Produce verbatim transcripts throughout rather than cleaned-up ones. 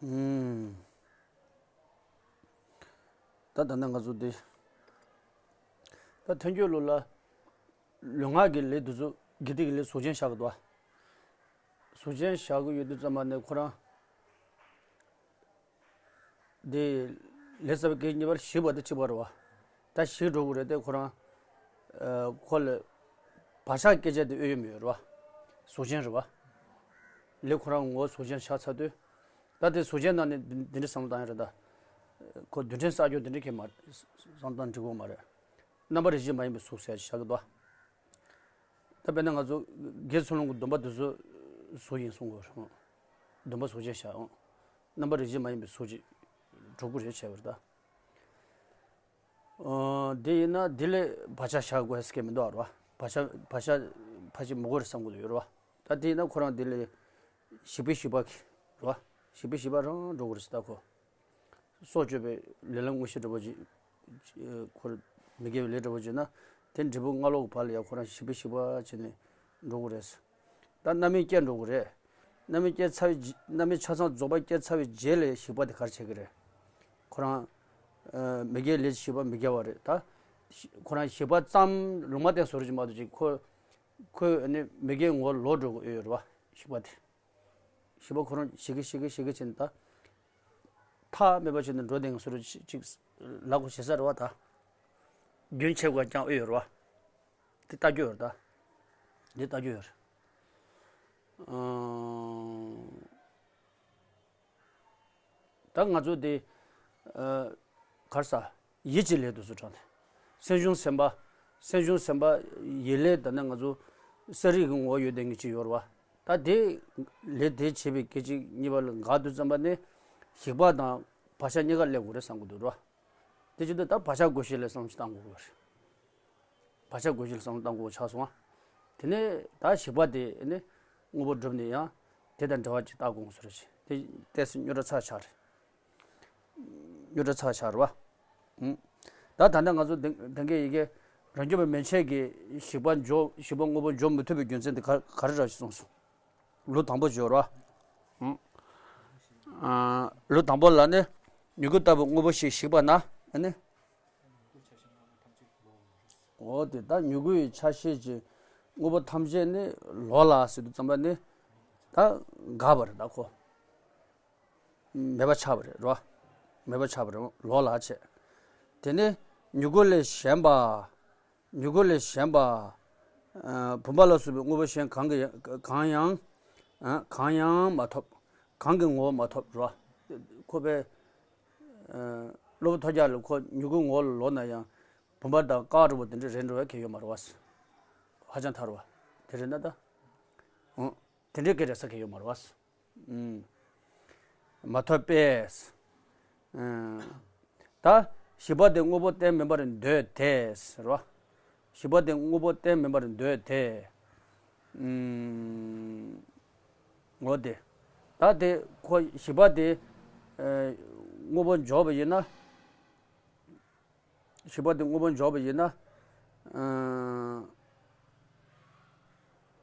ཨུམ། ད་ད་ནི་ང་ཚོ་འདི་ད་ཐོན་སྐྱེད་ལོ་ལ་ལུས་ངག་གི་ལས་དེ་ཚོ་དགེ་སྡིག་གི་ལས་གཟུགས་ཅན་བཞག་གི་འདུག་གཟུགས་ཅན་བཞག་གི་ཡོད་དུས་ཙམ་པ་ནས་ཁོ་རང་འདི་ལས་ཟབ་པའི་སྐད་གཉིས་པར་ཞིག་པ་དེ་གཅིག་པ་རེད་བ། ད་ཞིག་འགྲོ་གི་རེད་དེ་ཁོ་རང་ཁོ་ལ་བག་ཆགས་སྐྱེ་བྱ་དེ་ཨེ་ཡོད་མི་ཡོད་རེད་བ། གཟུགས་ཅན་རེད་བ། ལས་ཁོ་རང་ངོ་བོ་གཟུགས་ཅན་ཆགས་ཚར་དུས། ད་དེ་གཟུགས་ཅན་ནང་ནས་འདི་འདྲ་བསམ་བློ་བཏང་ཡ་རེད་ད། ཁོ་རྡུལ་ཕྲན་བསགས་རྒྱུ་འདི་འདྲ་གས་མ་བསམ་བློ་བཏང་འགྲིག་གི་མ་རེད། རྣམ་པ་རིགས་ཤེས་མ་ཡིན་པའི་གཟུགས་ཟེར་བཞག་གི་འདུག་ད་དཔེར་ན་ང་ཚོ་དགེ་ཚུལ་སློང་གི་སྡོམ་པ་དེ་ཚོ་གཟུགས་ཡིན་གསུང་གི་རེད། སྡོམ་པ་གཟུགས་ཅན་བཞག་ཡོང་། རྣམ་པ་རིགས་ཤེས་མ་ཡིན་པའི་གཟུགས་ཅིག་གྲུབ་ཀྱི་རེད་བྱས་པ་རེད་ད། ཨོ། དེ་ཡིན་ན་དེ་ལས་བག་ཆགས་བཞག་དགོས་ཟེར་མཁན་མི་འདུག་རེད་བ། བག་ཆགས་བག་ཆགས་ཕལ་ཆེར་མི་དགོས་རེད་བསམ་གྱི་ཡོད་རེད་བ། ད་དེ་ཡིན་ན་ཁོ་རང་དེ་ལས་ཞིག་པའི་ཞིག་པ་གི་རེད་བ། ཞིག་པའི་ཞིག་པ་རང་འགྲོ་གི་རེད་ཟེར་ད་ཁོ། སྲོག་གཅོད་པའི་ལས་ལམ་དངོས་གཞི་འདྲ་པོ་ཅིག་ཁོ་མི་དགེ་བའི་ལས་འདྲ་པོ་ཅིག་ན་དེ་འབྲས་བུ་སྔ་ལོགས་ཀྱི་བར་ལ་ཡང་ཁོ་རང་ཞིག་པའི་ཞིག་པ་བྱས་ནས་འགྲོ་གི་རེད། ད་རྣམ་སྨིན་སྐྱེ་འགྲོ་གི་རེད། རྣམ་སྨིན་སྐྱེ་ཚར་བའི་རྗེས་རྣམ་སྨིན་ཆ་ཚང་རྫོགས་པ་སྐྱེ་ཚར་བའི་རྗེས་ལ་ཞིག་པ་དེ་ག་རེ་བྱེད་ཀྱི་རེད། ཁོ་རང་ཨ་མི་དགེ་ལས་ཞིག་པ་མི་དགེ་བ་རེད་ད། ཁོ་རང་ཞིག་པ་ཙམ་ལུང་མ་བསྟན་བཟོ་རུ་ཅིག་མ་གཏོགས་ཅིག་ཁོ་ཁོས་ནི་མི་དགེ་ངོ་ལོག་འགྲོ་གི་ཡོད་རེད་བ། ཞིག་པ་དེ། ཞིག་པ་ཁོ་རང་ཞིག་གི་ཞིག་གི་ཞིག་གི་བྱས་ནས་ད། ཐག་མེད་པ་བྱས་ནས་འགྲོ་བསྡད་མཁན་བཟོ་འདྲ་ཅིག་ལབ་དགོས་བྱེད་ས་རེད་བ་ད། རྒྱུན་ཆད་དགོས་ཀྱང་ཨེ་ཡོད་རེད་བ། དེ་ལྟ་རྒྱུ་ཡོད་རེད་ད། འདི་ལྟ་རྒྱུ་ཡོད་རེད། ཨང་། ད་ང་ཚོ་དེ་ཨ་ག་རེ་ཟ། ཡིད་ཀྱི་ལས་དེ་ཚོ་དྲངས་ཏེ། སེམས་བྱུང་སེམས་པ། སེམས་བྱུང་སེམས་པ་ཡིད་ལས་ད་ནི་ང་ཚོ་གསལ་རིག་གི་ངོ་བོ་ཡོད་བསྡད་མཁན་ཅིག་ཡོད་རེད་བ། ད་དེ་ལས་དེ་བྱེད་པའི་སྐད་ཅིག་གཉིས་པ་ལ་འགག་དུས་ཙམ་པ་ནས་ཞིག་པ་དང་བག་ཆགས་གཉིས་ཀ་སླེབས་དགོས་རེད་བསམ་གྱི་འདུག་ར། དེ་བྱེད་དུས་ད་བག་ཆགས་བགོ་བཤའ་ལ་བསམ་བློ་བཏང་དགོས་རེད། བག་ཆགས་བགོ་བཤའ་ལ་བསམ་བློ་བཏང་དགོས་ཆགས་སོང་ང་། དེ་ནས་ད་ཞིག་པ་དེ་ནི་དངོས་པོ་བསྒྲུབས་ནས་ཡང་དེ་དང་འབྲེལ་བ་ཅིག་བཏགས་དགོས་ཟེར་རེད། དེ་ཏོག་ཙམ་རྙོག་དྲ་ཚ་ཆགས་རེད། རྙོག་དྲ་ཚ་ཆགས་རེད་བ། ཨུམ། ད་ད་ལྟ་ང་ཚོ་དེང་དེང་གི་ཡི་གེ་རང་རྒྱུད་པ་མན་ཆད་ཀྱི་ཞིག་པ་འཇོག་ཞིག་པ་དངོས་པོ་འཇོག་མི་ཐུབ་པའི་རྒྱུ་མཚན་དེ་ག་ག་རེ་རེད་ཅེས་གསུངས་སོང་། ལུགས་དང་པོ་སྦྱོར་བ། ཨུམ། ཨ། ལུགས་དང་པོ་ལ་ནི་མྱུ་གུ་ལྟ་བུ་དངོས་པོ་ཞིག་ཞིག་པ་ན་ཨ་ནི། འོ་དེ་ད་མྱུ་གུ་ཡི་ཆ་ཤས་ཀྱི་དངོས་པོ་ཐམས་ཅད་ནི་ལོག་ལ་ཟེར་དུས་ཙམ་པ་ནི་ད་འགག་པ་རེད་ད་ཁོ། མེད་པ་ཆགས་པ་རེད་རོ། མེད་པ་ཆགས་པ་རེད་ལོག་ལ་བྱས། དེ་ནས་མྱུ་གུ་ལས་གཞན་པ། མྱུ་གུ་ལས་གཞན་པ། ཨ། བུམ་པ་ལ་སོགས་པའི་དངོས་པོ་གཞན་གང་གི་གང་ཡང་། ཨ། གང་ཡང་མ་ཐོབ། གང་གི་ངོ་བོ་མ་ཐོབ་རོ། ཁོ་པའི། ཨ། གློ་བུར་ཐོལ་རྒྱག་ལ་ཁོ་མྱུ་གུའི་ངོ་བོ་ལ་ལོག་ན་ཡང་། བུམ་པ་དང་སྐག་འདྲ་པོ་དེ་འདྲ་རེད་འགྲོ་བའི་གལ་ཡོད་མ་རེད་བ། ཧ་ཅང་ཐལ་བ། དེ་རེད་ན་ད། འོ། དེ་འདྲའི་སྐད་རེད་ས་གལ་ཡོད་མ་རེད་བ། ཨུམ། མ་ཐོབ་པས། ཨུམ། ད་ཞིག་པ་དེ་དངོས་པོ་གཏན་མིན་པར་འདོད་དེ་ཟེར་བ། ཞིག་པ་དེ་དངོས་པོ་གཏན་མིན་པར་འདོད་དེ། ཨུམ། འོ་དེ། ད་དེ་ཁོ་ཞིག་པ་དེ། ཨ། དངོས་པོ་འཇོག་པ་ཡིན་ན། ཞིག་པ་དེ་དངོས་པོ་འཇོག་པ་ཡིན་ན། ཨ།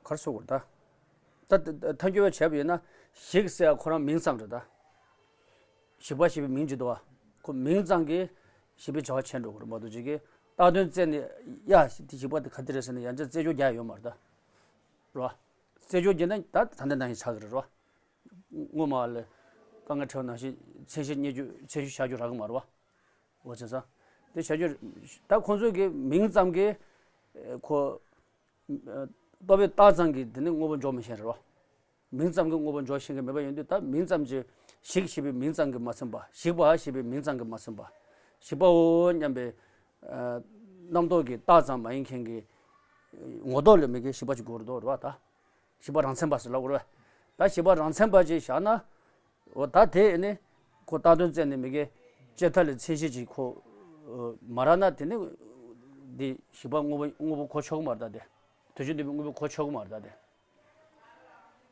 ག་རེ་ཟེར་དགོས་རེད་ད། ད་ཐལ་འགྱུར་བ་བྱས་པ་ཡིན་ན་ཞིག་ཟེར་ཡ་ཁོ་རང་མིང་ཙམ་རེད་ད། ཞིག་པ་ཞེས་པའི་མིང་ཅིག་འདུག་བ། ཁོ་མིང་ཙམ་གྱིས་ཞིག་པའི་བྱ་བ་བྱས་འགྲོ་གི་རེད་མ་གཏོགས་ཅིག་གིས་བཏགས་དོན་བཙལ་ནས་ཡ་ཞིག་དེ་ཞིག་པ་དེ་ག་དེ་རེད་ཟེར་ནས་ཡང་བསྐྱར་རྩད་གཅོད་རྒྱག་ཡ་ཡོད་མ་རེད་ད། རེད་བ། རྩད་གཅོད་བགྱིས་ན་ད་ད་ལྟ་ནང་བཞིན་ཆགས་ཀྱི་རེད་རོ། སྔོན་མ་ལ་དཀའ་ངལ་འཕྲད་པ་ནང་བཞིན་མཚན་གཞི་རྙེད་རྒྱུ་མཚན་གཞི་བཞག་རྒྱུ་རག་གི་མ་རེད་བ། འོ་བྱས་ཙང་། དེ་བྱ་རྒྱུ། ད་ཁོང་ཚོས་ཀྱི་མིང་ཙམ་གྱིས་ཁོ་ལྟོ་ཕད་བཏགས་ཙམ་གྱིས་དེ་ནི་དངོས་པོ་འཇོག་མི་ཤེས་རེད་བ། མིང་ཙམ་གྱིས་དངོས་པོ་འཇོག་ཤེས་མཁན་མེད་པ་ཡིན་དུས་ད་མིང་ཙམ་གྱིས་ཞིག་ཞེས་པའི་མིང་ཙམ་གྱིས་མ་ཚིམ་པ། ཞིག་པ་ཞེས་པའི་མིང་ཙམ་གྱིས་མ་ཚིམ་པ། ཞིག་པའོ་སྙམ་པའི་རྣམ་རྟོག་གིས་བཏགས་ཙམ་མ་ཡིན་མཁན་གྱི་ངོ་ཐོག་ལ་མི་དགེ་ཞིག་པ་ཅིག་དགོས་རེད་དོ་རེད་བ་ད། ཞིག་པ་རང་མཚན་པ་ཟེར་ལབ་དགོས་རེད་བ། ད་ཞིག་པ་རང་མཚན་པ་ཅིག་བཞག་ན། འོ་ད་དེ་ནི་ཁོ་བཏགས་དོན་བཙལ་ནས་མི་དགེ་ལྕེ་ཐལ་ལ་མཚན་གཞི་ཅིག་ཁོ་མ་རག་ན་དེ་ནི་འདི་ཞིག་པ་དངོས་པོ་དངོས་པོ་གོ་ཆོག་གི་མ་རེད་ད་དེ། དུས་རྒྱུན་དུ་དངོས་པོ་གོ་ཆོག་གི་མ་རེད་ད་དེ།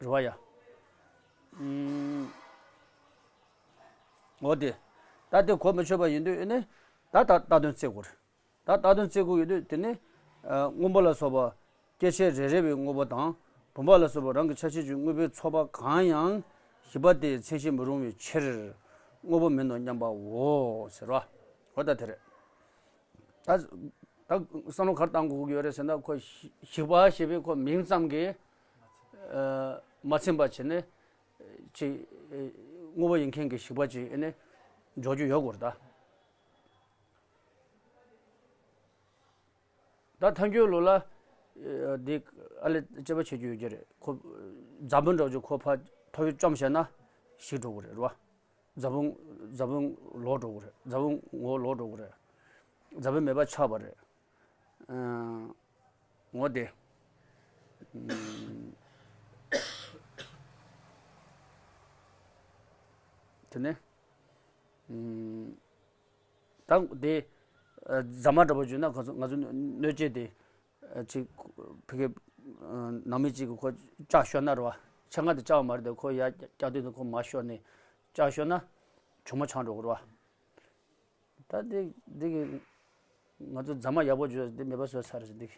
རེད་བ་ཡ། ཨུམ། འོ་དེ། ད་དེ་གོ་མི་ཆོད་པ་ཡིན་དུས་ནི་ད་ད་བཏགས་དོན་བཙལ་དགོས་རེད། ད་བཏགས་དོན་བཙལ་དགོས་ཡོད་དུས་དེ་ནི། ཨ། སྔོན་པོ་ལ་སོགས་པ་སྐྱེ་མཆེད་རེ་རེ་བའི་དངོས་པོ་དང་བུམ་པ་ལ་སོགས་པ་རང་གི་ཆ་ཤས་ཀྱི་དངོས་པོའི་ཚོགས་པ་གང་ཡང་ བཞི་པ་དེ་མཚན་གཞི་མི་རུང་བའི་ཕྱིར། དངོས་པོ་མིན་ནོ་སྙམ་པའོ་ཟེར་བ། འོ་ད་དེ་རེད། ད་ད་བསམ་བློ་ག་རེ་བཏང་དགོས་ཀྱི་ཡོད་རེད་ཟེར་ན། ཁོ་བཞི་བཞི་པ་ཞེས་པའི་ཁོ་མིང་ཙམ་གྱིས་ཨ་མ་ཚིམ་པ་བྱས་ནས་ཅིག་དངོས་པོ་ཡིན་མཁན་གྱི་བཞི་པ་ཅིག་ཨེ་ནས་འཇོག་རྒྱུ་ཡོད་དགོས་རེད་ད། ད་ཐལ་འགྱུར་ལུགས་ལ་ཨ་འདི་ཨ་ལས་དཔྱད་པ་བྱེད་རྒྱུ་ཡོད་ཀྱི་རེད། ཁོ་རྫ་བོན་འདྲ་བོ་ཅིག་ཁོ་ཕར་ཐོ་ཡོ་བཅོམ་བྱས་ན་ཞིག་འགྲོ་གི་རེད་རོ། རྫ་བོན་རྫ་བོན་ལོག་འགྲོ་གི་རེད། རྫ་བོན་ངོ་ལོག་འགྲོ་གི་རེད། རྫ་བོན་མེད་པ་ཆགས་པ་རེད། ཨ་ངོ་དེ། ཨ་དེ་ནས་ཨ་ད་དེ་ཨ་རྫ་མ་འདྲ་པོ་བརྗོད་ན་ཁོ་ཚོ་ང་ཚོ་གནོད་བྱེད་དེ་ཨ་ཅིག་ཕ་གི་ཨ་ནང་མི་གཅིག་གིས་ཁོ་ལྕགས་ཤོར་ན་རེད་བ། ཆེད་མངགས་དེ་ལྕགས་མ་རེད་དེ། ཁོ་ཡར་བཀྱག་དུས་ནས་ཁོ་མར་ཤོར་ནས་ལྕགས་ཤོར་ན་གྱོག་མོ་ཆགས་འགྲོ་གི་རེད་བ། ད་འདི་འདི་གི་ང་ཚོ་རྫ་མ་ཡག་པོ་བརྗོད་འདི་མེད་པ་བཟོས་ཚར་རེད་ཟེར། འདི་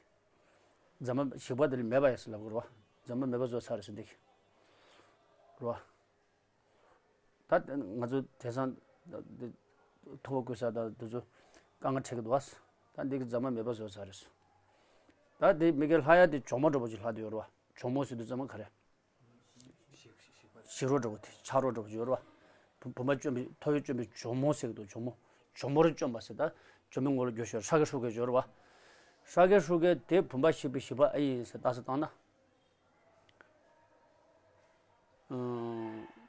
རྫ་མ་ཞིག་པ་འདི་ལ་མེད་པ་ཡིན་ཟེར་ལབ་དགོས་རེད་བ། རྫ་མ་མེད་པ་བཟོས་ཚར་རེད་ཟེར་འདི་གི་རེད་བ། ད་ང་ཚོ་དེང་སང་འདི་ཐུ་བོ་བཀོལ་ས་དང་འདི་ཚོ་དཀའ་ངལ་འཕྲད་ཀྱི་འདུག་བ། ད་འདི་གི་རྫ་མ་མེད་པ་བཟོས་ཚར་རེད། ད་འདི་མི་སྒེར་ལྷ་ཡ་འདི་གྱོག་མོ་འདྲ་པོ་ཅིག་ལྷག་བསྡད་ཡོད་རེད་བ། གྱོག་མོ་ཟེར་དུས་ཙམ་པ་ག་རེ། ཞིག་རོ་འདྲ་པོ་དེ་ཆག་རོ་འདྲ་པོ་ཡོད་རེད་བ། བུ་བུམ་པ་བཅོམ་པའི་ཐོ་ཡོ་བཅོམ་པའི་གྱོག་མོ་ཟེར་གི་འདུག་གྱོག་མོ། གྱོག་མོ་རེ་བཅོམ་པ་ཟེར། ད་གྱོག་མོའི་ངོ་ལ་འགྱུར་ཞོར་ཤཱཀྱ་ཤྲཱུ་གུ་ཡོད་རེད་བ། ཤཱཀྱ་ཤྲཱུ་གུ་དེ་བུམ་པ་ཞིག་པའི་ཞིག་པ་ཨ་ཡིན་ཟེར་རྟགས་གསལ་བཏང་ན།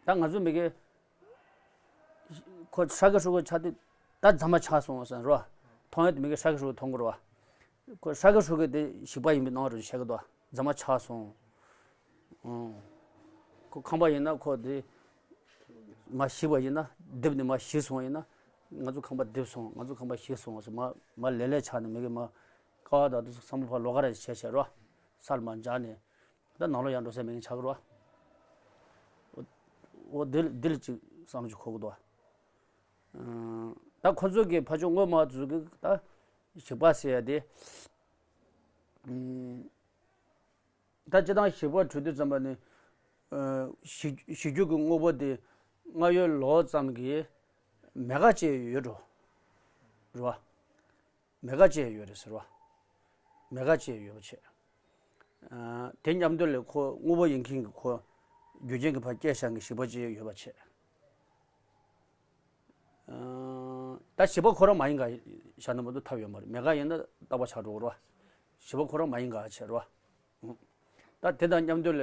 ཨང་། ད་ང་ཚོ་མི་སྒེར་ཁོ་ཤཱཀྱ་ཤྲཱུ་གུ་ཆགས་དུས་ད་རྫ་མ་ཆག་སོང་ཟེར་རེད་བ། མཐོང་ཡ་དེ་མི་སྒེར་ཤཱཀྱ་ཤྲཱུ་གུ་མཐོང་གི་རེད་བ། ཁོ་ཤཱཀྱ་ཤྲཱུ་གུ་དེ་ཞིག་པ་ཡིན་པའི་སྣང་བ་རེ་བཤད་གི་འདུག་རྫ་མ་ཆག་སོང་། ཨང་། ཁོ་ཁང་པ་ཡིན་ན་ཁོ་དེ་མར་ཞིག་པ་ཡིན་ན། རྡིབ་ནས་མར་ཞིག་སོང་ཡིན་ན། ང་ཚོ་ཁང་པ་རྡིབ་སོང་། ང་ཚོ་ཁང་པ་ཞིག་སོང་ཟེར་མར་མར་ལེ་ལེ་ཆག་ནས་མི་སྒེར་མར་ཀ་བ་དང་དེ་ཚོ་བསམ་བློ་ཕར་ལོག་ག་རེ་བྱས་བྱས་རེད་བ། ས་ལ་མར་འགྱེལ་ནས་ད་ནང་ལོགས་ཡར་འགྲོ་ས་མེད་མཁན་ཆགས་ཀྱི་རེད་བ། འོ་འདི་ལ་འདི་ལ་ཅིག་བསམ་བློ་ཅིག་འཁོར་གི་འདུག་བ། ཨང་། ད་ཁོ་ཚོ་གི་ཕར་ཕྱོགས་དངོས་མང་ཚོ་གི་ད་ཞིག་པ་ཟེར་ཡ་དེ། ཨང་། ད་སྤྱིར་བཏང་ཞིག་པ་གྲུབ་དུས་ཙམ་པ་ནི། ཨ་ཞིག་ཞིག་རྒྱུ་གི་དངོས་པོ་དེ་རྔ་ཡོལ་ལོག་ཙམ་གྱི་མེད་དགག་བྱས་ཡོད་འགྲོ། རེད་བ། མེད་དགག་བྱས་ཡོད་རེད་ཟེར་བ། མེད་དགག་བྱས་ཡོད་པ་བྱས། ཨ་དེ་མཉམ་དུ་ལ་ཁོ་དངོས་པོ་ཡིན་མཁན་གྱི་ཁོ་རྒྱུ་རྐྱེན་གྱིས་ཕར་སྐྱེས་བཞག་མཁན་ཞིག་པ་ཅིག་ཡོད་པ་བྱས། ཨ་ད་ཞིག་པ་ཁོ་རང་མ་ཡིན་ག་བཞག་ན་མ་གཏོགས་ཐབས་ཡོད་མ་རེད། མེད་དགག་ཡིན་ན་རྟག་པར་ཆགས་འགྲོ་གི་རེད་བ། ཞིག་པ་ཁོ་རང་མ་ཡིན་ག་བྱས་རེད་བ། ད་དེ་དང་མཉམ་དུ་ལ་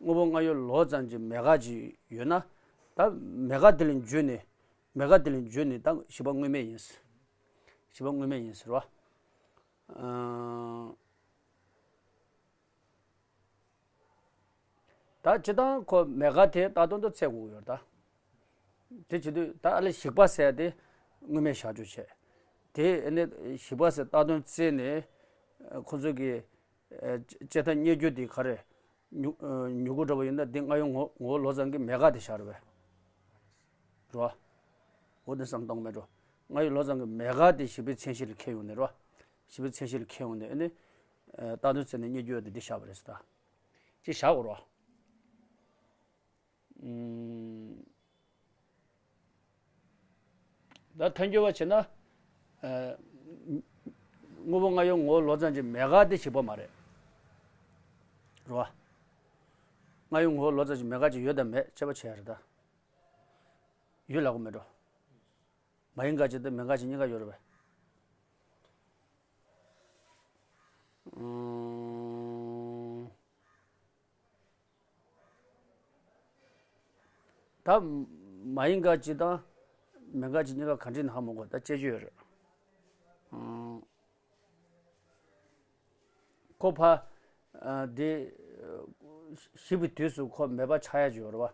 དངོས་པོ་རྔ་ཡོལ་ལོག་ཙམ་གྱི་མེད་དགག་ཅིག་ཡོད་ན། ད་མེད་དགག་དེ་ལས་འགྱུར་ནས། མེད་དགག་དེ་ལས་འགྱུར་ནས་ད་ཞིག་པ་དངོས་མེད་ཡིན། ཞིག་པ་དངོས་མེད་ཡིན་ཟེར་བ། ཨང་། ད་སྤྱིར་བཏང་ཁོ་མེད་དགག་དེ་ལྟག་དོན་དུ་བཙལ་དགོས་ཀྱི་ཡོད་རེད་ད། དེ་བྱེད་དུས་ད་ཨ་ལས་ཞིག་པ་ཟེར་དེ་དངོས་མེད་བཞག་རྒྱུ་བྱས། དེ་ཨ་ནི་ཞིག་པ་ཟེར་ལྟག་དོན་བཙལ་ནས་ཁོ་ཚོ་གི་ཨ་བྱེད་ཐབས་རྙེད་རྒྱུ་དེ་ག་རེ། མྱུ་ཨ་མྱུ་གུ་འདྲ་པོ་ཡིན་ན་དེ་རྔ་ཡོལ་ངོ་ངོ་བོ་ལོག་ཙམ་གྱི་མེད་དགག་དེ་བཞག་རེད་པས། རོ། འོ་དེ་བསམ་བཏང་མེད་འགྲོ། རྔ་ཡོལ་ལོག་ཙམ་གྱི་མེད་དགག་དེ་ཞིག་པའི་མཚན་གཞི་ལ་འཁེལ་ཡོང་ནས་རོ། ཞིག་པའི་མཚན་གཞི་ལ་འཁེལ་ཡོང་ནས་ཨ་ནི། ཨ་ལྟག་དོན་བཙལ་ནས་རྙེད་རྒྱུ་ཡོད་དེ་འདི་བཞག་པ་རེད་ཟེར་ད། ཅིག་བཞག་དགོས་རོ། ཨུམ། ད་ཐལ་འགྱུར་བ་བྱས་ན། ཨ་དངོས་པོ་རྔ་ཡོལ་ངོ་བོ་ལོག་ཙམ་གྱི་མེད་དགག་དེ་ཞིག་པ་མ་རེད། རོ། རྔ་ཡོལ་ངོ་བོ་ལོག་ཙམ་གྱི་མེད་དགག་ཅིག་ཡོད་དམ་མེད་དཔྱད་པ་བྱས་རེད་ད། ཡོད་ལབ་གི་མེད་འགྲོ། མ་ཡིན་དགག་ཅིག་དང་མེད་དགག་ཅིག་གཉིས་ཀ་ཡོད་རེད་པས། ཨུམ། ད་མ་ཡིན་དགག་ཅིག་དང་མེད་དགག་ཅིག་གཉིས་ཀ་གང་འདྲ་ཡིན་ཧ་མ་གོ། ད་དཔྱད་རྒྱུ་ཡོད་རེད། ཨུམ། ཁོ་ཕ། ཨ་དེ། ཞིག་པའི་དུས་སུ་ཁོ་མེད་པ་ཆགས་ཡ་ཅིག་ཡོད་རེད་པ།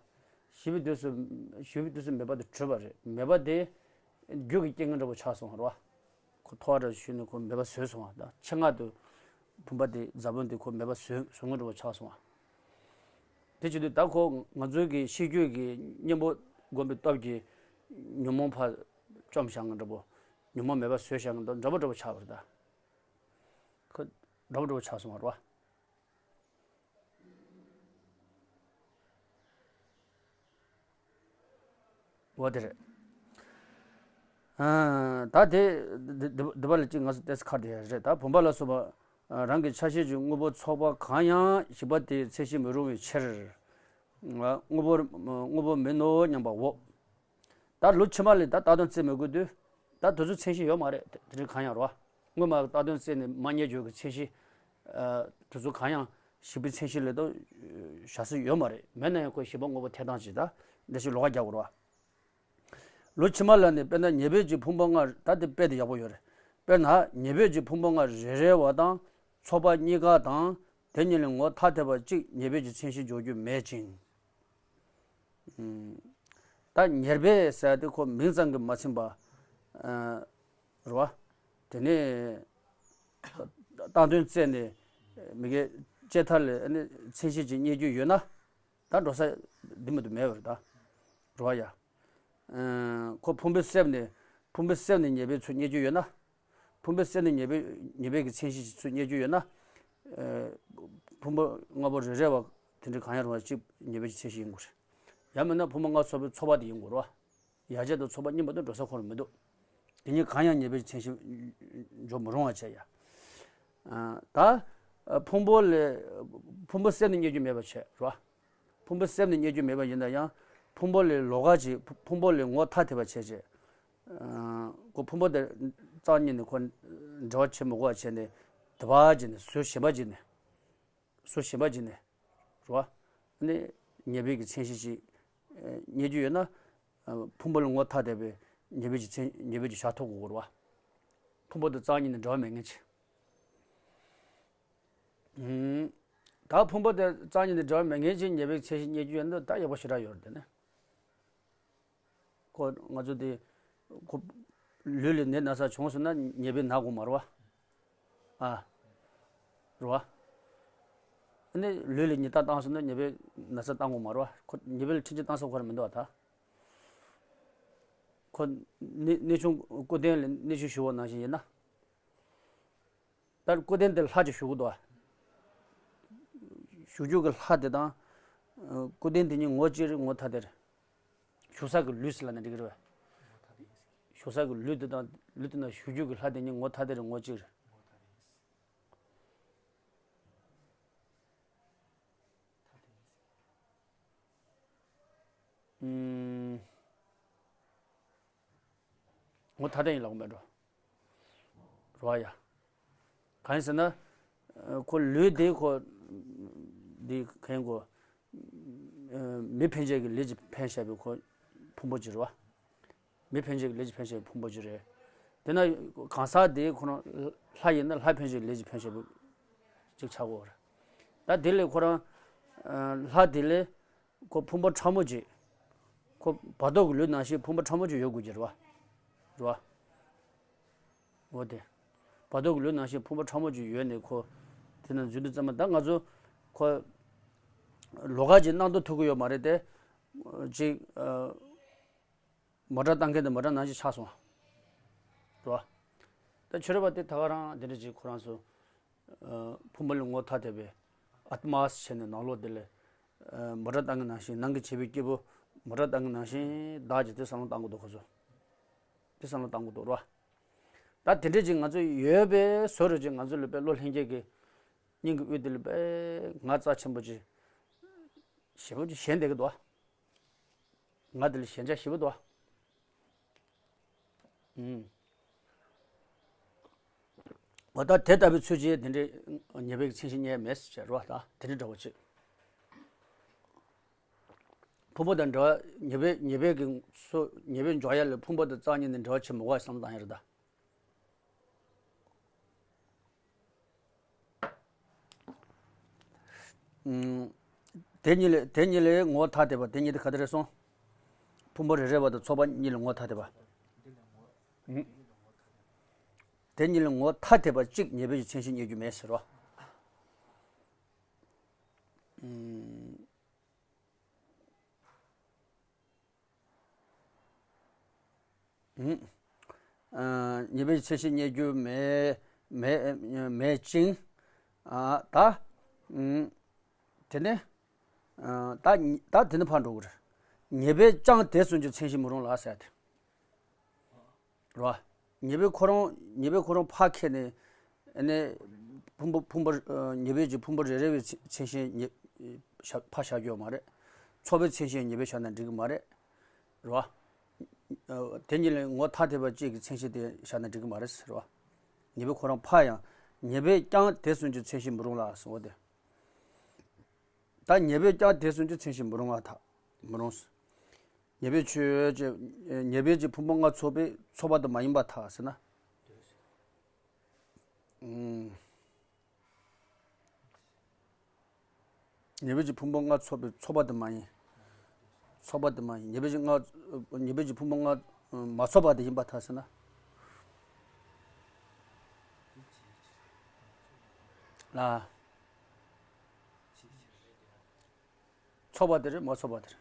ཞིག་པའི་དུས་སུ། ཞིག་པའི་དུས་སུ་མེད་པ་དེ་གྲུབ་པ་རེད། མེད་པ་དེ་རྒྱུ་གི་རྐྱེན་ངན་འདྲ་པོ་ཆགས་སོང་རེད་པ། ཁོ་ཐོ་བ་འདྲ་ཞུས་ནས་ཁོ་མེད་པ་བཟོས་སོང་བ་དང་། ཆེད་མངགས་དུ་བུམ་པ་དེ་རྫ་བོན་དེ་ཁོ་མེད་པ་བཟོས་བཟོ་ངན་འདྲ་པོ་ཆགས་སོང་བ། དེ་བྱེད་དུས་ད་ཁོ་ང་ཚོའི་གི་ཤེས་རྒྱུད་ཀྱི་གཉེན་པོ་བསྒོམས་པའི་སྟོབས་ཀྱིས་ཉོན་མོངས་ཕར་བཅོམ་བཞག་ངན་འདྲ་པོ། ཉོན་མོངས་མེད་པ་བཟོས་བཞག་ངན་འདྲ་འདྲ་པོ་འདྲ་པོ་ཆགས་པ་རེད་ད། ཁོ་འདྲ་པོ་འདྲ་པོ་ཆགས་སོང་བ་རེད་པ། འོ་དེ་རེད། ཨ། ད་དེ་འདི་འདི་འདི་པ་ལ་གཅིག་ང་ཚོ་ཏོག་ཙམ་ཁ་བྲལ་ཡ་རེད། ད་བུམ་པ་ལ་སོགས་པ་རང་གི་ཆ་ཤས་ཀྱི་དངོས་པོ་ཚོགས་པ་གང་ཡང་ཞིག་པ་དེའི་མཚན་གཞི་མི་རུང་བའི་ཕྱིར། དངོས་པོ་དངོས་པོ་མིན་ནོ་སྙམ་པའོ། ད་ལོ་ཕྱི་མ་ལ་ད་ལྟ་དོན་བཙལ་མི་དགོས་དུས། ད་དེ་ཚོ་མཚན་གཞི་ཡོད་མ་རེད། དེ་རིགས་གང་ཡང་རེད་བ། སྔོན་མ་ལྟ་དོན་བཙལ་ནས་མ་རྙེད་རྒྱུ་གི་མཚན་གཞི། ཨ། དེ་ཚོ་གང་ཡང་ཞིག་པའི་མཚན་གཞི་ལ་ད་བཞག་ས་ཡོད་མ་རེད། མེད་ན་ཡང་ཁོ་ཞིག་པ་དངོས་པོ་འཐད་སྟངས་ཅིག་ད་འདྲ་ཞིག་ལོགས་ཀ་རྒྱག་དགོས་རེད་བ། ལོ་ཕྱི་མ་ལ་ནི་དཔེར་ན་ཉེར་སྦས་ཀྱི་ཕུང་པོ་ལྔ། ད་དེ་དཔེ་དེ་ཡག་པོ་ཡོད་རེད། དཔེར་ན་ཉེར་སྦས་ཀྱི་ཕུང་པོ་ལྔ་རེ་རེ་བ་དང་ཚོགས་པ་གཉིས་ཀ་དང་དེ་གཉིས་ལས་ངོ་ཐ་དད་པ་གཅིག་ཉེར་སྦས་ཀྱི་མཚན་གཞི་འཇོག་རྒྱུ་མེད་ཅིང་། ད་ཉེར་སྦས་ཟེར་དེ་ཁོ་མིང་ཙམ་གྱིས་མ་ཚིམ་པ། ཨ། རེད་བ། དེ་ནས་ལྟ་དོན་བཙལ་ནས་མི་དགེ་ལྕེ་ཐར་ལ་ནི་མཚན་གཞི་ཅིག་རྙེད་རྒྱུ་ཡོད་ན། ད་འགྲོ་ས་འདི་མི་འདུག་མེད་པ་རེད་ད། རེད་བ་ཡ། ཨ། ཁོ་ཕུང་པོའི་གསེབ་ནས་ཕུང་པོའི་གསེབ་ནས་ཉེར་སྦས་ཚུར་རྙེད་རྒྱུ་ཡོད་ན། ཕུང་པོའི་གསེབ་ནས་ཉེར་སྦས་ཉེར་སྦས་ཀྱི་མཚན་གཞི་ཅིག་ཚུར་རྙེད་རྒྱུ་ཡོད་ན། ཨ། ཕུང་པོ་ལྔ་པོ་རེ་རེ་བ་དེ་འདྲའི་གང་ཡང་རུང་བ་གཅིག་ཉེར་སྦས་ཀྱི་མཚན་གཞི་ཡིན་དགོས་རེད། ཡང་མིན་ན་ཕུང་པོ་ལྔ་ཚོགས་པའི་ཚོགས་པ་དེ་ཡིན་དགོས་རེད་བ། ཡ་གྱལ་དང་ཚོགས་པ་གཉིས་མ་གཏོགས་འགྲོ་ས་ཁོ་རང་མི་འདུག་དེ་གཉིས་གང་ཡང་ཉེར་སྦས་ཀྱི་མཚན་གཞི་འཇོག་མི་རུང་བ་བྱས་ཡ། ཨ། ད་ཕུང་པོ་ལས་ཕུང་པོ་གསེབ་ནས་རྙེད་རྒྱུ་མེད་པ་བྱས་རེད་བ། ཕུང་པོ་གསེབ་ནས་རྙེད་རྒྱུ་མེད་པ་ཡིན་ན་ཡང་ཕུང་པོ་ལས་ལོགས་ཀ་ཅིག་ཕུང་པོ་ལས་ངོ་ཐ་དད་པ་བྱས་བྱས། ཨ། ཁོ་ཕུང་པོ་དེ་རྩ་བ་ཉིད་ནས་ཁོ་འབྲེལ་བ་བྱེད་མི་དགོས་པ་བྱས་ནས་དེ་བ་ཅིག་ནས་ཟུར་གཞན་པ་ཅིག་ནས། ཟུར་གཞན་པ་ཅིག་ནས་རེད་བ། ནི་ཉེར་སྦས་ཀྱི་མཚན་གཞི་ཅིག་རྙེད་རྒྱུ་ཡོད་ན། ཕུང་པོ་ལ་ངོ་ཐ་དད་པའི་ཉེར་སྦས་ཀྱི་མཚན་ཉེར་སྦས་ཀྱི་བཞག་ཐོག་གོ་དགོས་རེད་བ། ཕུང་པོ་དང་རྩ་བ་ཉིད་ནས་འབྲེལ་བ་མེད་མཁན་ཅིག་ཨུམ། ད་ཕུང་པོ་དང་རྩ་བ་ཉིད་ནས་འབྲེལ་བ་མེད་མཁན་ཅིག་ཉེར་སྦས་ཀྱི་མཚན་གཞི་རྙེད་རྒྱུ་ཡོད་ན་ད་ཡག་པོ་ཞེ་དྲག་ཡོད་རེད་དེ་ནི། ཁོ་ང་ཚོ་དེ་ཁོ་ལུས་ལ་ནད་ན་ཚ་བྱུང་སོང་ན་ཉེར་སྦས་ན་དགོས་མ་རེད་བ། ཨ། རེད་བ། ཨ་ནི་ལུས་ལ་ཉེས་རྡུང་བཏང་སོང་ན་ཉེར་སྦས་ན་ཚ་བཏང་དགོས་མ་རེད་བ། ཁོ་ཉེར་སྦས་ལ་འཕྲིན་བཅོལ་བཏང་ས་ཁོ་རང་མི་འདུག་བ་ད། ཁོ་གནས་གནས་ཆུང་སྐུ་རྟེན་ལ་གནས་ཆུང་ཞུ་བ་ནང་བཞིན་ཡིན་ན། ད་སྐུ་རྟེན་དེར་ལྷ་ཅིག་བཞུགས་ཀྱི་འདུག་བ། བཞུགས་རྒྱུ་གི་ལྷ་དེ་དང་། ཨ། སྐུ་རྟེན་དེ་གཉིས་ངོ་གཅིག་རེད། ངོ་ཐ་དད་རེད། བཞུགས་ས་གི་ལུས་ཟེར་ལབ་ན་འགྲིག་གི་རེད་བས། བཞུགས་ས་གི་ལུས་དེ་དང་ལུས་དེ་ན་བཞུགས་རྒྱུ་གི་ལྷ་དེ་གཉིས་ངོ་ཐ་དད་རེད། ངོ་གཅིག་རེད། ཨུམ། ངོ་ཐ་དད་ཡིན་ལབ་མེད་འགྲོ། རེད་བ་ཡ། གང་ཡིན་ཟེར་ན། ཨ། ཁོ་ལུས་དེ་ཁོ། འདི་གང་ཡིན་ཁོ། ཨ། མི་འཕེན་བྱེད་ཀྱི་ལས་ཀྱིས་འཕེན་བྱས་པའི་ཁོ། ཕུང་པོ་ཅིག་རེད་བ། མི་འཕེན་བྱེད་ཀྱི་ལས་ཀྱིས་འཕེན་བྱས་པའི་ཕུང་པོ་ཅིག་རེད། དེ་ན་གང་ཟག་དེ་ཁོ་རང་ལྷ་ཡིན་ན་ལྷ་འཕེན་བྱེད་ཀྱི་ལས་ཀྱིས་འཕེན་བྱས་པའི་ཅིག་ཆགས་ཀྱི་ཡོད་རེད། ད་དེ་ལས་ཁོ་རང་། ཨ། ལྷ་དེ་ལས། ཁོ་ཕུང་པོ་ཕྲ་མོ་ཅིག་ཁོ་བར་དོ་གི་ལུས་ནང་བཞིན་ཕུང་པོ་ཕྲ་མོ་ཅིག་ཡོད་དགོས་ཀྱི་རེད་བ། རེད་བ། འོ་དེ། བར་དོ་གི་ལུས་ནང་བཞིན་ཕུང་པོ་ཕྲ་མོ་ཅིག་ཡོད་ནས་ཁོ། དེ་ན་འཛུལ་དུས་ཙམ་པ་ད་ང་ཚོ། ཁོ། ལོགས་ཀ་ཅིག་སྣང་དུ་ཐུག་གི་ཡོད་མ་རེད་དེ། ཅིག་ཨ། མོ་ཊ་བཏང་མཁན་དེ་མོ་ཊ་ནང་བཞིན་ཆགས་སོང་། རེད་བ། ད་ཕྱི་རོལ་པ་དེ་ད་ག་རང་དེ་འདྲ་ཅིག་ཁོ་རང་ཚོ། ཨ། ཕུང་པོ་ལས་ངོ་ཐ་དད་པའི་ཨཱཏྨ་ཟེར་ནས་ནང་ལོགས་དེ་ལ། ཨ། མོ་ཊ་བཏང་གི་ནང་བཞིན་ནང་གི་བྱེད་པོའི་སྐྱེས་བུ་མོ་ཊ་བཏང་གི་ནང་བཞིན་བདག་གིས་དེ་བསམ་བློ་བཏང་གི་འདུག་ཁོ་ཚོ། དེ་བསམ་བློ་བཏང་གི་འདུག་རོ། ད་དེ་འདྲས་ཅིག་ང་ཚོ་ཡོད་པའི་བཟོ་འདྲ་ཅིག་ང་ཚོ་ལ་དཔེ་བློ་ལྷན་སྐྱེས་ཀྱི་སྙིང་གི་དབུས་དེ་ལ་དཔེ་ང་རྩ་ཆེན་པོ་ཅིག་ཞེ་པོ་ཅིག་ཞེན་བསྡད་ཀྱི་འདུག་ང་དེ་ལ་ཞེན་ཆགས་ཞེ་པོ་འདུག་ཨུམ། འོ་ད་དེ་ལྟ་བུའི་ཚུལ་གྱིས་དེ་འདྲའི་ཉེར་སྦས་ཀྱི་མཚན་གཞི་རྙེད་མེད་ཟེར་བ་ད་དེ་འདྲའི་འདྲ་བོ་ཅིག་ཕུང་པོ་དང་འབྲེལ་བ་ཉེར་སྦས་ཉེར་སྦས་ཀྱི་སོ་ཉེར་སྦས་འཇོག་ཡ་ལ་ཕུང་པོ་དང་རྩ་བ་ཉིད་ནས་འབྲེལ་བ་བྱེད་མི་དགོས་བསམ་བཏང་ཡ་རེད་ད། ཨུམ། དེ་གཉིས་ལས་དེ་གཉིས་ལས་ངོ་བོ་ཐ་དད་པ་དེ་གཉིས་དེ་ག་དེ་རེད་སོང་། ཕུང་པོ་རེ་རེ་བ་དང་ཚོགས་པ་གཉིས་ལས་ངོ་བོ་ཐ་དད་པ། ཨུམ། དེ་གཉིས་ལས་ངོ་བོ་ཐ་དད་པ་གཅིག་ཉེར་སྦས་ཀྱི་མཚན་གཞི་རྙེད་རྒྱུ་མེད་ཟེར་བ། ཨུམ། ཨུམ། ཨ། ཉེར་སྦས་ཀྱི་མཚན་གཞི་རྙེད་རྒྱུ་མེད་མེད་མེད་ཅིང་། ཨ། ད། ཨུམ། དེ་ནས། ཨ། ད་ད་དེ་ནས་ཕར་འགྲོ་གི་རེད། ཉེས་པས་ཀྱང་དེ་བརྩོན་གྱི་མཚན་གཞི་མི་རུང་ལ་ཟེར་ཏེ། རེད་བ། ཉེས་པས་ཁོ་རང་ཉེས་པས་ཁོ་རང་ཕར་ཁྱེར་ནས། ཨ་ནི། ཕུང་པོ་ཕུང་པོ་ཨ། ཉེས་པའི་གྱི་ཕུང་པོ་རེ་རེ་བའི་མཚན་མཚན་གཞི་ཉེས་བཞག་ཕར་བཞག་རྒྱུ་ཡོད་མ་རེད། ཚོགས་པའི་མཚན་གཞི་ཉེས་པས་བཞག་ན་འགྲིག་གི་མ་རེད། རེད་བ། ཨ། དེ་གཉིས་ལས་ངོ་ཐ་དད་པ་གཅིག་གི་མཚན་གཞི་དེ་བཞག་ན་འགྲིག་གི་མ་རེད་ཟེར་བ། ཉེས་པས་ཁོ་རང་ཕར་ཡང་། ཉེས་པས་ཀྱང་དེ་བརྩོན་གྱི་མཚན་གཞི་མི་རུང་ལ་ཟེར་བ་དེ། ད་ཉེས་པས་ཀྱང་དེ་བརྩོན་གྱི་མཚན་གཞི་མི་རུང་བ་དག་མི་རུང་། ཉེས་པའི་ཆོས་ཀྱི། ཉེས་པའི་གྱི་ཕུང་པོ་ལྔ་ཚོགས་པའི་ཚོགས་པ་དུ་མ་ཡིན་པར་ཐལ་ཟེར་ན། ཨུམ། ཉེས་པའི་གྱི་ཕུང་པོ་ལྔ་ཚོགས་པའི་ཚོགས་པ་དུ་མ་ཡིན། ཚོགས་པ་དུ་མ་ཡིན། ཉེས་པའི་གྱི་ལྔ། ཉེས་པའི་གྱི་ཕུང་པོ་ལྔ་མ་ཚོགས་པ་དུ་ཡིན་པར་ཐལ་ཟེར་ན། ལ། ཚོགས་པ་དེ་རེད་མ་ཚོགས་པ་དེ་རེད།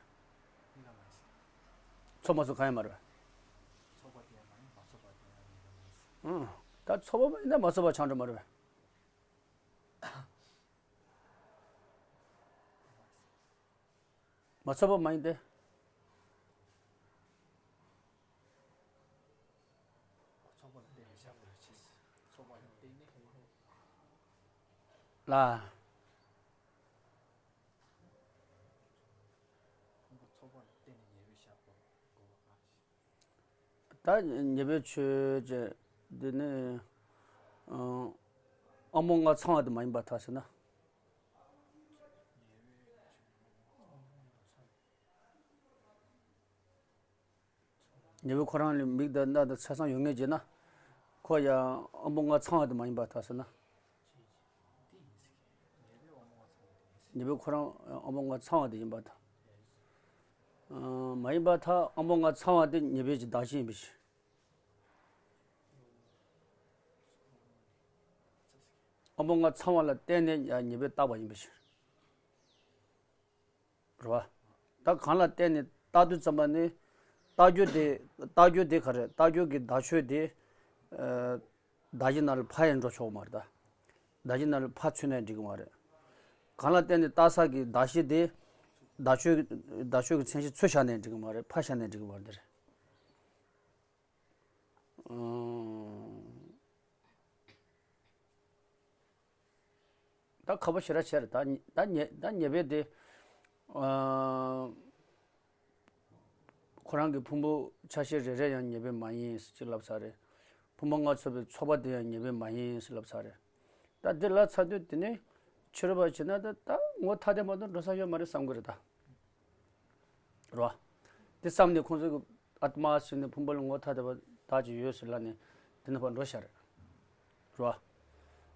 ཚོགས་མ་ཚོགས་གང་ཡང་མ་རེད། ཨང་། ད་ཚོགས་པ་མ་ཡིན་ན་མ་ཚོགས་པ་ཆགས་འགྲོ་མ་རེད། མ་ཚོགས་པ་མ་ཡིན་ཏེ། ལ། ད་ཉེས་པའི་ཆོས་ཀྱི་འདི་ནི། ཨ། དབང་པོ་ལྔ་ཚང་བ་དེ་མ་ཡིན་པར་ཐལ་ཟེར་ན། ཉེས་པའི་ཁོ་རང་ལ་མིག་དང་རྣ་དང་ཆ་ཚང་ཡོད་ངེས་བྱས་ན། ཁོ་ཡང་དབང་པོ་ལྔ་ཚང་བ་དེ་མ་ཡིན་པར་ཐལ་ཟེར་ན། ཉེས་པའི་ཁོ་རང་དབང་པོ་ལྔ་ཚང་བ་དེ་ཡིན་པར་ཐལ། ཨ། མ་ཡིན་པར་ཐལ། དབང་པོ་ལྔ་ཚང་བ་དེ་ཉེས་པའི་གྱི་གདགས་གཞི་ཡིན་པའི་ཕྱིར། དབང་པོ་ལྔ་ཚང་བ་ལ་བརྟེན་ནས་ཡང་ཉེས་པས་བཏགས་པ་ཡིན་པའི་ཕྱིར། རེད་བ། ད་གང་ལ་བརྟེན་ནས་བཏགས་དུས་ཙམ་པ་ནི། བཏགས་རྒྱུ་དེ། བཏགས་རྒྱུ་དེ་ག་རེ། བཏགས་རྒྱུ་གི་བདག་ཆོས་དེ། ཨ། གདགས་གཞི་ནང་ལ་ཕར་ཡང་འགྲོ་ཆོག་གི་མ་རེད་ད། གདགས་གཞི་ནང་ལ་ཕར་ཚུད་ནའི་འགྲིག་གི་མ་རེད། གང་ལ་བརྟེན་ནས་བཏགས་ས་གི་གདགས་གཞི་དེ། བདག་ཆོས། བདག་ཆོས་ཀྱི་མཚན་གཞི་ཚུར་བཞག་ནའི་འགྲིག་གི་མ་རེད། ཕར་བཞག་ནའི་འགྲིག་གི་མ་རེད། འདི་རེད། ཨང་། ད་ཁ་པོ་ཞེ་དྲག་ཆེ་རེད། ད་ཉེ་ད་ཉེ་ད་ཉེས་པས་དེ། ཨ། ཁོ་རང་གི་ཕུང་པོ་ཆ་ཤས་རེ་རེ་ཡང་ཉེས་པས་མ་ཡིན་ཅེས་ལབ་ཚར་རེད། ཕུང་པོ་ལྔ་ཚོགས་པའི་ཚོགས་པ་དེ་ཡང་ཉེས་པས་མ་ཡིན་ཅེས་ལབ་ཚར་རེད། ད་འདི་ལབ་ཚར་དུས་དེ་ནས་ཕྱི་རོལ་པ་བྱས་ན་ད་ད་ངོ་ཐ་དད་མ་གཏོགས་འགྲོ་ས་ཡོད་མ་རེད་བསམ་གི་རེད་ད། རེད་བ། དེ་བསམ་ནས་ཁོང་ཚོ་གི་ཨ་ཏི་མ་ཟེར་ནས་ཕུང་པོ་ལ་ངོ་ཐ་དད་པ་དག་ཅིག་ཡོད་ཟེར་ལབ་ནས་དེ་ནས་ཕར་འགྲོ་ཤག་རེད། རེད་བ།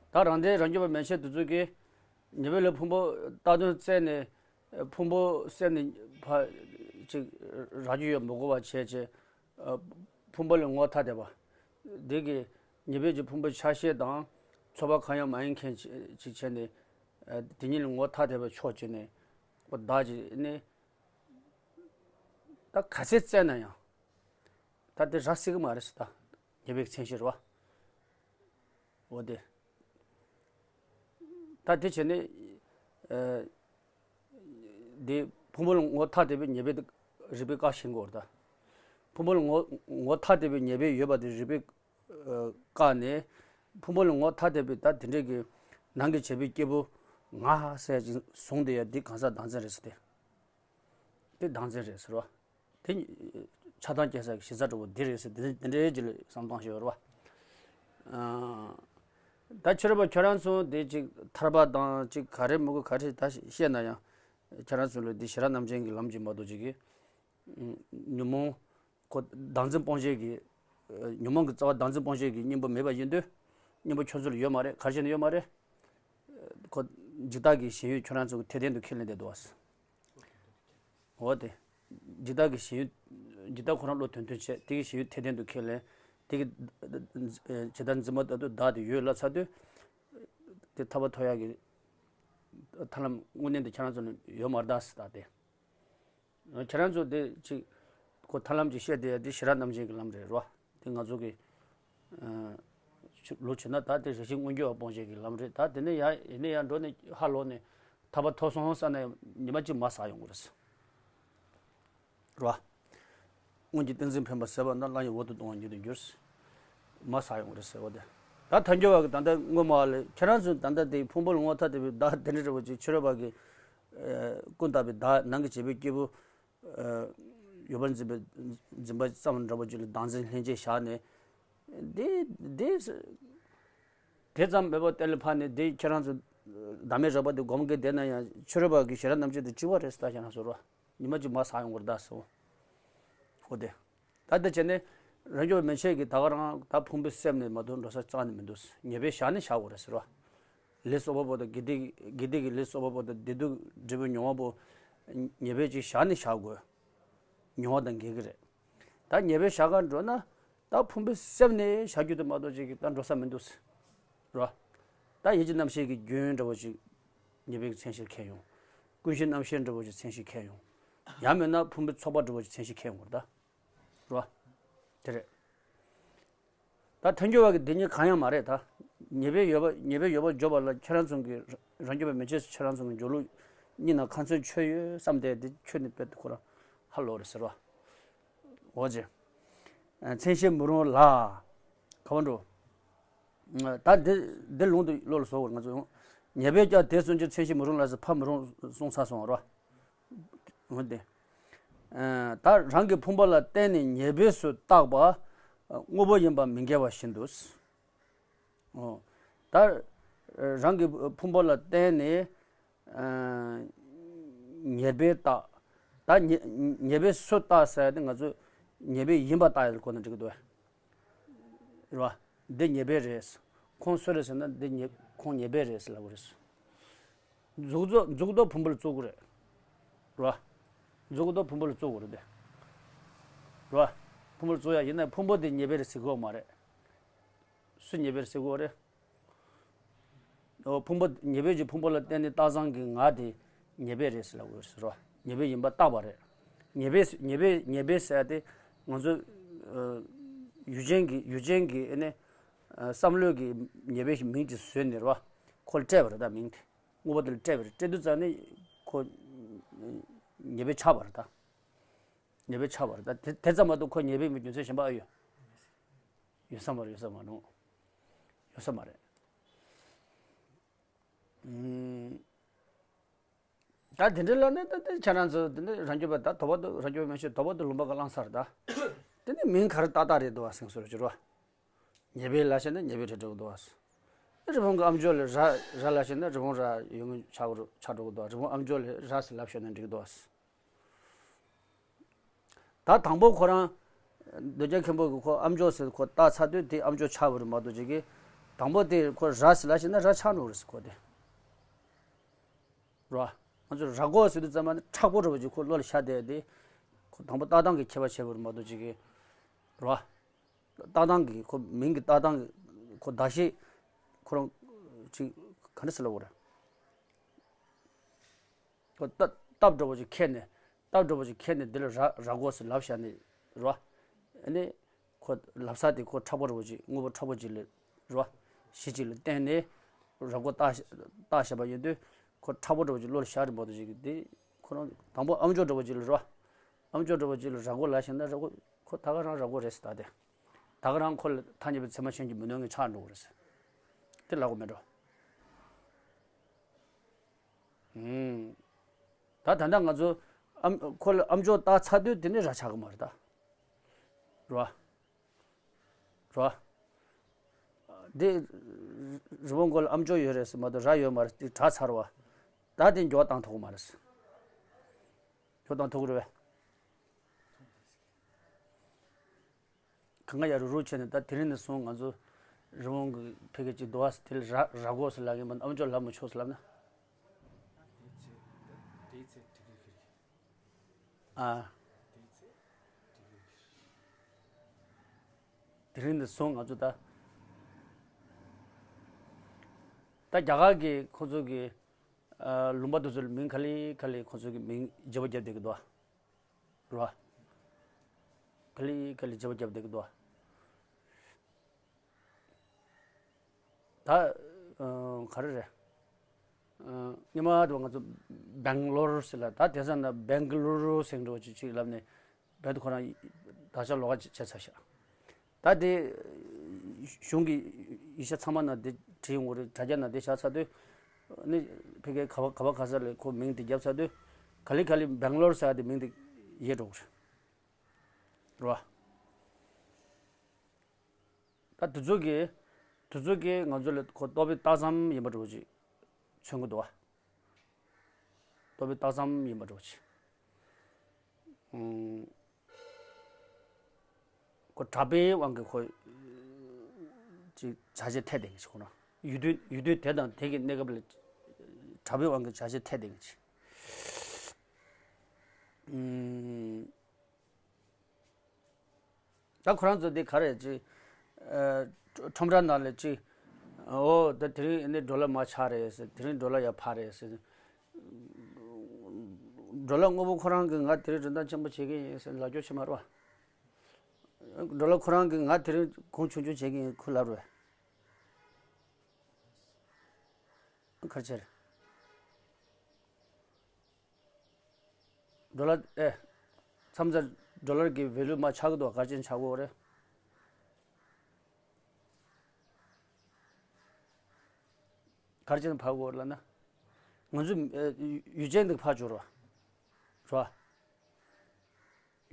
ད་རང་སྡེ་རང་རྒྱུད་པ་མན་ཆད་དེ་ཚོ་གིས་ཉེ་བའི་ལོ་ཕུང་པོ་ལྟ་དོན་བཙལ་ནས་ཕུང་པོ་བསལ་ནས་ཕར་ཅིག་རག་རྒྱུ་ཡོད་མི་དགོས་པ་བྱས་བྱས། ཕུང་པོ་ལ་ངོ་ཐ་དད་པ། འདི་གི་ཉེ་བའི་ཀྱི་ཕུང་པོ་ཆ་ཤས་དང་ཚོགས་པ་གང་ཡང་མ་ཡིན་མཁན་ཅིག་བྱས་ནས། དེ་ཉིད་ལ་ངོ་ཐ་དད་པ་ཕྱོགས་བྱས་ནས་ཁོ་བདག་ཅིག་ནས། ད་ག་ཚད་བཙལ་ན་ཡང་། ད་དེ་རག་སྲིད་ཀྱི་མ་རེད་ཟེར། ད་ཉེ་བའི་མཚན་གཞི་རེད་བ། འོ་དེ། ད་དེ་བྱས་ནས། ཨ། དེ་ཕུང་པོ་ལ་ངོ་ཐ་དད་པའི་ཉེ་བའི་རིགས་པས་བཀག་ཤེས་དགོས་རེད་ད། ཕུང་པོ་ལ་ངོ་ངོ་ཐ་དད་པའི་ཉེ་བའི་ཡོད་པ་དེ་རིགས་པས་བཀག་ནས། ཕུང་པོ་ལ་ངོ་ཐ་དད་པའི་ད་དེ་འདྲས་ཀྱི་ནང་གི་བྱེད་པའི་སྐྱེས་བུ་ང་ཟེར་ཅིག་བཟུང་དེ་ཡ་འདི་གང་ཟག་བདག་འཛིན་རེད་ཟེར་ཏེ། དེ་བདག་འཛིན་རེད་ཟེར་བ། དེ་ཆགས་སྡང་སྐྱེ་ས་གི་གཞི་རྩ་གཙོ་བོ་འདི་རེད་ཟེར་དེ་དེ་འདྲའི་རྗེས་ལ་བསམ་སྟངས་ཤིག་ཡོད་རེད་བ། ཨ། ད་ཕྱི་རོལ་པ་ཁྱོད་རང་ཚོ་དེ་ཅིག་ཐར་པ་དང་ཅིག་ག་རེ་མི་དགོས་ག་རེ་ད་བཤད་ན་ཡང་། ཁྱོད་རང་ཚོ་ལ་འདི་ཞི་རགས་རྣམ་ཅན་གྱི་ལམ་གྱི་མ་གཏོགས་ཅིག་གི། ཉོན་མོངས་ཁོ་བདག་འཛིན་སྤོང་བྱེད་ཀྱི། ཉོན་མོངས་ཀྱི་རྩ་བ་བདག་འཛིན་སྤོང་བྱེད་ཀྱི་གཉེན་པོ་མེད་པ་ཡིན་དུས། གཉེན་པོ་ཁྱོད་ཚོ་ལ་ཡོད་མ་རེད། ག་རེ་བྱས་ནས་ཡོད་མ་རེད། ཁོ་འཇིག་ལྟ་གི་ཞེན་ཡུལ་ཁྱོད་རང་ཚོ་གི་དེ་བདེན་དུ་ཁས་ལེན་བསྡད་འདུག་བ། འོ་དེ། འཇིག་ལྟ་གི་ཞེན་ཡུལ། འཇིག་ལྟ་ཁོ་རང་བློ་དོན་མཐུན་བྱས་དེ་གི་ཞེན་ཡུལ་དེ་བདེན་དུ་ཁས་ལེན། དེ་གི། ཇི་ལྟར་འཛིན་པ་ལྟ་དུས་བདག་དེ་ཡོད་ལབ་ཚར་དུས། དེ་ཐར་པ་ཐོབ་ཡག་གི་ཐར་ལམ་དངོས་གནས་དེ་ཁྱེད་རང་ཚོ་ནི་ཡོད་མ་རེད་ད་ཟེར་ད་དེ། ཁྱེད་རང་ཚོ་དེ་ཅིག་ཁོ་ཐར་ལམ་ཅིག་བཤད་དེ་དེ་ཞི་རགས་རྣམ་ཅན་གྱི་ལམ་རེད་རོ། དེ་ང་ཚོ་གི། ཨ། ལོ་བྱས་ན་ད་དེ་རེ་ཞིག་མངོན་གྱུར་བ་སྤོང་བྱེད་ཀྱི་ལམ་རེད། ད་དེ་ནས་ཡང་ཡིན་ནས་ཡང་འགྲོ་ནས་ཧ་ལོག་ནས་ཐར་པ་ཐོབ་སོང་བསམ་ནས་ཉི་མ་གཅིག་མ་ཟ་ཡོང་གི་རེད། རེད་བ། སྔོན་གྱི་ཏིང་འཛིན་འཕེན་པ་ཟད་པ་རྣམས། ལྷ་ཡི་འོག་ཏུ་ལྟུང་བ་ཉིད་དུ་འགྱུར། མར་ཟག་ཡོང་གི་རེད་ཟེར་བ་དེ། ད་ཐལ་འགྱུར་བ་གི་ད་ལྟ་སྔོན་མ་ལས་ཁྱེད་རང་ཚོས་ད་ལྟ་དེ་ཕུང་པོ་ལ་ངོ་ཐ་དད་པའི་བདག་དེ་འདྲ་འདྲ་བོ་ཅིག་ཕྱི་རོལ་པ་གི་ཀུན་བཏགས་པའི་བདག་ནང་གི་བྱེད་པའི་སྐྱེས་བུ། ཡོད་པར་འཛིན་པའི་འཛིན་པ་ཙམ་འདྲ་བོ་ཅིག་ལ་བདག་འཛིན་ལྷན་སྐྱེས་བཞག་ནས། འདི་འདི་དེ་ཙམ་མེད་པ་གཏན་ལ་ཕབ་ནས་འདི་ཁྱེད་རང་ཚོ་བདག་མེད་རགས་པ་འདི་སྒོམ་གི་བསྡད་ན་ཡང་ཕྱི་རོལ་པ་གི་ཞེ་སྡང་རྣམ་བཅད་དང་གཅིག་པ་རེད་ཟེར་ད་ཁྱེད་རང་ཚོ་རོ། ཉི་མ་གཅིག་མར་ཟག་ཡོང་གི་རེད་ད་ཟེར། འོ་དེ། ད་འདི་བྱས་ནས་རང་རྒྱུད་པ་མན་ཆད་ཀྱིས་ད་ག་རང་ད་ཕུང་པོའི་གསེབ་ནས་མ་གཏོགས་འགྲོ་ས་རྩ་ནས་མི་འདུག་ཉེས་པའི་ཞག་ནས་བཞག་དགོས་རེད་ཟེར་བ། ལས་བསགས་པ་པོ་དང་དགེ་སྡིག་དགེ་སྡིག་གི་ལས་བསགས་པ་པོ་དང་བདེ་སྡུག་འབྲས་བུ་མྱོང་བ་པོ། ཉེས་པའི་ཅིག་ཞག་ནས་བཞག་དགོས། མྱོང་བ་དང་འགལ་གྱི་རེད། ད་ཉེས་པའི་ཞག་ག་འགྲོ་ན། ད་ཕུང་པོའི་གསེབ་ནས་བཞག་རྒྱུ་དེ་མ་གཏོགས་ཅིག་གི་ད་འགྲོ་ས་མི་འདུག་ཟེར། རོ། ད་ཡིད་ཀྱི་རྣམ་ཤེས་ཀྱི་རྒྱུན་འདྲ་བོ་ཅིག་ཉེས་པའི་མཚན་གཞིར་འཁེལ་ཡོང་། ཀུན་གཞི་རྣམ་ཤེས་འདྲ་བོ་ཅིག་མཚན་གཞིར་འཁེལ་ཡོང་། ཡང་མིན་ན་ཕུང་པོའི་ཚོགས་པ་འདྲ་བོ་ཅིག་མཚན་གཞིར་འཁེལ་ཡོང་བར་ད། རོ། དེ་རེད། ད་ཐལ་འགྱུར་བ་གི་སྡེ་གཉིས་གང་ཡང་མ་རེད་ད། ཉེས་པའི་ཡོད་པ་ཉེས་པའི་ཡོད་པ་བརྗོད་པ་ལ་ཁྱེད་རང་ཚོ་གི་རང་རྒྱུད་པ་མན་ཆད་ཁྱེད་རང་ཚོ་གི་འཇོག་ལུགས་གཉིས་ན་ཁ་ཚོན་ཆོད་ཡོད་བསམ་སྟེ་འདི་ཁྱོད་ནི་དཔེ་ཁོ་རང་ཧ་ལོ་རེད་ཟེར་བ། འོ་ཅེ། མཚན་གཞི་མི་རུང་ལ། ག་བ་འགྲོ། ད་འདི་འདི་ལུང་དུ་བློ་ལ་བཟོ་བར་ང་ཚོ་ཡོང་། ཉེས་པའི་ཀྱང་དེ་སུན་འབྱིན་མཚན་གཞི་མི་རུང་ལ་ཟེར་ཕ་མི་རུང་གསུངས་ཚར་སོང་རོ། འོ་དེ། ད་རང་གི་ཕུང་པོ་ལ་བརྟེན་ནས་ཉེས་པས་སུ་བཏགས་པ། དངོས་པོ་ཡིན་པ་མི་འགལ་བ་བཞིན་དུ། ད་རང་གི་ཕུང་པོ་ལ་བརྟེན་ནས། ཉེས་པས་བཏགས། ད་ཉེས་ཉེས་པས་སུ་བཏགས་ཟེར་ཏེ་ང་ཚོས་ཉེས་པས་ཡིན་པ་བཏགས་ཡོད་གོ་ན་འགྲིག་གི་འདུག་བས། རེད་བ། འདི་ཉེས་པས་རེད། ཁོང་སུ་རེད་ཟེར་ན་འདི་ཉེས་ཁོང་ཉེས་པས་རེད་ཟེར་ལབ་དགོས་རེད། མཛུབ་ཐོ་མཛུབ་ཐོ་ཕུང་པོ་ལ་བཙུགས་དགོས་རེད། རེད་བ། མཛུབ་ཐོ་ཕུང་པོ་ལ་བཙུགས་དགོས་རེད་དེ། རེད་བ། ཕུང་པོ་ལ་བཙུགས་ཡ་ཡིན་ན་ཕུང་པོ་དེ་ཉེས་པས་རེད་ཟེར་གི་ཡོད་མ་རེད། སུ་ཉེས་པས་རེད་ཟེར་གི་ཡོད་རེད། ཨོ་ཕུང་པོ་ཉེས་པའི་གི་ཕུང་པོ་ལ་བརྟེན་ནས་བཏགས་ཙམ་གྱི་ངག་དེ་ཉེས་པས་རེད་ཟེར་ལབ་དགོས་རེད་ཟེར་རོ། ཉེས་པས་ཡིན་པ་བཏགས་པ་རེད། ཉེས་པས་ཉེས་པས་ཉེས་པས་ཟེར་ཏེ་ང་ཚོ་ཨ་ཡུལ་ཅན་གྱི་ཡུལ་ཅན་གྱི་ཨ་ནི་ཨ་བསམ་བློའི་གི་ཉེས་པའི་མིང་ཅིག་བཟོས་ནས་རོ། ཁོ་ལ་སྤྲད་པ་རེད་ད་མིང་དེ། དངོས་པོ་དེ་ལ་སྤྲད་པ་རེད་སྤྲད་དུས་ཙམ་ནས་ཁོ་ཉེས་པས་ཆགས་པ་རེད་ད། ཉེས་པས་ཆགས་པ་རེད་ད་དེ་དེ་ཙམ་མ་གཏོགས་ཁོ་ཉེས་པའི་མི་རྒྱུ་མཚན་གཞན་པ་ཨ་ཡོད། ཡོད་ས་མ་རེད་ཡོད་ས་མ་རེད། ཡོད་ས་མ་རེད། ཨུམ། ད་དེ་འདྲ་ལ་ནི་ད་དེ་ཁྱེད་རང་ཚོ་དེ་འདྲ་རང་རྒྱུད་པ་ད་དོ་བ་དུ་རང་རྒྱུད་པ་མན་ཆད་དོ་བ་དུ་ལུང་པ་ག་བླངས་ཚར་ད། དེ་ནི་མིང་ག་རེ་ཏག་ཏག་རེད་འདུག་བ་སེང་སོར་གྱུར་བ། ཉེས་པའི་ལ་བྱས་ན་ཉེས་པའི་རེད་འགྲོ་གི་འདུག་བ། རི་བོང་གི་ཨམ་ཅོག་ལ་ར་ར་ལ་བྱས་ན་རི་བོང་ར་ཡོང་ཆགས་ཆགས་འགྲོ་གི་འདུག་བ་རི་བོང་ཨམ་ཅོག་ལ་ར་ཟེར་ལབ་ཤོད་ན་འགྲིག་གི་འདུག་བ། ད་དང་པོ་ཁོ་རང་། འདོད་རྒྱལ་མཁན་པོ་གི་ཁོ་ཨམ་ཅོག་ཟེར་ཁོ་བཏགས་ཚར་དུས་དེ་ཨམ་ཅོག་ཆགས་པ་རེད་མ་གཏོགས་ཅིག་གི། དང་པོ་དེ་ཁོ་ར་ཟེར་ལབ་ཤེས་ན་ར་ཆགས་འགྲོ་རེད་ཟེར་ཁོ་དེ། ར། ང་ཚོ་ར་མགོ་ཟེར་དུས་ཙམ་པ་ནི་མཁྲེགས་པོ་འདྲ་བོ་ཅིག་ཁོ་བློ་ལ་ཤར་བསྡད་དེ། ཁོ་དང་པོ་ལྟ་སྟངས་ཀྱི་ཁྱད་པར་ཕྱེ་བ་རེད་མ་གཏོགས་ཅིག་གི། ར། ལྟ་སྟངས་ཀྱི་ཁོ་མིང་གི་ལྟ་སྟངས་ཀྱི་ཁོ་གདགས་གཞི། ཁོ་རང་ཅིག་ག་འདྲ་ཟེར་ལབ་དགོས་རེད། ཁོ་སྟབས་སྟབས་འདྲ་བོ་ཅིག་ཁྱེར་ནས་སྟབས་འདྲ་བོ་ཅིག་ཁྱེར་ནས་འདི་ལ་ར་ར་མགོ་ཟེར་ལབ་བཞག་ནས་རེད་བ། ཨ་ནི་ཁོ་ལབ་ས་དེ་ཁོ་མཁྲེགས་པོ་འདྲ་བོ་ཅིག་དངོས་པོ་མཁྲེགས་པོ་ཅིག་ལ་རེད་བ། གཞི་ཅིག་ལ་བརྟེན་ནས་ར་མགོ་བཏགས་བཞག་པ་ཡིན་དུས་ཁོ་མཁྲེགས་པོ་འདྲ་བོ་ཅིག་བློ་ལ་ཤར་རེད་མ་གཏོགས་ཅིག་དེ་ཁོ་རང་དང་པོ་ཨམ་ཅོག་འདྲ་བོ་ཅིག་ལ་རེད་བ། ཨམ་ཅོག་འདྲ་བོ་ཅིག་ལ་ར་མགོ་ལབ་བཞག་ན་ར་མགོ་ཁོ་ད་ག་རང་ར་མགོ་རེད་ཟེར་ད་དེ། ད་ག་རང་ཁོ་ལ་ཐ་སྙད་པའི་ཚད་མ་ཤེས་ཀྱི་མི་ནུས་ངས་ཆགས་འགྲོ་གི་རེད་ཟེར། དེ་ལབ་དགོས་མེད་འགྲོ། ཨུམ། ད་ད་ལྟ་ང་ཚོ་ཨམ་ཁོ་ལ་ཨམ་ཅོག་བཏགས་ཚར་དུས་དེ་ནི་ར་ཆགས་ཀྱི་མ་རེད་ད། ར། ར། འདི་རི་བོང་མགོ་ལ་ཨམ་ཅོག་ཡོད་རེད་ཟེར་མ་གཏོགས་ར་ཡོད་མ་རེད་དེ་གྲགས་ཚར་བ། ད་དེ་འགྱུར་བ་བཏང་ཐུབ་ཀྱི་མ་རེད་ཟེར། འགྱུར་བ་བཏང་ཐུབ་ཀྱི་རེད་པས། གང་ག་ཡ་རུ་རུ་བྱས་ནས་ད་དེ་རིང་ནས་བཟུང་ང་ཚོ་རི་བོང་གི་ཕ་གི་ཅིག་འདུག་བ་དེ་ལ་ར་ར་མགོ་ཟེར་ལབ་ཀྱི་མིན་ཨམ་ཅོག་ལབ་མི་ཆོག་ཟེར་ལབ་ན། ཨ། དེ་རིང་ནས་བཟུང་ང་ཚོ་ད། ད་རྒྱ་གར་གྱི་ཁོ་ཚོ་གི་ལུང་པ་དེ་ཚོ་ལ་མིང་ག་ལེ་ག་ལེ་ཁོ་ཚོ་གི་མིང་བརྗེ་པོ་བརྒྱབ་བསྡད་ཀྱི་འདུག་བ། རེད་བ། ག་ལེ་ག་ལེ་བརྗེ་པོ་བརྒྱབ་བསྡད་ཀྱི་འདུག་བ། ད་ག་རེ་རེད། སྔོན་མ་དུ་ང་ཚོ་སྦེང་ལོར་ཟེར་ལ་ད་དེང་སང་ན་སྦེང་ག་ལུ་རུ་ཟེར་འགྲོ་ཅིག་ཅིག་ལབ་ནས་ རྦད་དེ་ཁོ་རང་བདག་ཅག་ལོགས་ཀ་བྱས་ཚར་ཤག་ད་དེ་གཞུང་གི་ཡིག་ཆ་ཚང་མ་ནང་དེ་བྲིས་ཡོང་གི་རེད། དྲ་རྒྱ་ནང་དེ་བཞག་ཚར་དུས་ནི་ཕ་གིའི་ག་བ་ག་བ་ག་ས་ལ་ཁོ་མིང་དེ་བརྒྱབ་ཚར་དུས་ག་ལེ་ག་ལེ་སྦེང་ལོར་ཟེར་ཡ་དེ་མིང་དེ་ཡལ་འགྲོ་གི་རེད། རེད་བ། ད་དེ་ཚོ་གིས་དེ་ཚོ་གིས་ང་ཚོ་ལ་ཁོ་ལྟོ་ཕད་རྟགས་ཙམ་ཡིན་པ་འདྲ་བོ་ཅིག་མཚོན་གི་འདུག་བ། ལྟོ་ཕད་རྟགས་ཙམ་ཡིན་པ་འདྲ་བོ་ཅིག་ཨུམ། ཁོ་གྲྭ་པའི་དབང་གིས་ཁོ་ཅིག་བྱ་བྱེད་འཐད་དེ་ཞིག་ཁོ་ན་ཡུལ་དུས་ཡུལ་དུས་དེ་དང་དེ་གི་གནས་སྐབས་ལ་གྲྭ་པའི་དབང་གིས་བྱ་བྱེད་འཐད་དེ་ཞིག་ཨུམ། ད་ཁོ་རང་ཚོ་དེ་ག་རེ་ཅིག་ཁྲོམ་ར་ནང་ལ་ཅིག་འོ་ད་དེ་རིང་ནི་ཌོ་ལར་མར་ཆག་རེད་ཟེར། དེ་རིང་ཌོ་ལར་ཡར་འཕར་རེད་ཟེར། ཌོ་ལར་དངོས་པོ་ཁོ་རང་གིས་ང་དེ་རིང་རིན་ཐང་ཆེན་པོ་བྱེད་ཀྱི་ཡིན་ཟེར་ལབ་རྒྱུ་ཞིག་མ་རེད་བ། ཌོ་ལར་ཁོ་རང་གིས་ང་དེ་རིང་གོང་ཆུང་ཆུང་བྱེད་ཀྱི་ཡིན་ཁོ་ལབ་རེད། ག་རེ་བྱས་རེད། ཌོ་ལར་ཨེ། མཚམས་མཚམས་ཌོ་ལར་གྱི་ཝེ་ལུ་མར་ཆག་གི་འདུག་ག་རེ་བྱས་ནས་ཆག་གི་ཡོད་རེད། ག་རེ་བྱས་ནས་འཕར་གི་ཡོད་རེད་ལབ་ན། ང་ཚོ་ཨེ་ཡུལ་ཅན་འདི་འཕར་འགྲོ་རེད་བ། རེད་བ།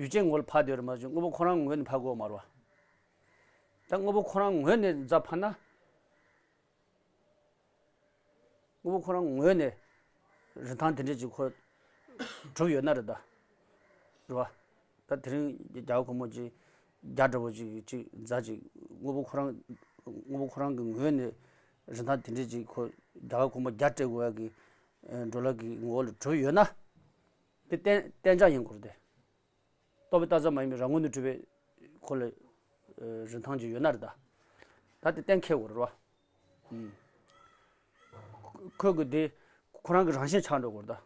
ཡུལ་ཅན་ངོས་ལ་འཕར་བསྡད་ཡོད་རེད་མ་གཞི་དངོས་པོ་ཁོ་རང་ངོས་ནས་འཕར་གི་ཡོད་མ་རེད་བ། ད་དངོས་པོ་ཁོ་རང་ངོས་ནས་རྫ་འཕར་ན། དངོས་པོ་ཁོ་རང་ངོས་ནས་རིན་ཐང་དེ་འདྲས་ཅིག་ཁོ་གྲུབ་ཡོད་ན་རེད་ད། རེད་བ། ད་དེ་རིང་རྒྱ་གར་སྒོར་མོ་ཅིག་བརྒྱ་འདྲ་བོ་ཅིག་ཅིག་རྫ་ཅིག་དངོས་པོ་ཁོ་རང་དངོས་པོ་ཁོ་རང་གི་ངོས་ནས་རིན་ཐང་དེ་འདྲས་ཅིག་ཁོ་རྒྱ་གར་སྒོར་མོ་བརྒྱ་སྤྲད་དགོས་ཡ་གི་ཌོ་ལར་གི་ངོ་བོ་ལ་གྲུབ་ཡོད་ན། དེ་གཏན་གཏན་འཇགས་ཡིན་དགོས་རེད་དེ། ལྟོ་ཕད་རྟགས་ཙམ་མ་ཡིན་པའི་རང་ངོས་ནས་གྲུབ་པའི་ཁོ་ལ་རིན་ཐང་ཅིག་ཡོད་ན་རེད་ད། ད་དེ་གཏན་འཁེལ་དགོས་རེད་བ། ཁོས་གི་དེ་ཁོ་རང་གི་རང་བཞིན་ཆགས་འགྲོ་དགོས་རེད་ད།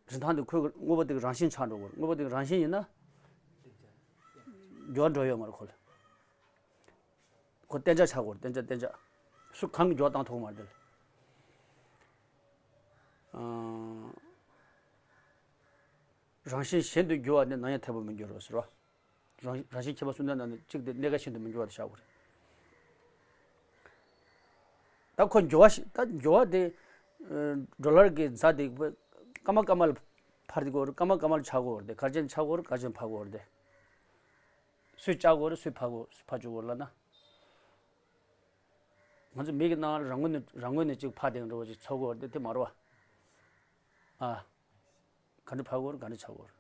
རིན་ཐང་དེ་ཁོའི་དངོས་པོ་དེ་གི་རང་བཞིན་ཆགས་འགྲོ་དགོས་རེད། དངོས་པོ་དེ་གི་རང་བཞིན་ཡིན་ན། འགྱུར་བ་འགྲོ་ཡོད་མ་རེད་ཁོ་ལ། ཁོ་གཏན་འཇགས་ཆགས་དགོས་རེད། གཏན་འཇགས་གཏན་འཇགས། སུ་གང་གིས་འགྱུར་བ་བཏང་ཐུབ་ཀྱི་མ་རེད་དེ་ལ། རང་བཞིན་གཞན་དུ་འགྱུར་བ་ནི་ནམ་ཡང་ཐེ་བོ་མི་འགྱུར་རོ་ཟེར་བ། རང་རང་བཞིན་ཁྱད་པར་གསུམ་ལྡན་ནང་ནས་གཅིག་དེ་གནས་སྐབས་གཞན་དུ་མི་འགྱུར་བ་དེ་བཞག་དགོས་རེད། ད་ཁོ་འགྱུར་བ་ཞིག་ད་འགྱུར་བ་དེ་ཌོ་ལར་གྱི་རྫ་དེ་སྐར་མ་སྐར་མ་ལ་འཕར་དེ་དགོས་རེད། སྐར་མ་སྐར་མ་ལ་ཆག་དགོས་རེད་དེ། ག་རེ་བྱས་ནས་ཆག་དགོས་རེད། ག་རེ་བྱས་ནས་འཕར་དགོས་རེད་དེ། སུས་བཅག་དགོས་རེད། སུས་འཕར་དགོས་སུས་འཕར་བཅུག་དགོས་རེད་ལབ་ན། ང་ཚོ་མི་གི་སྣང་བ་རང་ངོས་ནས་རང་ངོས་ནས་ཅིག་ཕར་དེ་འགྲོ་བ་ཅིག་ཚོར་གི་ཡོད་རེད་དེ། དེ་མ་རེད་བ། ཨ། ག་འདྲ་ཕར་གོ་རེད། ག་འདྲ་ཆག་གོ་རེད།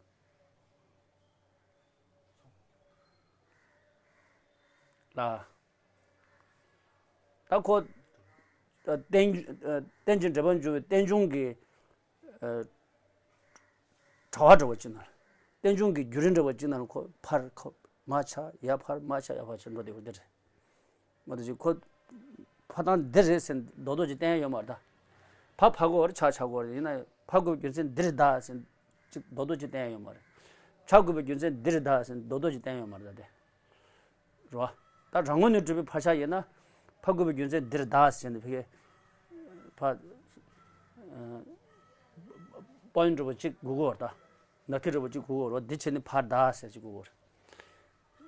ལ། ད་ཁོ། རྟེན་རྟེན་ཅིང་འབྲེལ་པར་འབྱུང་བའི་རྟེན་འབྱུང་གི། ཨ། དྲ་བ་འདྲ་བོ་ཅིག་ན། རྟེན་འབྱུང་གི་བརྒྱུད་རིམ་འདྲ་བོ་ཅིག་ན་ཁོ་ཕར་ཁོ་མར་ཆག་ཡར་འཕར་མར་ཆག་ཡར་འཕར་ཅིག་འགྲོ་བསྡད་ཡོད་དེ་རེད། མ་གཏོགས་ཅིག་ཁོ་ཕར་སྟངས་འདི་རེད་ཟེར་རྡོག་རྡོག་ཅིག་བསྟན་ཡ་ཡོད་མ་རེད་ད། ཕར་འཕར་དགོས་རེད། ཆག་ཆག་དགོས་རེད། ཡིན་ན་འཕར་དགོས་པའི་རྒྱུ་མཚན་འདི་རེད་ད་ཟེར་ཅིག་རྡོག་རྡོག་ཅིག་བསྟན་ཡ་ཡོད་མ་རེད། ཆག་དགོས་པའི་རྒྱུ་མཚན་འདི་རེད་ད་ཟེར་རྡོག་རྡོག་ཅིག་བསྟན་ཡ་ཡོད་མ་རེད་ད་དེ། རེད་བ། ད་རང་ངོས་ནས་གྲུབ་པའི་འཕར་ཆག་ཡིན་ན། འཕར་དགོས་པའི་རྒྱུ་མཚན་འདི་རེད་ད་ཟེར་ནས་ཕ་གི་ཕར། པོ་ཡིན་འདྲ་བོ་གཅིག་དགོས་ཀྱི་ཡོད་རེད་ད། ནག་ཐིག་འདྲ་བོ་གཅིག་དགོས་ཀྱི་ཡོད་རེད་བ། འདི་བྱས་ནས་འཕར་ད་ཟེར་གཅིག་དགོས་ཀྱི་ཡོད་རེད།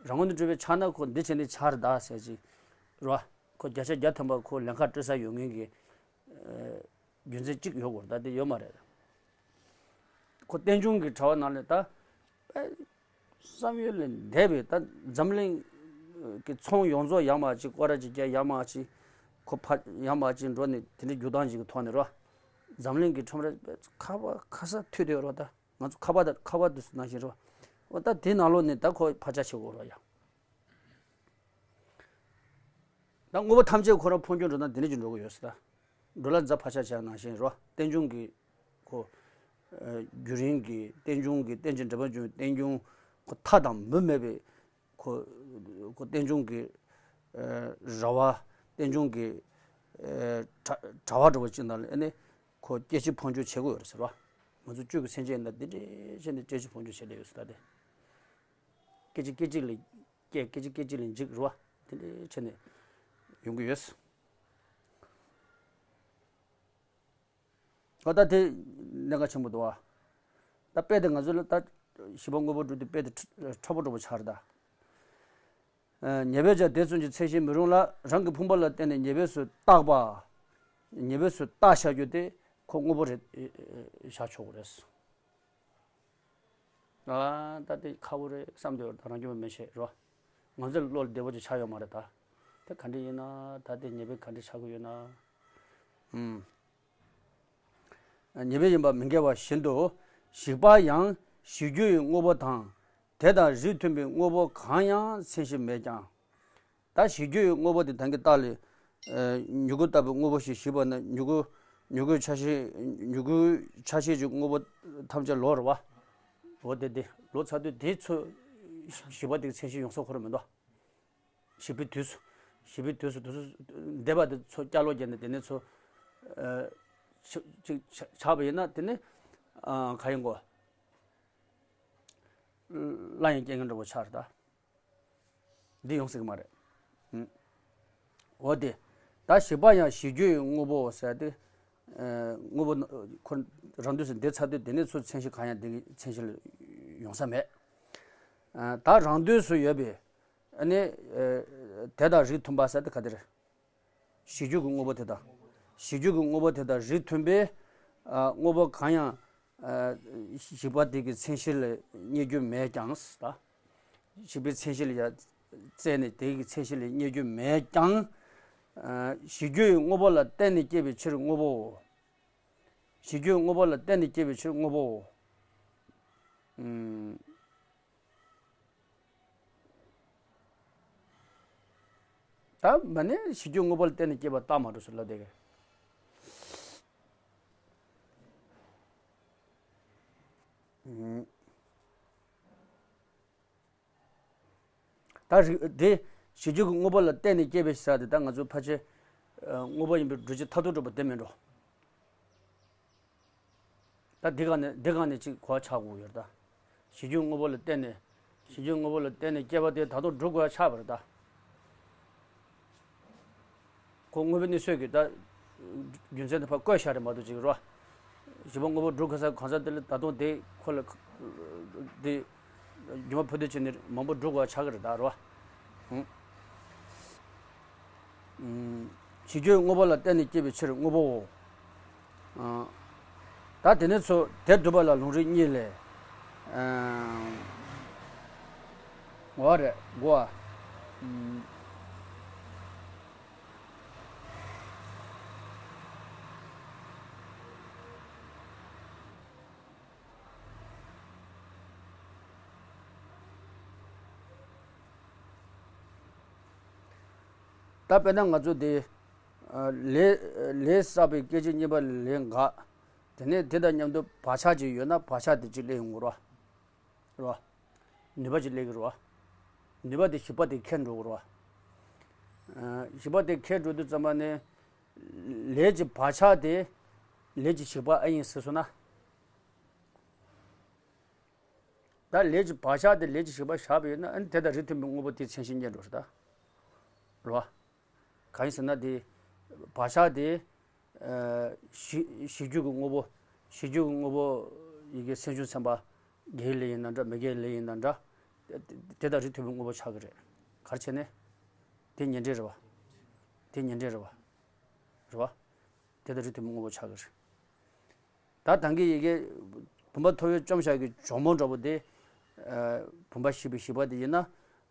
རང་ངོས་ནས་གྲུབ་པའི་ཆག་ན་ཁོ་འདི་བྱས་ནས་ཆག་རེད་ད་ཟེར་གཅིག་རེད་བ། ཁོ་བརྒྱ་ཆ་བརྒྱ་ཐམ་པ་ཁོ་ལན་ཁག་སྤྲོད་ས་ཡོད་མཁན་གྱི། རྒྱུ་མཚན་གཅིག་ཡོད་དགོས་རེད་ད། དེ་ཡོད་མ་རེད། ཁོ་རྟེན་འབྱུང་གི་དྲ་བ་ནང་ལ་ད། བསམ་ཡུལ་ལས་འདས་པའི་ད་འཛམ་གླིང་གི་ཚོང་ཡོངས་རྫོགས་ཡར་མར་ཅིག་སྐོར་ར་ཅིག་རྒྱག་ཡར་མར་ཅིག་ཁོ་ཕ་ཡར་མར་ཅིག་འགྲོ་ནས་དེ་འདྲའི་རྒྱུ་སྟངས་ཅིག་གི་ཐོག་ནས་རོ། འཛམ་གླིང་གི་ཁྲོམ་ར་ཁ་བ་ཁ་ས་མཐུད་དེ་རོ། ད་ང་ཚོ་ཁ་བ་ད་ཁ་བ་དུ་ནང་བཞིན་རོ། འོ་ད་དེ་ནང་ལོགས་ནས་ད་ཁོ་ཕར་ཆག་བྱེད་དགོས་རོ་ཡ། ད་དངོས་པོ་ཐམས་ཅད་ཁོ་རང་འཕོ་འགྱུར་འགྲོ་ན་དེ་འདྲ་ཅིག་འགྲོ་གི་ཡོད་ཟེར་ད། འགྲོ་ལ་རྫ་ཕར་ཆག་བྱས་ནང་བཞིན་རོ། རྟེན་འབྱུང་གི་ཁོ། ཨ། བརྒྱུད་རིམ་གྱི་རྟེན་འབྱུང་གི་རྟེན་ཅིང་འབྲེལ་པར་འབྱུང་བའི་རྟེན་འབྱུང་ཁོ་མཐའ་དང་མུ་མེད་པའི་ཁོ་ཁོ་རྟེན་འབྱུང་གི། ཨ། ར་བ། རྟེན་འབྱུང་གི། ཨ། དྲ་དྲ་བ་འདྲ་བོ་ཅིག་ནང་ལ་ཨ་ནི་ཁོ་སྐྱེ་འཆི་འཕོ་འགྱུར་བྱེད་དགོས་ཡོད་རེད་ཟེར་བ། ང་ཚོ་བཅུད་ཀྱི་སེམས་ཅན་ཡིན་ན་འདི་འདྲས་བྱས་ནས་སྐྱེ་འཆི་འཕོ་འགྱུར་བྱེད་ལེ་ཡོད་ཟེར་ད་དེ། སྐད་ཅིག་སྐད་ཅིག་ལ་སྐྱེ། སྐད་ཅིག་སྐད་ཅིག་ལ་འཇིག་རེད་བ། དེ་འདྲའི་ཆ་ནས་ཡོང་གི་ཡོད། ཨོ་ད་དེ་གནད་འགག་ཆེན་པོ་འདུག་བ། ད་དཔེ་དེ་ང་ཚོ་ལ་ད་ བཞི་པ་དངོས་པོ་སྒྲུབ་དུས་དཔེ་དེ་ཕྲ་པོ་འདྲ་པོ་ཆགས་རེད་ད། ཉེས་པའི་ཆ་དེ་ཙམ་གྱིས་མཚན་གཞི་མི་རུང་ལ། རང་གི་ཕུང་པོ་ལ་བརྟེན་ནས་ཉེས་པའི་ཚུལ་བརྟག་པ། ཉེས་པའི་ཚུལ་བརྟག་བྱ་རྒྱུ་དེ་ཁོ་དངོས་པོ་རེད་བཞག་ཆོག་གི་རེད། ཨ་ད་དེ་ཁག་པོ་རེད་བསམ་དུས་ད་རང་རྒྱུད་མ་མི་ཤེས་རོ། ང་ཚོའི་བློ་ལ་བདེ་པོ་ཅིག་ཆགས་ཡོད་མ་རེད་ད། དེ་ག་འདྲ་ཡིན་ན་ད་དེ་ཉེས་པའི་ག་འདྲ་ཆགས་ཀྱི་ཡོད་ན། ཨུམ། ཉེས་པའི་ཡིན་པ་མི་འགལ་བ་བཞིན་དུ། ཞིག་པ་ཡང་གཞི་རྒྱུ་ཡི་དངོས་པོ་དང་། དེ་དང་རིགས་མཐུན་པའི་དངོས་པོ་གང་ཡང་མཚན་གཞི་མེད་ཀྱང་། ད་གཞི་རྒྱུ་ཡི་དངོས་པོ་དེ་ད་གིན་བརྟགས་ལས། མྱུ་གུ་ལྟ་བུའི་དངོས་པོ་ཞིག་ཞིག་པ་ན་མྱུ་གུ། མྱུ་གུའི་ཆ་ཤས། མྱུ་གུའི་ཆ་ཤས་ཀྱི་དངོས་པོ་ཐམས་ཅད་ལོ་རེད་བ། འོ་དེ་དེ་ལོ་ཚར་དུས་དེའི་ཚོ་ཞིག་པ་དེ་གི་མཚན་གཞི་ཡོང་ས་ཁོ་རང་མི་འདུག་ཞིག་པའི་དུས་སུ། ཞིག་པའི་དུས་སུ་དུས་སུ་འདས་པ་དེ་ཚོ་བསྐྱར་ལོག་བརྒྱབ་ནས་དེ་ནས་ཚོ། ཨ། ཆ་ཆ་ཆགས་པ་ཡིན་ན་དེ་ནི། ཨ། ག་ཡིན་གོ། སླར་ཡང་སྐྱེ་མཁན་འདྲ་པོ་ཆགས་རེད་ད། འདི་ཡོང་སྲིད་ཀྱི་མ་རེད། ཨུམ། འོ་དེ། ད་ཞིག་པ་ཡང་གཞི་རྒྱུ་ཡི་དངོས་པོའོ་ཟེར་ཏེ། ཨ། དངོས་པོ་ཁོ་རང་དུས་སུ་འདས་ཚར་དུས་དེ་ནས་ཚུར་མཚན་གཞི་གང་ཡང་དེ་གི་མཚན་གཞི་ལ་ཡོང་ས་མེད། ཨ། ད་རང་དུས་སུ་ཡོད་པའི། ཨ་ནི། ཨ། དེ་དང་རིགས་མཐུན་པ་ཟེར་ཏེ་ག་དེ་རེད། གཞི་རྒྱུ་གི་དངོས་པོ་དེ་དང་། གཞི་རྒྱུ་གི་དངོས་པོ་དེ་དང་རིགས་མཐུན་པའི། ཨ། དངོས་པོ་གང་ཡང་། ཨ། ཞིག་པ་དེ་གི་མཚན་གཞི་ལ་རྙེད་རྒྱུ་མེད་ཀྱང་ད། ཞིག་པའི་མཚན་གཞི་ལ་ཡ་བཙལ་ནས་དེ་གི་མཚན་གཞི་ལ་རྙེད་རྒྱུ་མེད་ཀྱང་། ཨ། གཞི་རྒྱུ་ཡི་དངོས་པོ་ལ་བརྟེན་ནས་སྐྱེས་པའི་ཕྱིར་དངོས་པོའོ། གཞི་རྒྱུ་ཡི་དངོས་པོ་ལ་བརྟེན་ནས་སྐྱེས་པའི་ཕྱིར་དངོས་པོའོ། ཨུམ། ད་མ་ནི་གཞི་རྒྱུ་དངོས་པོ་ལ་བརྟེན་ནས་སྐྱེས་པ་རྟགས་མ་གྲུབ་སུ་ལབ་བསྡད་ཀྱི། ཨུམ། ད་རིགས་དེ་གཞི་རྒྱུ་གི་དངོས་པོ་ལ་བརྟེན་ནས་སྐྱེས་པའི་ས་དེ་ད་ང་ཚོ་ཕལ་ཆེར། ཨ། དངོས་པོ་ཡིན་པའི་སྒྲུབ་བྱེད་མཐར་ཐུག་གྲུབ་པ་དེ་མིན་འགྲོ། ད་འདི་ག་ནས་འདི་ག་ནས་ཅིག་གོ་བ་ཆགས་དགོས་ཡོད་ད། གཞི་རྒྱུ་དངོས་པོ་ལ་བརྟེན་ནས། གཞི་རྒྱུ་དངོས་པོ་ལ་བརྟེན་ནས་སྐྱེས་པ་དེ་ད་དུང་སྒྲུབ་དགོས་ཡ་ཆགས་པ་རེད་ད། ཁོ་དངོས་པོའི་གནས་ཚུལ་གྱི་ད་རྒྱུ་མཚན་དེ་ཕར་བཀོད་བཞག་རེད་མ་གཏོགས་ཅིག་རོ། གཞི་པ་དངོས་པོ་སྒྲུབ་དགོས་ས་གང་ས་དེ་ལ་ད་དུང་དེ་ཁོ་ལ་དེ་སྒྱུ་མ་ཕུ་དུ་བྱས་ནས་མང་པོ་སྒྲུབ་དགོས་ཡ་ཆགས་ཀྱི་རེད་ད་རོ། ཨུང་། གཞི་རྒྱུའི་དངོས་པོ་ལ་བརྟེན་ནས་སྐྱེས་པའི་ཕྱིར་དངོས་པོའོ། ཨ། ད་དེ་ནས་ཚུར་དེ་སྒྲུབ་པ་ལ་ལུང་རིགས་གཉིས་ལས། ཨ། འོ་རེད་གོ། ཨུམ། ད་དཔེར་ན་ང་ཚོ་འདི། ཨ། ལས་ལས་བསགས་པའི་སྐད་ཅིག་གཉིས་པ་ལས་འགགས། དེ་ནས་དེ་དང་མཉམ་དུ་བག་ཆགས་ཅིག་ཡོད་ན་བག་ཆགས་དེ་ཅིག་སླེབས་ཡོང་གི་རེད་བ། རེད་བ། ནུས་པ་ཅིག་སླེབས་ཀྱི་རེད་བ། ནུས་པ་དེ་ཞིག་པ་དེ་ཁྱེར་འགྲོ་གི་རེད་བ། ཨ། ཞིག་པ་དེ་ཁྱེར་འགྲོ་དུས་ཙམ་པ་ནས། ལས་ཀྱི་བག་ཆགས་དེ་ལས་ཀྱི་ཞིག་པ་ཨེ་ཡིན་ཟེར་སོང་ན། ད་ལས་ཀྱི་བག་ཆགས་དེ་ལས་ཀྱི་ཞིག་པ་བཞག་པ་ཡིན་ན་ཨ་ནི་དེ་དང་རིགས་མཐུན་པའི་དངོས་པོ་དེའི་མཚན་གཞི་རྙེད་འགྲོ་རེད་ད། རེད་བ། གང་ཡིན་ཟེར་ན་དེ། བག་ཆགས་དེ། ཨ། གཞི་གཞི་རྒྱུ་གི་དངོས་པོ། གཞི་རྒྱུ་གི་དངོས་པོ་ཡི་གེ་སེམས་བྱུང་ཚན་པ། དགེ་བའི་ལས་ཡིན་ན་འདྲ་མི་དགེ་བའི་ལས་ཡིན་ན་འདྲ། དེ་དེ་དང་རིགས་མཐུན་པའི་དངོས་པོ་ཆགས་ཀྱི་རེད། ག་རེ་བྱས་ནས། དེ་ཉེ་འབྲེལ་རེད་བ། དེ་ཉེ་འབྲེལ་རེད་བ། རེད་བ། དེ་དང་རིགས་མཐུན་པའི་དངོས་པོ་ཆགས་ཀྱི་རེད། ད་ད་གིན་ཡི་གེ། བུམ་པ་ཐོ་བས་བཅོམ་བཞག་གི་སྦྱོར་མོ་འདྲ་པོ་དེ། ཨ། བུམ་པ་ཞིག་པའི་ཞིག་པ་དེ་ཡིན་ན།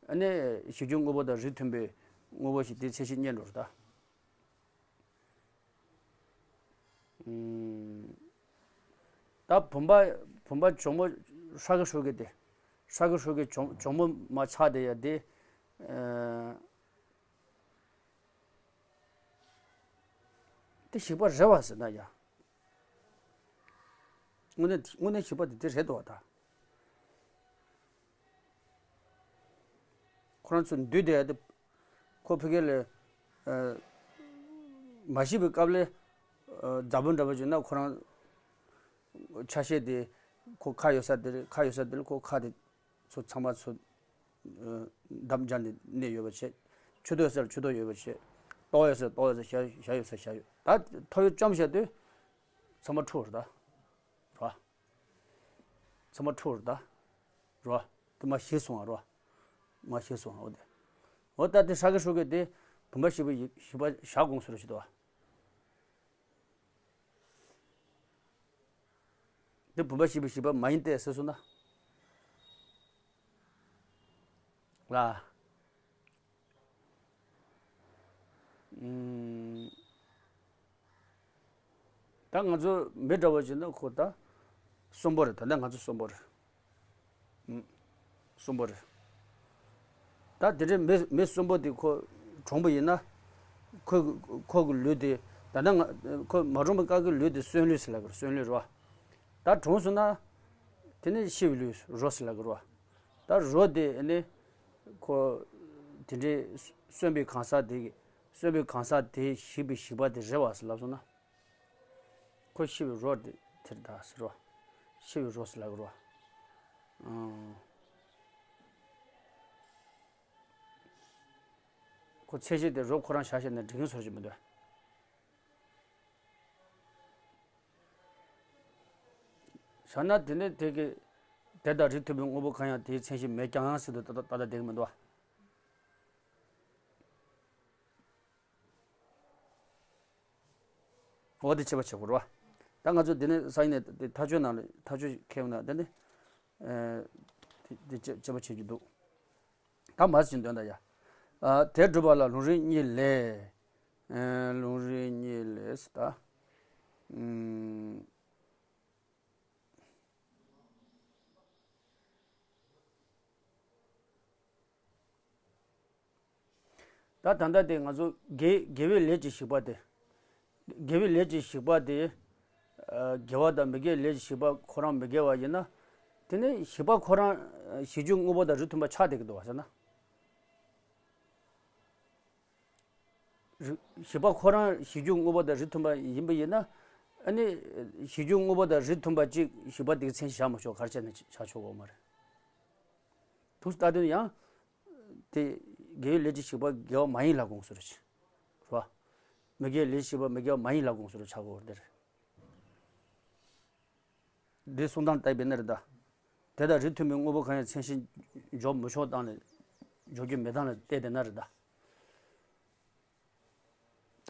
ཨ་ནི་གཞི་རྒྱུའི་དངོས་པོ་དང་རིགས་མཐུན་པའི་དངོས་པོ་ཞིག་དེའི་མཚན་གཞི་རྙེད་འགྲོ་རེད་ད། ཨུམ། ད་བུམ་པ་བུམ་པ་སྦྱོར་མོ་ཧྲ་གི་ཧྲུག་གི་དེ། ཧྲ་གི་ཧྲུག་གི་སྦྱོར་སྦྱོར་མོ་མ་ཆགས་དེ་ཡ་དེ། ཨ། དེ་ཞིག་པ་རེད་བ་ཟེར་ན་ཡ། དངོས་གནས་དངོས་གནས་ཞིག་པ་དེ་དེ་རེད་དོ་ད། ཁོ་རང་ཚོ་འདུས་དེ་དེ། ཁོ་ཕ་གི་ལ། ཨ། མ་ཤི་བའི་སྐབས་ལ། ཨ། རྫ་བུ་འདྲ་པོ་བྱུང་ན་ཁོ་རང་། ཆ་ཤས་དེ། ཁོ་ཁ་ཡོད་ས་དེ་ཁ་ཡོད་ས་དེ་ལ་ཁོ་ཁ་དེ། ཚོ་ཚང་མ་ཚོ། ཨ། འདམ་སྦྱར་ནས་གནས་ཡོད་པ་བྱས། ཆུ་ཐོག་ཡོད་ས་ལ་ཆུ་ཐོག་ཡོད་པ་བྱས། ཏོག་ཡོད་ས་ལ་ཏོག་ཡོད་ས། ཞྭ་ཞྭ་ཡོད་ས་ལ་ཞྭ་ཡོད། ད་ཐོ་བས་བཅོམ་བྱས་དུས། ཚང་མ་འཁྲུགས་རེད་ད། རེད་བ། ཚང་མ་འཁྲུགས་རེད་ད། རོ། དེ་མ་ཤེས་སོང་བ་རོ། མ་ཤེས་སོང་བ་འོ་དེ། འོ་ད་དེ་ཧྲ་གི་ཧྲུ་གི་དེ་བུམ་པ་བཞི་པའི་བཞི་པ་བཞག་དགོངས་སུ་རེ་ཞིག་འདུག་བ། དེ་བུམ་པ་བཞི་པའི་བཞི་པ་མ་ཡིན་ཏེ་ཟེར་སོང་ན། ལ། ད་ང་ཚོ་མི་འདྲ་བོ་བྱས་ན་ཁོ་ད་གསོན་པོ་རེད། ད་ལྟ་ང་ཚོ་གསོན་པོ་རེད། གསོན་པོ་རེད། ད་དེ་འདྲའི་མི་མི་གསོན་པོ་དེ་ཁོ་གྲོངས་པ་ཡིན་ན། ཁོ་ཁོ་གི་ལུས་དེ་ད་ལྟ་ང་ཁོ་མ་གྲོངས་པའི་སྐབས་ཀྱི་ལུས་དེ་གསོན་ལུས་ཟེར་ལབ་ཀྱི་རེད། གསོན་ལུས་རེད་བ། ད་གྲོངས་སོང་ན། དེ་ནི་ཤི་བའི་ལུས་རོ་ཟེར་ལབ་ཀྱི་རེད་བ། ད་རོ་དེ་ནི་ཁོ་དེ་འདྲའི་གསོན་པོའི་གང་ཟག་དེ་གི་གསོན་པོའི་གང་ཟག་དེ་ཤི་བའི་བཞི་པ་དེ་རེད་བ་ཟེར་ལབ་སོང་ན། ཁོ་ཤི་བའི་རོ་དེ་དེར་ད་ཟེར་རོ། ཤི་བའི་རོ་ཟེར་ལབ་རོ། ཁོ་མཚན་གཞི་དེ་རོ་ཁོ་རང་བཞག་བཞག་ན་འགྲིག་གི་བཟོ་ཞིག་མི་འདུག་བཞག་ན་དེ་ནི་དེ་གི་དེ་དང་རིགས་མཐུན་པའི་དངོས་པོ་གང་ཡང་དེའི་མཚན་གཞི་མེད་ཀྱང་ཟེར་དུས་ད་ལྟ་ད་ལྟ་བསྡད་གི་མི་འདུག་བ། འོ་དེ་དཔྱད་པ་བྱེད་དགོས་རེད་བ། ད་ང་ཚོ་འདི་ནས་སང་ཉིན་ནས་དེ་ཐག་གཅོད་ནང་ལ་ཐག་གཅོད་འཁེལ་ཡོང་ན་འདི་ནི། ཨེ། དེ་དེ་དཔྱད་དཔྱད་པ་བྱེད་རྒྱུ་འདུག་ད་མ་ཟིན་དོན་དག་ཡ། ཨ། དེ་སྒྲུབ་པ་ལ་ལུང་རིགས་གཉིས་ལས། ཨེ། ལུང་རིགས་གཉིས་ལས་ད། ཨུམ། ད་ད་ལྟ་དེ་ང་ཚོ་དགེ་དགེ་བའི་ལས་ཀྱི་ཞིག་པ་དེ། དགེ་བའི་ལས་ཀྱི་ཞིག་པ་དེ། ཨ། དགེ་བ་དང་མི་དགེའི་ལས་ཀྱི་ཞིག་པ་ཁོ་རང་མི་དགེ་བ་ཡིན་ན། དེ་ནི་ཞིག་པ་ཁོ་རང་ཞིག་རྒྱུ་དངོས་པོ་དང་རིགས་མཐུན་པ་ཆགས་བསྡད་ཀྱི་འདུག་བ་ཟེར་ན། རིགས་ཞིག་པ་ཁོ་རང་ཞིག་རྒྱུ་དངོས་པོ་དང་རིགས་མཐུན་པ་ཡིན་པ་ཡིན་ན། ཨ་ནི་ཞིག་རྒྱུ་དངོས་པོ་དང་རིགས་མཐུན་པ་གཅིག་ཞིག་པ་དེ་གི་མཚན་གཞི་བཞག་མ་ཆོག་ག་རེ་བྱས་ནས་བཞག་ཆོག་གི་ཡོད་མ་རེད། དུས་ལྟ་དུས་ཡང་། དེ་དགེ་བའི་ལས་ཀྱི་ཞིག་པ་དགེ་བ་མ་ཡིན་ལབ་དགོངས་སུ་རེད། རེད་བ། མི་དགེའི་ལས་ཀྱི་ཞིག་པ་མི་དགེ་བ་མ་ཡིན་ལབ་དགོངས་སུ་རེད་ཆགས་དགོས་རེད་དེར། འདི་གསུང་སྟངས་ལྟ་བས་ན་རེད་ད། དེ་དང་རིགས་མཐུན་པའི་དངོས་པོ་གང་ཡང་མཚན་གཞི་འཇོག་མི་ཆོག་སྟངས་ལས་འཇོག་རྒྱུ་མེད་སྟངས་ལ་བལྟས་བསྡད་ན་རེད་ད།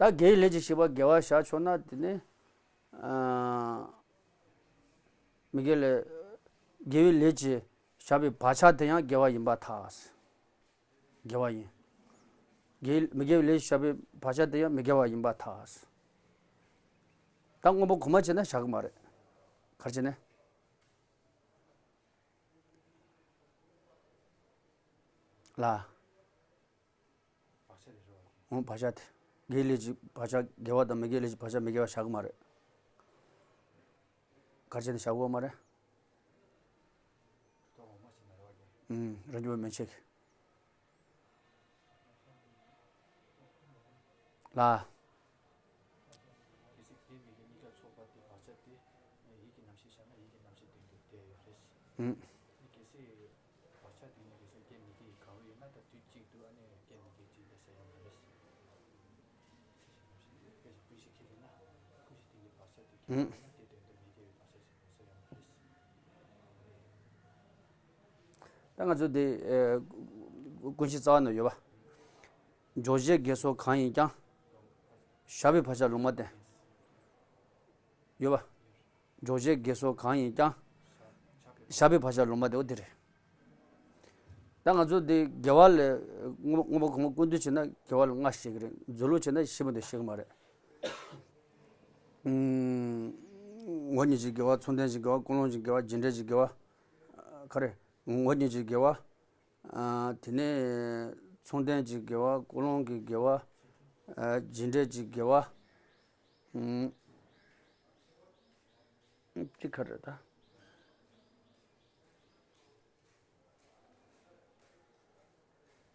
ད་དགེ་བའི་ལས་ཀྱི་ཞིག་པ་དགེ་བ་བཞག་ཆོག་ན་དེ་ནི། ཨ། མི་དགེ་ལས། དགེ་བའི་ལས་ཀྱི་བཞག་པའི་བག་ཆགས་དེ་ཡང་དགེ་བ་ཡིན་པར་ཐལ། དགེ་བ་ཡིན། དགེ་མི་དགེ་བའི་ལས་ཀྱི་བཞག་པའི་བག་ཆགས་དེ་ཡང་མི་དགེ་བ་ཡིན་པར་ཐལ། ད་དངོས་པོ་གོང་མ་བྱས་ན་བཞག་གི་མ་རེད། ག་རེ་བྱས་ནས། ལ། འོ་བག་ཆགས་དེ། དགེ་ལས་ཀྱི་བག་ཆགས་དགེ་བ་དང་མི་དགེ་ལས་ཀྱི་བག་ཆགས་མི་དགེ་བ་བཞག་གི་མ་རེད། ག་རེ་བྱས་ནས་བཞག་གི་ཡོད་མ་རེད། ཨུམ། རང་རྒྱུད་པ་མན་ཆད་ཀྱི། ལ། གལ་སྲིད་དེ་མི་དགེ་གཉིས་ཀ་ཚོགས་པ་དེ་བག་ཆགས་དེ་ཡིད་ཀྱི་རྣམ་ཤེས་བཞག་ན་ཡིད་ཀྱི་རྣམ་ཤེས་དོན་དུ་བསྡད་ཡོད་རེད། ཨུམ། གལ་སྲིད་བག་ཆགས་དེ་ནི་གལ་སྲིད་རྐྱེན་མི་དགེ་གང་རུང་ཡོད་ན་ད་དུས་གཅིག་ཏུ་ཨ་ནི་རྐྱེན་མི་དགེ་གཅིག་དེ་ཟེར་ཡ་མ་རེད། ཀུན་གཞི་ཁས་ལེན་ན་ཀུན་གཞི་དེ་གི་བག་ཆགས་དེ་ཁས་ལེན་ན་དེ་དོན་དུ་མི་དགེ་བའི་བག་ཆགས་ཟེར་ཡ་མ་རེད། ད་ང་ཚོ་འདི། ཨེ། ཀུན་གཞི་རྩ་བ་ནས་ཡོད་པ། འཇོག་བྱེད་དགེ་སོགས་གང་ཡིན་ཀྱང་། བཞག་པའི་བག་ཆགས་ལུང་མ་བསྟན། ཡོད་པ། འཇོག་བྱེད་དགེ་སོགས་གང་ཡིན་ཀྱང་། བཞག་པའི་བག་ཆགས་ལུང་མ་བསྟན་འོ་དེ་རེད། ད་ང་ཚོ་འདི་དགེ་བ་ལ་དངོས་དངོས་པོ་གོང་མ་ཀུན་བཏུས་བྱས་ན་དགེ་བ་ལ་ལྔ་བཤད་ཀྱི་རེད། མཛོད་ལུགས་བྱས་ན་བཞི་མ་གཏོགས་བཤད་ཀྱི་མ་རེད། ངོ་བོ་ཉིད་ཀྱི་དགེ་བ། མཚུངས་ལྡན་གྱི་དགེ་བ། ཀུན་སློང་གི་དགེ་བ། རྒྱུ་འབྲས་ཀྱི་དགེ་བ། ག་རེ། ངོ་བོ་ཉིད་ཀྱི་དགེ་བ། ཨ། དེ་ནས་མཚུངས་ལྡན་གྱི་དགེ་བ། ཀུན་སློང་གི་དགེ་བ། ཨ། རྒྱུ་འབྲས་ཀྱི་དགེ་བ། ཨུམ། ཅི་ག་རེ་ད།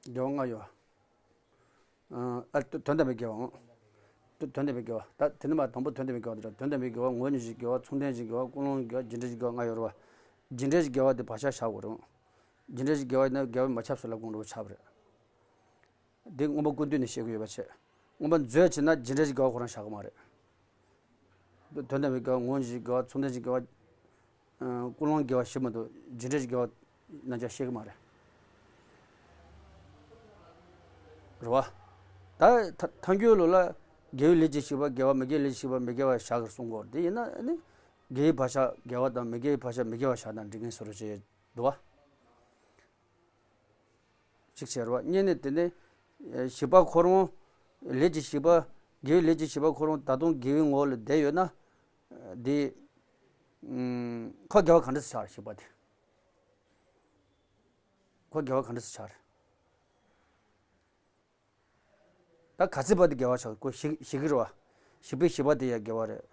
དགེ་བ་ལྔ་ཡོད། ཨ། དོན་དམ་པའི་དགེ་བ་ངོ་། དོན་དམ་པའི་དགེ་བ། ད་དེ་ནི་མ་དང་པོ་དོན་དམ་པའི་དགེ་བ་དེ་འདྲ། དོན་དམ་པའི་དགེ་བ། ངོ་བོ་ཉིད་ཀྱི་དགེ་བ། མཚུངས་ལྡན་གྱི་དགེ་བ། ཀུན་སློང་གི་དགེ་བ། རྒྱུ་འབྲས་ཀྱི་དགེ་བ་ལྔ་ཡོད་རེད་བ། རྒྱུ་འབྲས་ཀྱི་དགེ་བ་དེ་བག་ཆགས་བཞག་དགོས་རེད། རྒྱུ་འབྲས་ཀྱི་དགེ་བ་ཡིན་ན་དགེ་བ་མ་ཁྱབ་ཟེར་ལབ་དགོངས་འགྲོ་བ་ཆགས་པ་རེད། འདི་མངོན་པ་ཀུན་བཏུས་ནས་བཤད་ཀྱི་ཡོད་པ་བྱས། མངོན་པ་མཛོད་བྱས་ན་རྒྱུ་འབྲས་ཀྱི་དགེ་བ་ཁོ་རང་བཞག་གི་མ་རེད། དོན་དམ་པའི་དགེ་བ། ངོ་བོ་ཉིད་ཀྱི་དགེ་བ། མཚུངས་ལྡན་གྱི་དགེ་བ། ཨ། ཀུན་སློང་གི་དགེ་བ་བཞི་མ་གཏོགས་རྒྱུ་འབྲས་ཀྱི་དགེ་བ་ རྣམ་གཞག་ཤེས་ཀྱི་མ་རེད། རེད་བ། ད་ཐ་ཐལ་འགྱུར་ལུགས་ལ་དགེ་བའི་ལས་ཀྱི་བྱེད་པ་དགེ་བ། མི་དགེ་བའི་ལས་ཀྱི་བྱེད་པ་མི་དགེ་བ་བཞག་གི་རེད་གསུང་གི་ཡོད་རེད། དེ་ཡིན་ན་ནི་དགེ་བའི་བག་ཆགས་དགེ་བ་དང་། མི་དགེ་བའི་བག་ཆགས་མི་དགེ་བ་བཞག་ན་འགྲིག་མཁན་བཟོ་འདྲ་ཅིག་འདུག་བ། གཅིག་བྱས་རེད་བ། གཉིས་ནི་དེ་ནི་ཨ་བྱིས་པ་ཁོ་རང་ལས་ཀྱི་བྱེད་པ། དགེ་བའི་ལས་ཀྱི་བྱེད་པ་ཁོ་རང་ད་དུང་དགེ་བའི་ངོ་ལ་བསྡད་ཡོད་ན། ཨ་དེ་ཨུམ་ཁོ་དགེ་བ་ག་འདྲ་སེ་ཆགས་རེད། བྱིས་པ་དེ། ཁོ་དགེ་བ་ག་འདྲ་སེ་ཆགས་རེད། ད་ག་ཚད་པ་དེ་དགེ་བ་ཆགས། ཁོ་ཞིག་ཞིག་གི་རེད་བ། བྱིས་པའི་བྱིས་པ་དེ་ཡང་དགེ་བ་རེད།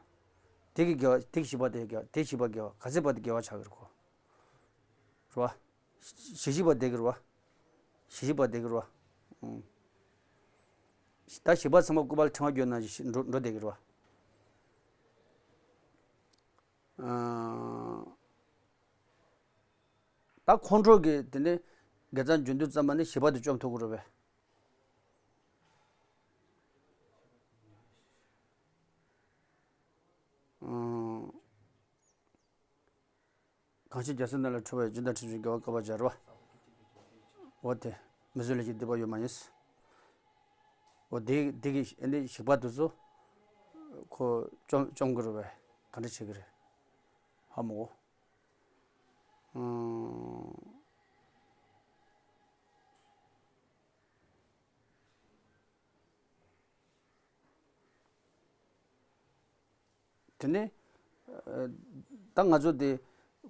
དེ་གི་དགེ་བ། དེ་གི་བྱིས་པ་དེ་ཡང་དགེ་བ། དེ་བྱིས་པ་དགེ་བ། ག་ཚད་པ་དེ་དགེ་བ་ཆགས་ཀྱི་རེད་ཁོ། རེད་བ། བྱིས་བྱིས་པ་དེ་གི་རེད་བ། བྱིས་བྱིས་པ་དེ་གི་རེད་བ། ཨུམ། ད་བྱིས་པ་ཚང་མ་སྐུད་པ་ལ་ཕྲེང་བ་བརྒྱབ་ནང་བཞིན་འགྲོ་འགྲོ་བསྡད་ཀྱི་རེད་བ། ཨ། ད་ཁོང་ཁྲོ་གི་དེ་ནས་དགེ་རྩ་འཇུག་དུས་ཙམ་པ་ནས་བྱིས་པ་དེ་བཅོམ་ཐུབ་ཀྱི་རེད་པས། ཨང་། གང་ཕྱིར་རྒྱལ་སྲས་རྣམས་ལས་འཕྲོས་པའི། སྦྱིན་དང་ཁྲིམས་ཀྱིས་དགེ་བ་བསྐལ་པ་བརྒྱར་བ། འོ་དེ་མི་བཟོད་ལས་ཀྱི་སྡིག་པ་ཡོད་མ་ཡིན། འོ་དེ་དེ་གི་ཨ་ནི་བྱིས་པ་དེ་ཚོ་ཁོ་བཅོམ་བཅོམ་གྱི་རེད་པས། ག་འདྲ་བྱེད་ཀྱི་རེད། ཧ་མ་གོ། ཨང་། དེ་ནས་ཨ་ད་ང་ཚོ་དེ་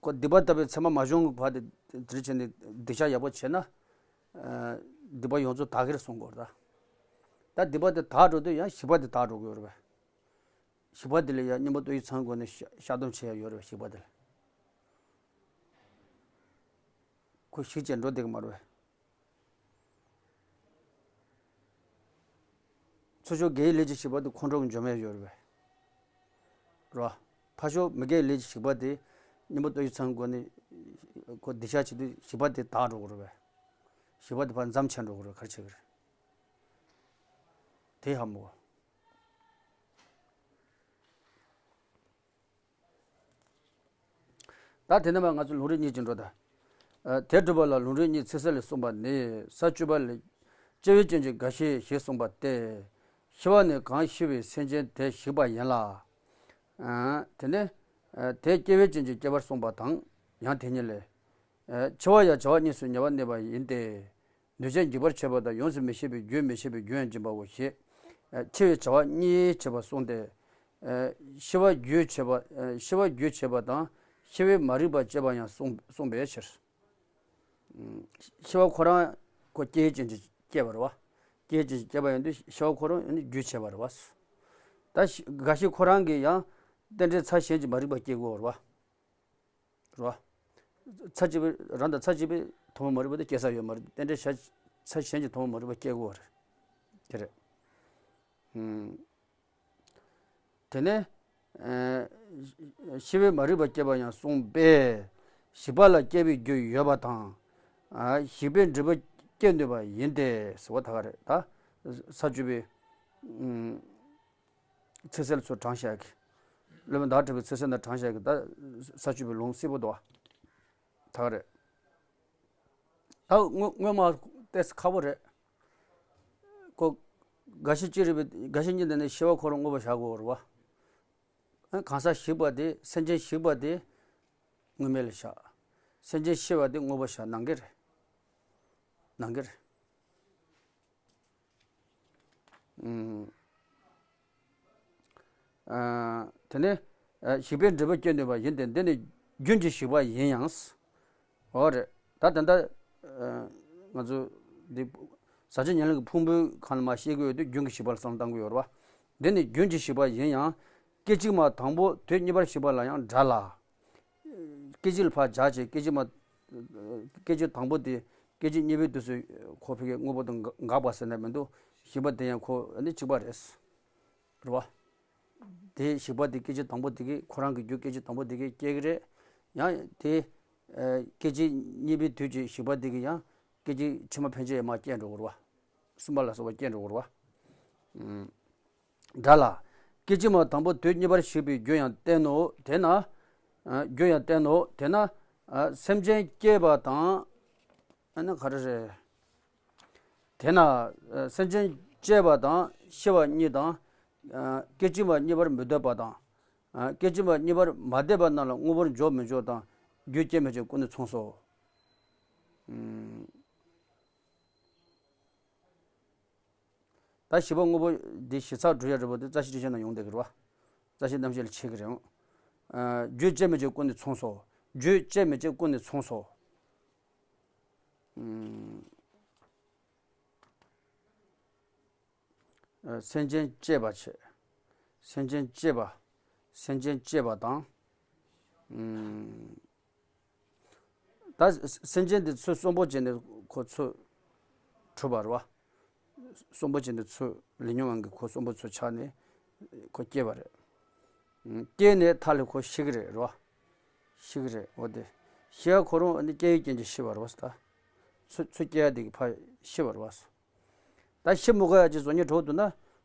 ཁོ་སྡིག་པ་ལྟ་བུའི་མཚན་མ་མ་བྱུང་བར་དེ་དེ་བྱས་ནས་སྡིག་བཤགས་ཡག་པོ་བྱས་ན། ཨ་སྡིག་པ་ཡོངས་རྫོགས་དག་གི་རེད་གསུང་གི་ཡོད་རེད་ད། ད་སྡིག་པ་དེ་དག་འགྲོ་དུས་ཡང་བྱིས་པ་དེ་དག་འགྲོ་གི་ཡོད་རེད་པས། བྱིས་པ་དེ་ལ་ཡང་གཉེན་པོ་ལྟོ་ཡི་ཚང་སྒོ་ནས་བཤགས་བཤགས་སྡོམ་བྱེད་ཡ་ཡོད་རེད་པས། བྱིས་པ་དེ་ལ་ཁོ་ཞིག་བྱས་འགྲོ་བསྡད་ཀྱི་མ་རེད་པས། ཚུར་ཕྱོགས་དགེ་བའི་ལས་ཀྱི་བྱིས་པ་དེ་ཁོང་ཁྲོ་གི་འཇོམས་ཡ་ཡོད་རེད་པས། རེད་པ། ཕར་ཕྱོགས་མི་དགེ་བའི་ལས་ཀྱི་བྱིས་པ་དེ་གཉེན་པོ་ལྟོ་ཡི་ཚང་སྒོ་ནས་ཁོ་སྡིག་བཤགས་བྱེད་དུས་བྱིས་པ་དེ་དག་འགྲོ་གི་རེད་པས། བྱིས་པ་དེ་ཕར་མཚམས་ཆད་འགྲོ་གི་རེད། ག་རེ་བྱེད་ཀྱི་རེད། དེ་ཧ་མ་གོ། ད་དེ་ནས་མར་ང་ཚོ་ལུང་རིགས་གཉིས་ཀྱི་འགྲོ་ད། ཨ་དེ་སྒྲུབ་པ་ལ་ལུང་རིགས་གཉིས་ཚིག་གསལ་ལས་གསུངས་པ་ནི། ས་བཅུ་པ་ལས། སྐྱེ་བའི་རྐྱེན་གྱིས་རྒ་ཤི་ཞེས་གསུངས་པ་སྟེ། ཤི་བ་ནི་གང་ཤི་བའི་སེམས་ཅན་དེ་ཞིག་པ་ཡིན་ལ། ཨ་དེ་ནས་ཨ་དེ་སྐྱེ་བའི་རྐྱེན་གྱིས་སྐྱེ་བར་གསུངས་པ་དང་ཡང་དེ་ཉིད་ལས། ཨ་འཆི་བ་ཡང་བྱ་བ་གཉིས་སུ་ཉེ་བར་གནས་པ་ཡིན་ཏེ། འདུས་བྱས་འཇིག་པར་བྱེད་པ་དང་། ཡོངས་སུ་མི་ཤེས་པའི་རྒྱུས་མི་ཤེས་པའི་རྒྱུ་ཡང་འབྱིན་པའོ་ཞེས། ཨ་འཆི་བའི་བྱ་བ་གཉིས་བྱེད་པ་གསུངས་ཏེ། ཨ་ཤི་བ་རྒྱུས་བྱེད་པ། ཨ་ཤི་བ་རྒྱུས་བྱེད་པ་དང་ཤི་བའི་མ་རིག་པ་བསྐྱེད་པ་ཡང་གསུངས་གསུངས་པའི་ཕྱིར། ཨ་ཤི་བ་ཁོ་རང་ཁོ་སྐྱེ་བའི་རྐྱེན་གྱིས་སྐྱེས་པ་རེད་པ། སྐྱེ་བའི་རྐྱེན་གྱིས་སྐྱེས་པ་ཡིན་དུས་ཤི་བ་ཁོ་རང་ནི་རྒྱུས་བྱས་པ་རེད་པ། ད་ཤི་རྒ་ཤི་ཁོ་རང་གིས་ཡང་རྟེན་འབྲེལ་ཚར་གཞན་གྱིས་མ་རིག་པ་སྐྱེ་དགོས་པ་རེད་པ། རེད་པ། ཚར་གཅིག་པའི་རང་དང་ཚར་གཅིག་པའི་ཐུན་མོང་མ་རིག་པ་དེ་སྐྱེ་ས་ཡོད་མ་རེད། རྟེན་འབྲེལ་བྱ་ཚར་གཞན་གྱི་ཐུན་མོང་མ་རིག་པ་སྐྱེ་དགོས་པ་རེད། དེ་རེད། ཨུམ། དེ་ནས་ཨ་ཤི་བའི་མ་རིག་པ་བསྐྱེད་པ་ཡང་གསུངས་པས། ཞིག་པ་ལ་སྐྱེ་བའི་རྒྱུ་ཡོད་པ་དང་། ཨ་ཞིག་པའི་འབྲས་བུ་སྐྱེ་ནུས་པ་ཡིན་ཏེ་ཟེར་བ་ད་ག་རེད། ད་ས་བཅུ་པའི་ཨུམ། ཚིག་གསལ་ཚུར་དྲངས་བཞག་གི། སློབ་དཔོན་ཟླ་བ་གྲགས་པའི་ཚིག་གསལ་ནང་དྲངས་བཞག་གི། ད་ས་བཅུ་པའི་ལུང་གསལ་པོ་འདུག་པ། ད་ག་རེད། ད་དངོས་དངོས་མ་ཏོག་ཙམ་ཁག་པོ་རེད། ཁོ་རྒ་ཤི་ཅི་རིགས་པའི་རྒ་ཤི་གཉིས་དེ་ནས་ཤི་བ་ཁོ་རང་དངོས་པོ་བཞག་དགོས་རེད་པ། གང་ཟག་ཞིག་པ་དེ། སེམས་ཅན་ཞིག་པ་དེ་དངོས་མེད་ལ་བཞག་སེམས་ཅན་ཤི་བ་དེ་དངོས་པོ་བཞག་ནང་གི་རེད། ནང་གི་རེད། ཨ་དེ་ནས་ཨ་ཞིག་པའི་འབྲས་བུ་སྐྱེ་ནུས་པ་ཡིན་ཏེ། འདི་ནི་རྒྱུན་གྱི་ཞིག་པ་ཡིན་ཡང་། འོ་རེད། ད་དེ་འདྲ་ཨ་ང་ཚོ་འདི་ཟབ་ཆོས་ཉམས་ལེན་གྱི་ཕུང་པོའི་སྒང་ལ་མར་བཤད་ཀྱི་ཡོད་དུས་རྒྱུན་གྱི་ཞིག་པ་ལ་བསམ་བློ་གཏང་གི་ཡོད་རེད་པ། འདི་ནི་རྒྱུན་གྱི་ཞིག་པ་ཡིན་ཡང་། སྐད་ཅིག་མ་དང་པོ་དུས་གཉིས་པར་ཞིག་པ་ལ་ཡང་འདྲ་ལ། སྐད་ཅིག་ལ་ཕར་སྦྱར་བྱས། སྐད་ཅིག་མ། སྐད་ཅིག་དང་པོ་དེ། སྐད་ཅིག་གཉིས་པའི་དུས་སུ་ཁོ་ཕ་གིའི་དངོས་པོ་དང་འགག་པ་ཟེར་ནས་མི་འདུག་ཞིག་པ་དེ་ཡང་ཁོ་ནི་གཅིག་པ་རེད། རེད་པ། དེ་ཞིག་པ་དེ། སྐད་ཅིག་དང་པོ་དེ་གིས་ཁོ་རང་གི་རྒྱུ་སྐད་ཅིག་དང་པོ་དེ་གིས་སྐྱེ་གི་རེད། ཡང་དེ་ཨ་སྐད་ཅིག་གཉིས་པའི་དུས་ཀྱི་ཞིག་པ་དེ་གིས་ཡང་སྐད་ཅིག་ཕྱི་མ་ཕན་ཆད་ཡང་མར་སྐྱེ་འགྲོ་གི་རེད་པ། གསུམ་པ་ལ་སོགས་པ་སྐྱེ་འགྲོ་གི་རེད་པ། ཨུམ། འདྲ་ལ། སྐད་ཅིག་མ་དང་པོ་དུས་གཉིས་པར་ཞིག་པའི་རྒྱུ་ཡང་བསྟན་ནོ། དེས་ན། ཨ་རྒྱུ་ཡང་བསྟན་ནོ། དེས་ན། ཨ་ ཨ། སེམས་ཅན་སྐྱེས་པ་དང་། ཨ་ནི་ག་རེ་རེད། དེས་ན། ཨ། སེམས་ཅན་སྐྱེས་པ་དང་ཤི་བ་གཉིས་དང་། ཨ། སྐད་ཅིག་མ་གཉིས་པར་མི་སྡོད་པ་དང་། ཨ། སྐད་ཅིག་མ་གཉིས་པར་མ་བསྡད་པ་རྣམས་ལ་དངོས་པོར་འཇོག་མི་འཇོག་དང་། རྒྱུད་སྐྱེ་མེད་ཅིང་ཀུན་ནས་མཚུངས་སོ། ཨུམ། ད་བཞི་པ་དངོས་པོ་འདི་ཞིབ་ཚགས་འགྲོ་ཡ་རེད་པ། དེ་རྩ་ཤེ་རིན་ཆེན་ནང་ཡོང་བསྡད་ཀྱི་རེད་པ། རྩ་ཤེ་རྣམ་བཤད་ལ་ཕྱེ་གི་རེད། ཨ། རྒྱུད་སྐྱེ་མེད་ཅིང་ཀུན་ནས་མཚུངས་སོ། རྒྱུད་སྐྱེ་མེད་ཅིང་ཀུན་ནས་མཚུངས་སོ། ཨུམ། ཨ། སེམས་ཅན་སྐྱེས་པ་བྱས། སེམས་ཅན་སྐྱེས་པ། སེམས་ཅན་སྐྱེས་པ་དང་། ཨུམ། ད་སེམས་ཅན་འདི་ཚུར་གསོན་པོ་བྱས་ནས་ཁོ་ཚུར་གྲུབ་པ་རེད་པ། གསོན་པོ་བྱས་ནས་ཚུར་ལས་ཉོན་དབང་གིས་ཁོ་གསོན་པོ་ཚུར་ཆགས་ནས་ཁོ་སྐྱེས་པ་རེད། ཨུམ། སྐྱེས་ནས་མཐའ་ལ་ཁོ་ཤི་གི་རེད། རེད་པ། ཤི་གི་རེད། འོ་དེ། ཤི་ཡ་ཁོ་རང་ནི་སྐྱེ་བའི་རྐྱེན་གྱིས་ཤི་བ་རེད་པ་ཟེར་ད། ཚུར་ཚུར་སྐྱེ་ཡ་དེ་གིས་ཕར་ཤི་བ་རེད་པ་ཟེར། ད་ཤི་མི་དགོས་ཡ་ཅིག་བཟོ་སྙིང་བྲོ་འདུག་ན།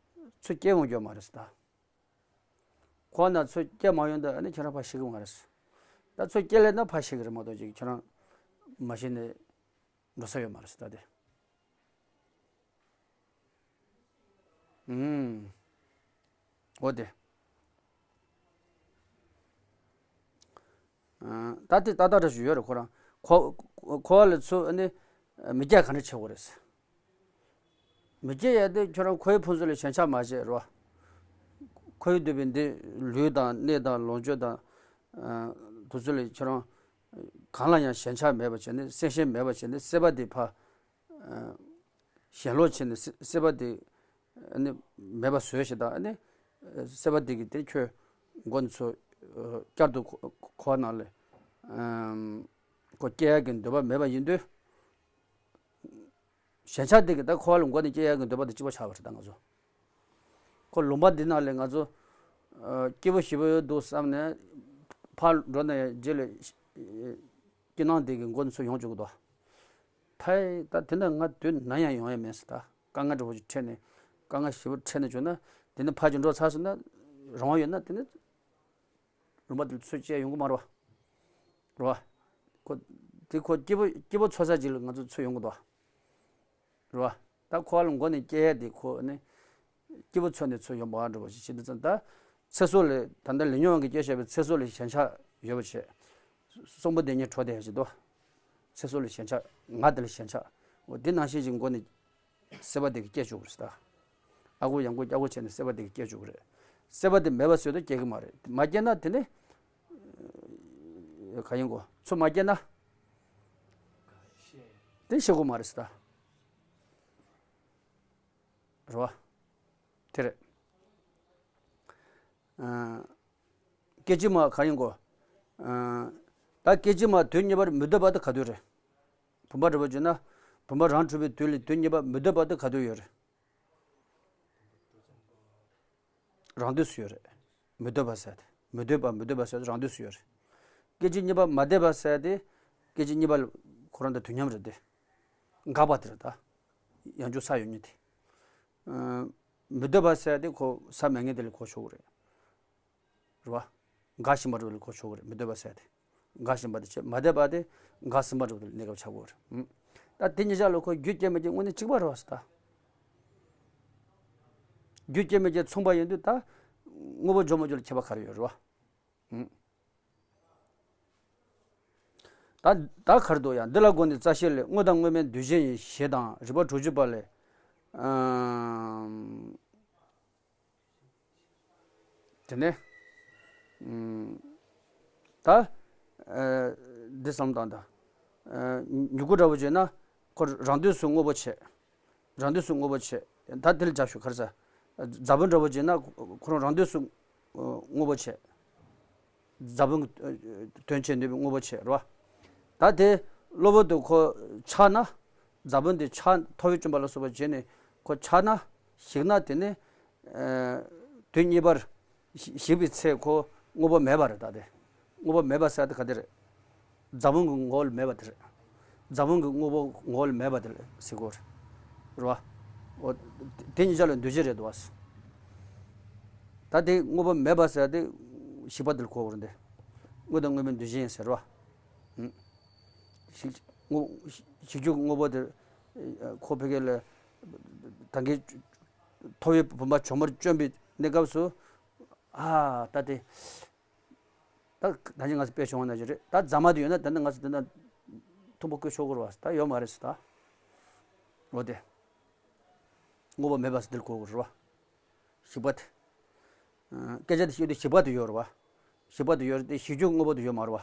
ཚུར་སྐྱེ་འོང་རྒྱུ་མ་རེད་ཟེར་ད། ཁོ་ན་ཚུར་སྐྱེ་མ་ཡོང་དུས་ཨ་ནི་ཁྱེད་རང་ཕར་ཤི་གི་མ་རེད་ཟེར། ད་ཚུར་སྐྱེ་སླེབས་ན་ཕར་ཤི་གི་རེད་མ་གཏོགས་ཅིག་ཁྱེད་རང་མ་ཤི་ནས་འགྲོ་ས་ཡོད་མ་རེད་ཟེར་ད་དེ། ཨུམ། འོ་དེ། ཨ། ད་དེ་ཏག་ཏག་འདྲ་ཞིག་ཡོད་རེད། ཁོ་རང་ཁོ་ཁོ་བ་ལ་ཚུར་ཨ་ནི་མི་སྐྱེ་ག་འདྲ་བྱེད་དགོས་རེད་ཟེར། མི་སྐྱེ་ཡ་དེ་ཁྱོད་རང་འཁོར་བའི་ཕུང་པོ་ལ་ཞེན་ཆགས་མ་བྱེད་རོ། འཁོར་བའི་འདུས་པའི་འདི་ལུས་དང་གནས་དང་ལོངས་སྤྱོད་དང་། ཨ། དེ་ཚོ་ལ་ཁྱོད་རང་གང་ལ་ཡང་ཞེན་ཆགས་མེད་པ་བྱས་ནས་སེམས་ཤན་མེད་པ་བྱས་ནས་སྲེད་པ་དེ་ཕར། ཨ། ཞེན་ལོག་བྱས་ནས་སྲེད་སྲེད་པ་དེ་ཨ་ནི་མེད་པ་བཟོས་ཞེས་དང་། ཨ་ནི་སྲེད་པ་དེ་གིས་དེ་ཁྱོད་མགོ་ནས་ཚུར་བསྐྱར་དུ་འཁོར་བ་ནང་ལ། ཨ། ཁོ་སྐྱེ་ཡག་གི་འདོད་པ་མེད་པ་ཡིན་དུས། ཞེན་ཆགས་དེ་གིས་ད་འཁོར་བ་ལ་མགོ་ནས་སྐྱེ་ཡག་གི་འདོད་པ་དང་གཅིག་པ་ཆགས་པ་རེད་ད་ང་ཚོ། ཁོ་ལུང་པ་འདི་ནང་ལ་ང་ཚོ། ཨ། སྐྱིད་པོ་ཞེ་པོ་ཡོད་འདུག་བསམ་ནས་ཕར་འགྲོ་ན་ཡང་རྗེས་ལ་སྐྱིད་སྣང་དེ་གིས་མགོ་ནས་ཚུར་ཡོང་བཅུག་གི་འདུག་ཕ་ཡི་ད་དེ་འདྲ་ང་དུས་ནམ་ཡང་ཡོང་ཡ་མེད་ཟེར། ད་དཀའ་ངལ་འདྲ་བོ་ཞིག་འཕྲད་ནས་དཀའ་ངལ་ཞེ་པོ་འཕྲད་ནས་བྱུང་ན་དེ་ནས་ཕར་ཅིག་འགྲོ་ཚར་སོང་ན་རང་དབང་ཡོད་ན་དེ་ནས། ལུང་པ་དེ་ཚུར་སྐྱེལ་ཡོང་གི་མ་རེད་པ། རེད་པ། ཁོ་དེ་ཁོ་སྐྱིད་པོ་སྐྱིད་པོ་འཚོལ་ས་ཅིག་ལ་ང་ཚོ་ཚུར་ཡོང་གི་འདུག་རེད་པ། ད་ཁོ་ལ་མགོ་ནས་སྐྱེལ་ཡ་དེ་ཁོ་ནི་སྐྱིད་པོ་འཚོལ་ནས་ཚུར་ཡོང་པ་འདྲ་བོ་ཞིག་བྱེད་དུས་ཙམ་ད་ཚེ་སྲོག་ལ་ད་ལྟ་ལས་ཉོན་དབང་གིས་སྐྱེས་བཞག་པའི་ཚེ་སྲོག་ལ་ཞེན་ཆགས་ཡོད་པ་བྱས། གསོན་པོ་བསྡད་སྙིང་བྲོ་བསྡད་ཡ་ཞིག་འདུག་ཚེ་སྲོག་ལ་ཞེན་ཆགས། ང་དེ་ལ་ཞེན་ཆགས། འོ་དེ་ནང་བཞིན་ཞིག་མགོ་ནས། སྲེད་པ་དེ་གིས་སྐྱེ་བཅུག་གི་རེད་ད། ཨ་ཁུ་ཡང་ཁུ་སྐྱ་ཁུ་བྱས་ནས་སྲེད་པ་དེ་གིས་སྐྱེ་བཅུག་གི་རེད། སྲེད་པ་དེ་མེད་པ་བཟོས་དུས་སྐྱེ་གི་མ་རེད། མ་སྐྱེས་ན་དེ་ནི། ག་ཡིན་གོ། ཚུར་མ་སྐྱེས་ན། དེ་ཤི་གི་མ་རེད་ད། རེད་པ། དེ་རེད། ཨ། སྐད་ཅིག་མ་ག་ཡིན་གོ། ཨ། ད་སྐད་ཅིག་མ་དུས་གཉིས་པར་མི་སྡོད་པ་དེ་ག་དུས་རེད། བུམ་པ་འདྲ་བོ་བརྗོད་ན། བུམ་པ་རང་གྲུབ་པའི་དུས་ལས་དུས་གཉིས་པ་མི་སྡོད་པ་དེ་ག་དུས་ཡོད་རེད། རང་དུས་སུ་ཡོད་རེད། མི་སྡོད་པ་ཟེར་དེ། མི་སྡོད་པ་མི་སྡོད་པ་ཟེར་དེ་རང་དུས་སུ་ཡོད་རེད། སྐད་ཅིག་གཉིས་པ་མ་བསྡད་པ་ཟེར་དེ། སྐད་ཅིག་གཉིས་པ་ཁོ་རང་དང་དུས་མཉམ་རེད་དེ། འགག་པ་དེ་རེད་ད། ཡང་བསྐྱར་ས་ཡོད་མཁན་དེ། ཨ། མི་སྡོད་པ་ཟེར་དེ་ཁོ་ས་མེད་མཁན་དེ་ལ་གོ་ཆོག་གི་རེད། རེད་པ། འགག་བཞིན་པ་འདྲ་བོ་ལ་གོ་ཆོག་གི་རེད། མི་སྡོད་པ་ཟེར་དེ། འགག་བཞིན་པ་དེ་བྱས། མ་བསྡད་པ་དེ་འགག་ཟིན་པ་འདྲ་བོ་དེ་ལ་གནས་སྐབས་ཆགས་ཀྱི་ཡོད་རེད། ཨུམ། ད་དེ་གཉིས་ཆ་ལ་ཁོ་རྒྱུད་སྐྱེ་མེད་ཀྱི་དངོས་གནས་གཅིག་པ་རེད་པ་ཟེར་ད། རྒྱུད་སྐྱེ་མེད་ཀྱི་མཚུངས་པ་ཡིན་དུས་ད། དངོས་པོ་འཇོག་མ་འཇོག་ལ་ཁྱད་པར་ག་རེ་ཡོད་རེད་པ། ཨུམ། ད་ད་ག་རེ་འདུག་ཡ། འདི་ལ་དགོངས་ནས་རྩ་ཤེ་ལས། དངོས་དང་དངོས་མེད་འདུས་གཞན་ཡིན་ཞེས་དང་། རིགས་པ་དྲུག་ཅུ་པ་ལས། ཨམ། དེ་ནས། ཨམ། ད། ཨ། འདི་བསམ་བློ་བཏང་དང་། ཨ། མྱུ་གུ་འདྲ་བོ་བརྗོད་ན། ཁོ་རང་དུས་སུ་དངོས་པོ་བྱས། རང་དུས་སུ་དངོས་པོ་བྱས། ད་དེ་ལ་རྒྱབ་ཞུ་ག་རེ་ཟེར། རྫ་བུམ་འདྲ་བོ་བརྗོད་ན་ཁོ་རང་རང་དུས་སུ་དངོས་པོ་བྱས། རྫ་བུམ་གྱི་དོན་བྱེད་ནུས་པའི་དངོས་པོ་བྱས་རེད་པ། ད་དེ་གློ་བུར་དུ་ཁོ་ཆགས་ན། རྫ་བུམ་དེ་ཆགས། ཐོ་བས་བཅོམ་པ་ལ་སོགས་པ་བྱས་ནས་ཁོ་ཆགས་ན། ཞིག་ན་དེ་ནི། ཨ། དུས་གཉིས་པར་ཞིག་པའི་ཚེ་ཁོ་དངོས་པོ་མེད་པ་རེད་ད་དེ། དངོས་པོ་མེད་པ་ཟེར་དེ་ག་དེ་རེད། རྫ་བུམ་གྱི་ངོ་བོ་ལ་མེད་པ་དེ་རེད། རྫ་བུམ་གྱི་དངོས་པོ་ངོ་བོ་ལ་མེད་པ་དེ་ལ་ཟེར་གོ་རེད། རེད་པ། འོ། དེ་གཉིས་ཆ་ལ་འདུས་བྱས་རེད་འདུག་པ། ད་དེ་དངོས་པོ་མེད་པ་ཟེར་དེ་ཞིག་པ་དེ་ལ་གོ་དགོས་རེད་དེ། དངོས་དང་དངོས་མེད་འདུས་གཞན་ཡིན་ཟེར་རེད་པ། ཞིག་དངོས་ཞིག་རྒྱུ་དངོས་པོ་དེ་ཁོ་ཕ་གི་ལ་ད་གིན་ཐོབ་པའི་བུམ་པ་ཇོ་མོར་བཅོམ་པའི་གནས་སྐབས་སུ། ཨ་ད་དེ་ད་ད་ཅི་ང་ཚོ་དཔེ་བྱུང་བ་ན་ཅི་རེད། ད་རྫ་མ་དེ་ཡོད་ན་ད་ནི་ང་ཚོ་དེ་ན་ཐུམ་པ་བསྐོལ་ཆོག་གི་རེད་བ། ད་ཡོད་མ་རེད་ཟེར། ད་འོ་དེ་དངོས་པོ་མེད་པ་ཟེར་འདིར་གོ་དགོས་རེད་བ། ཞིག་པ་དེ། སྐད་ཆ་དེ་བཤད་དུས་ཞིག་པ་དེ་ཡོད་རེད་བ། ཞིག་པ་དེ་ཡོད་རེད་དེ་ཞིག་རྒྱུ་དངོས་པོ་དེ་ཡོད་མ་རེད་བ།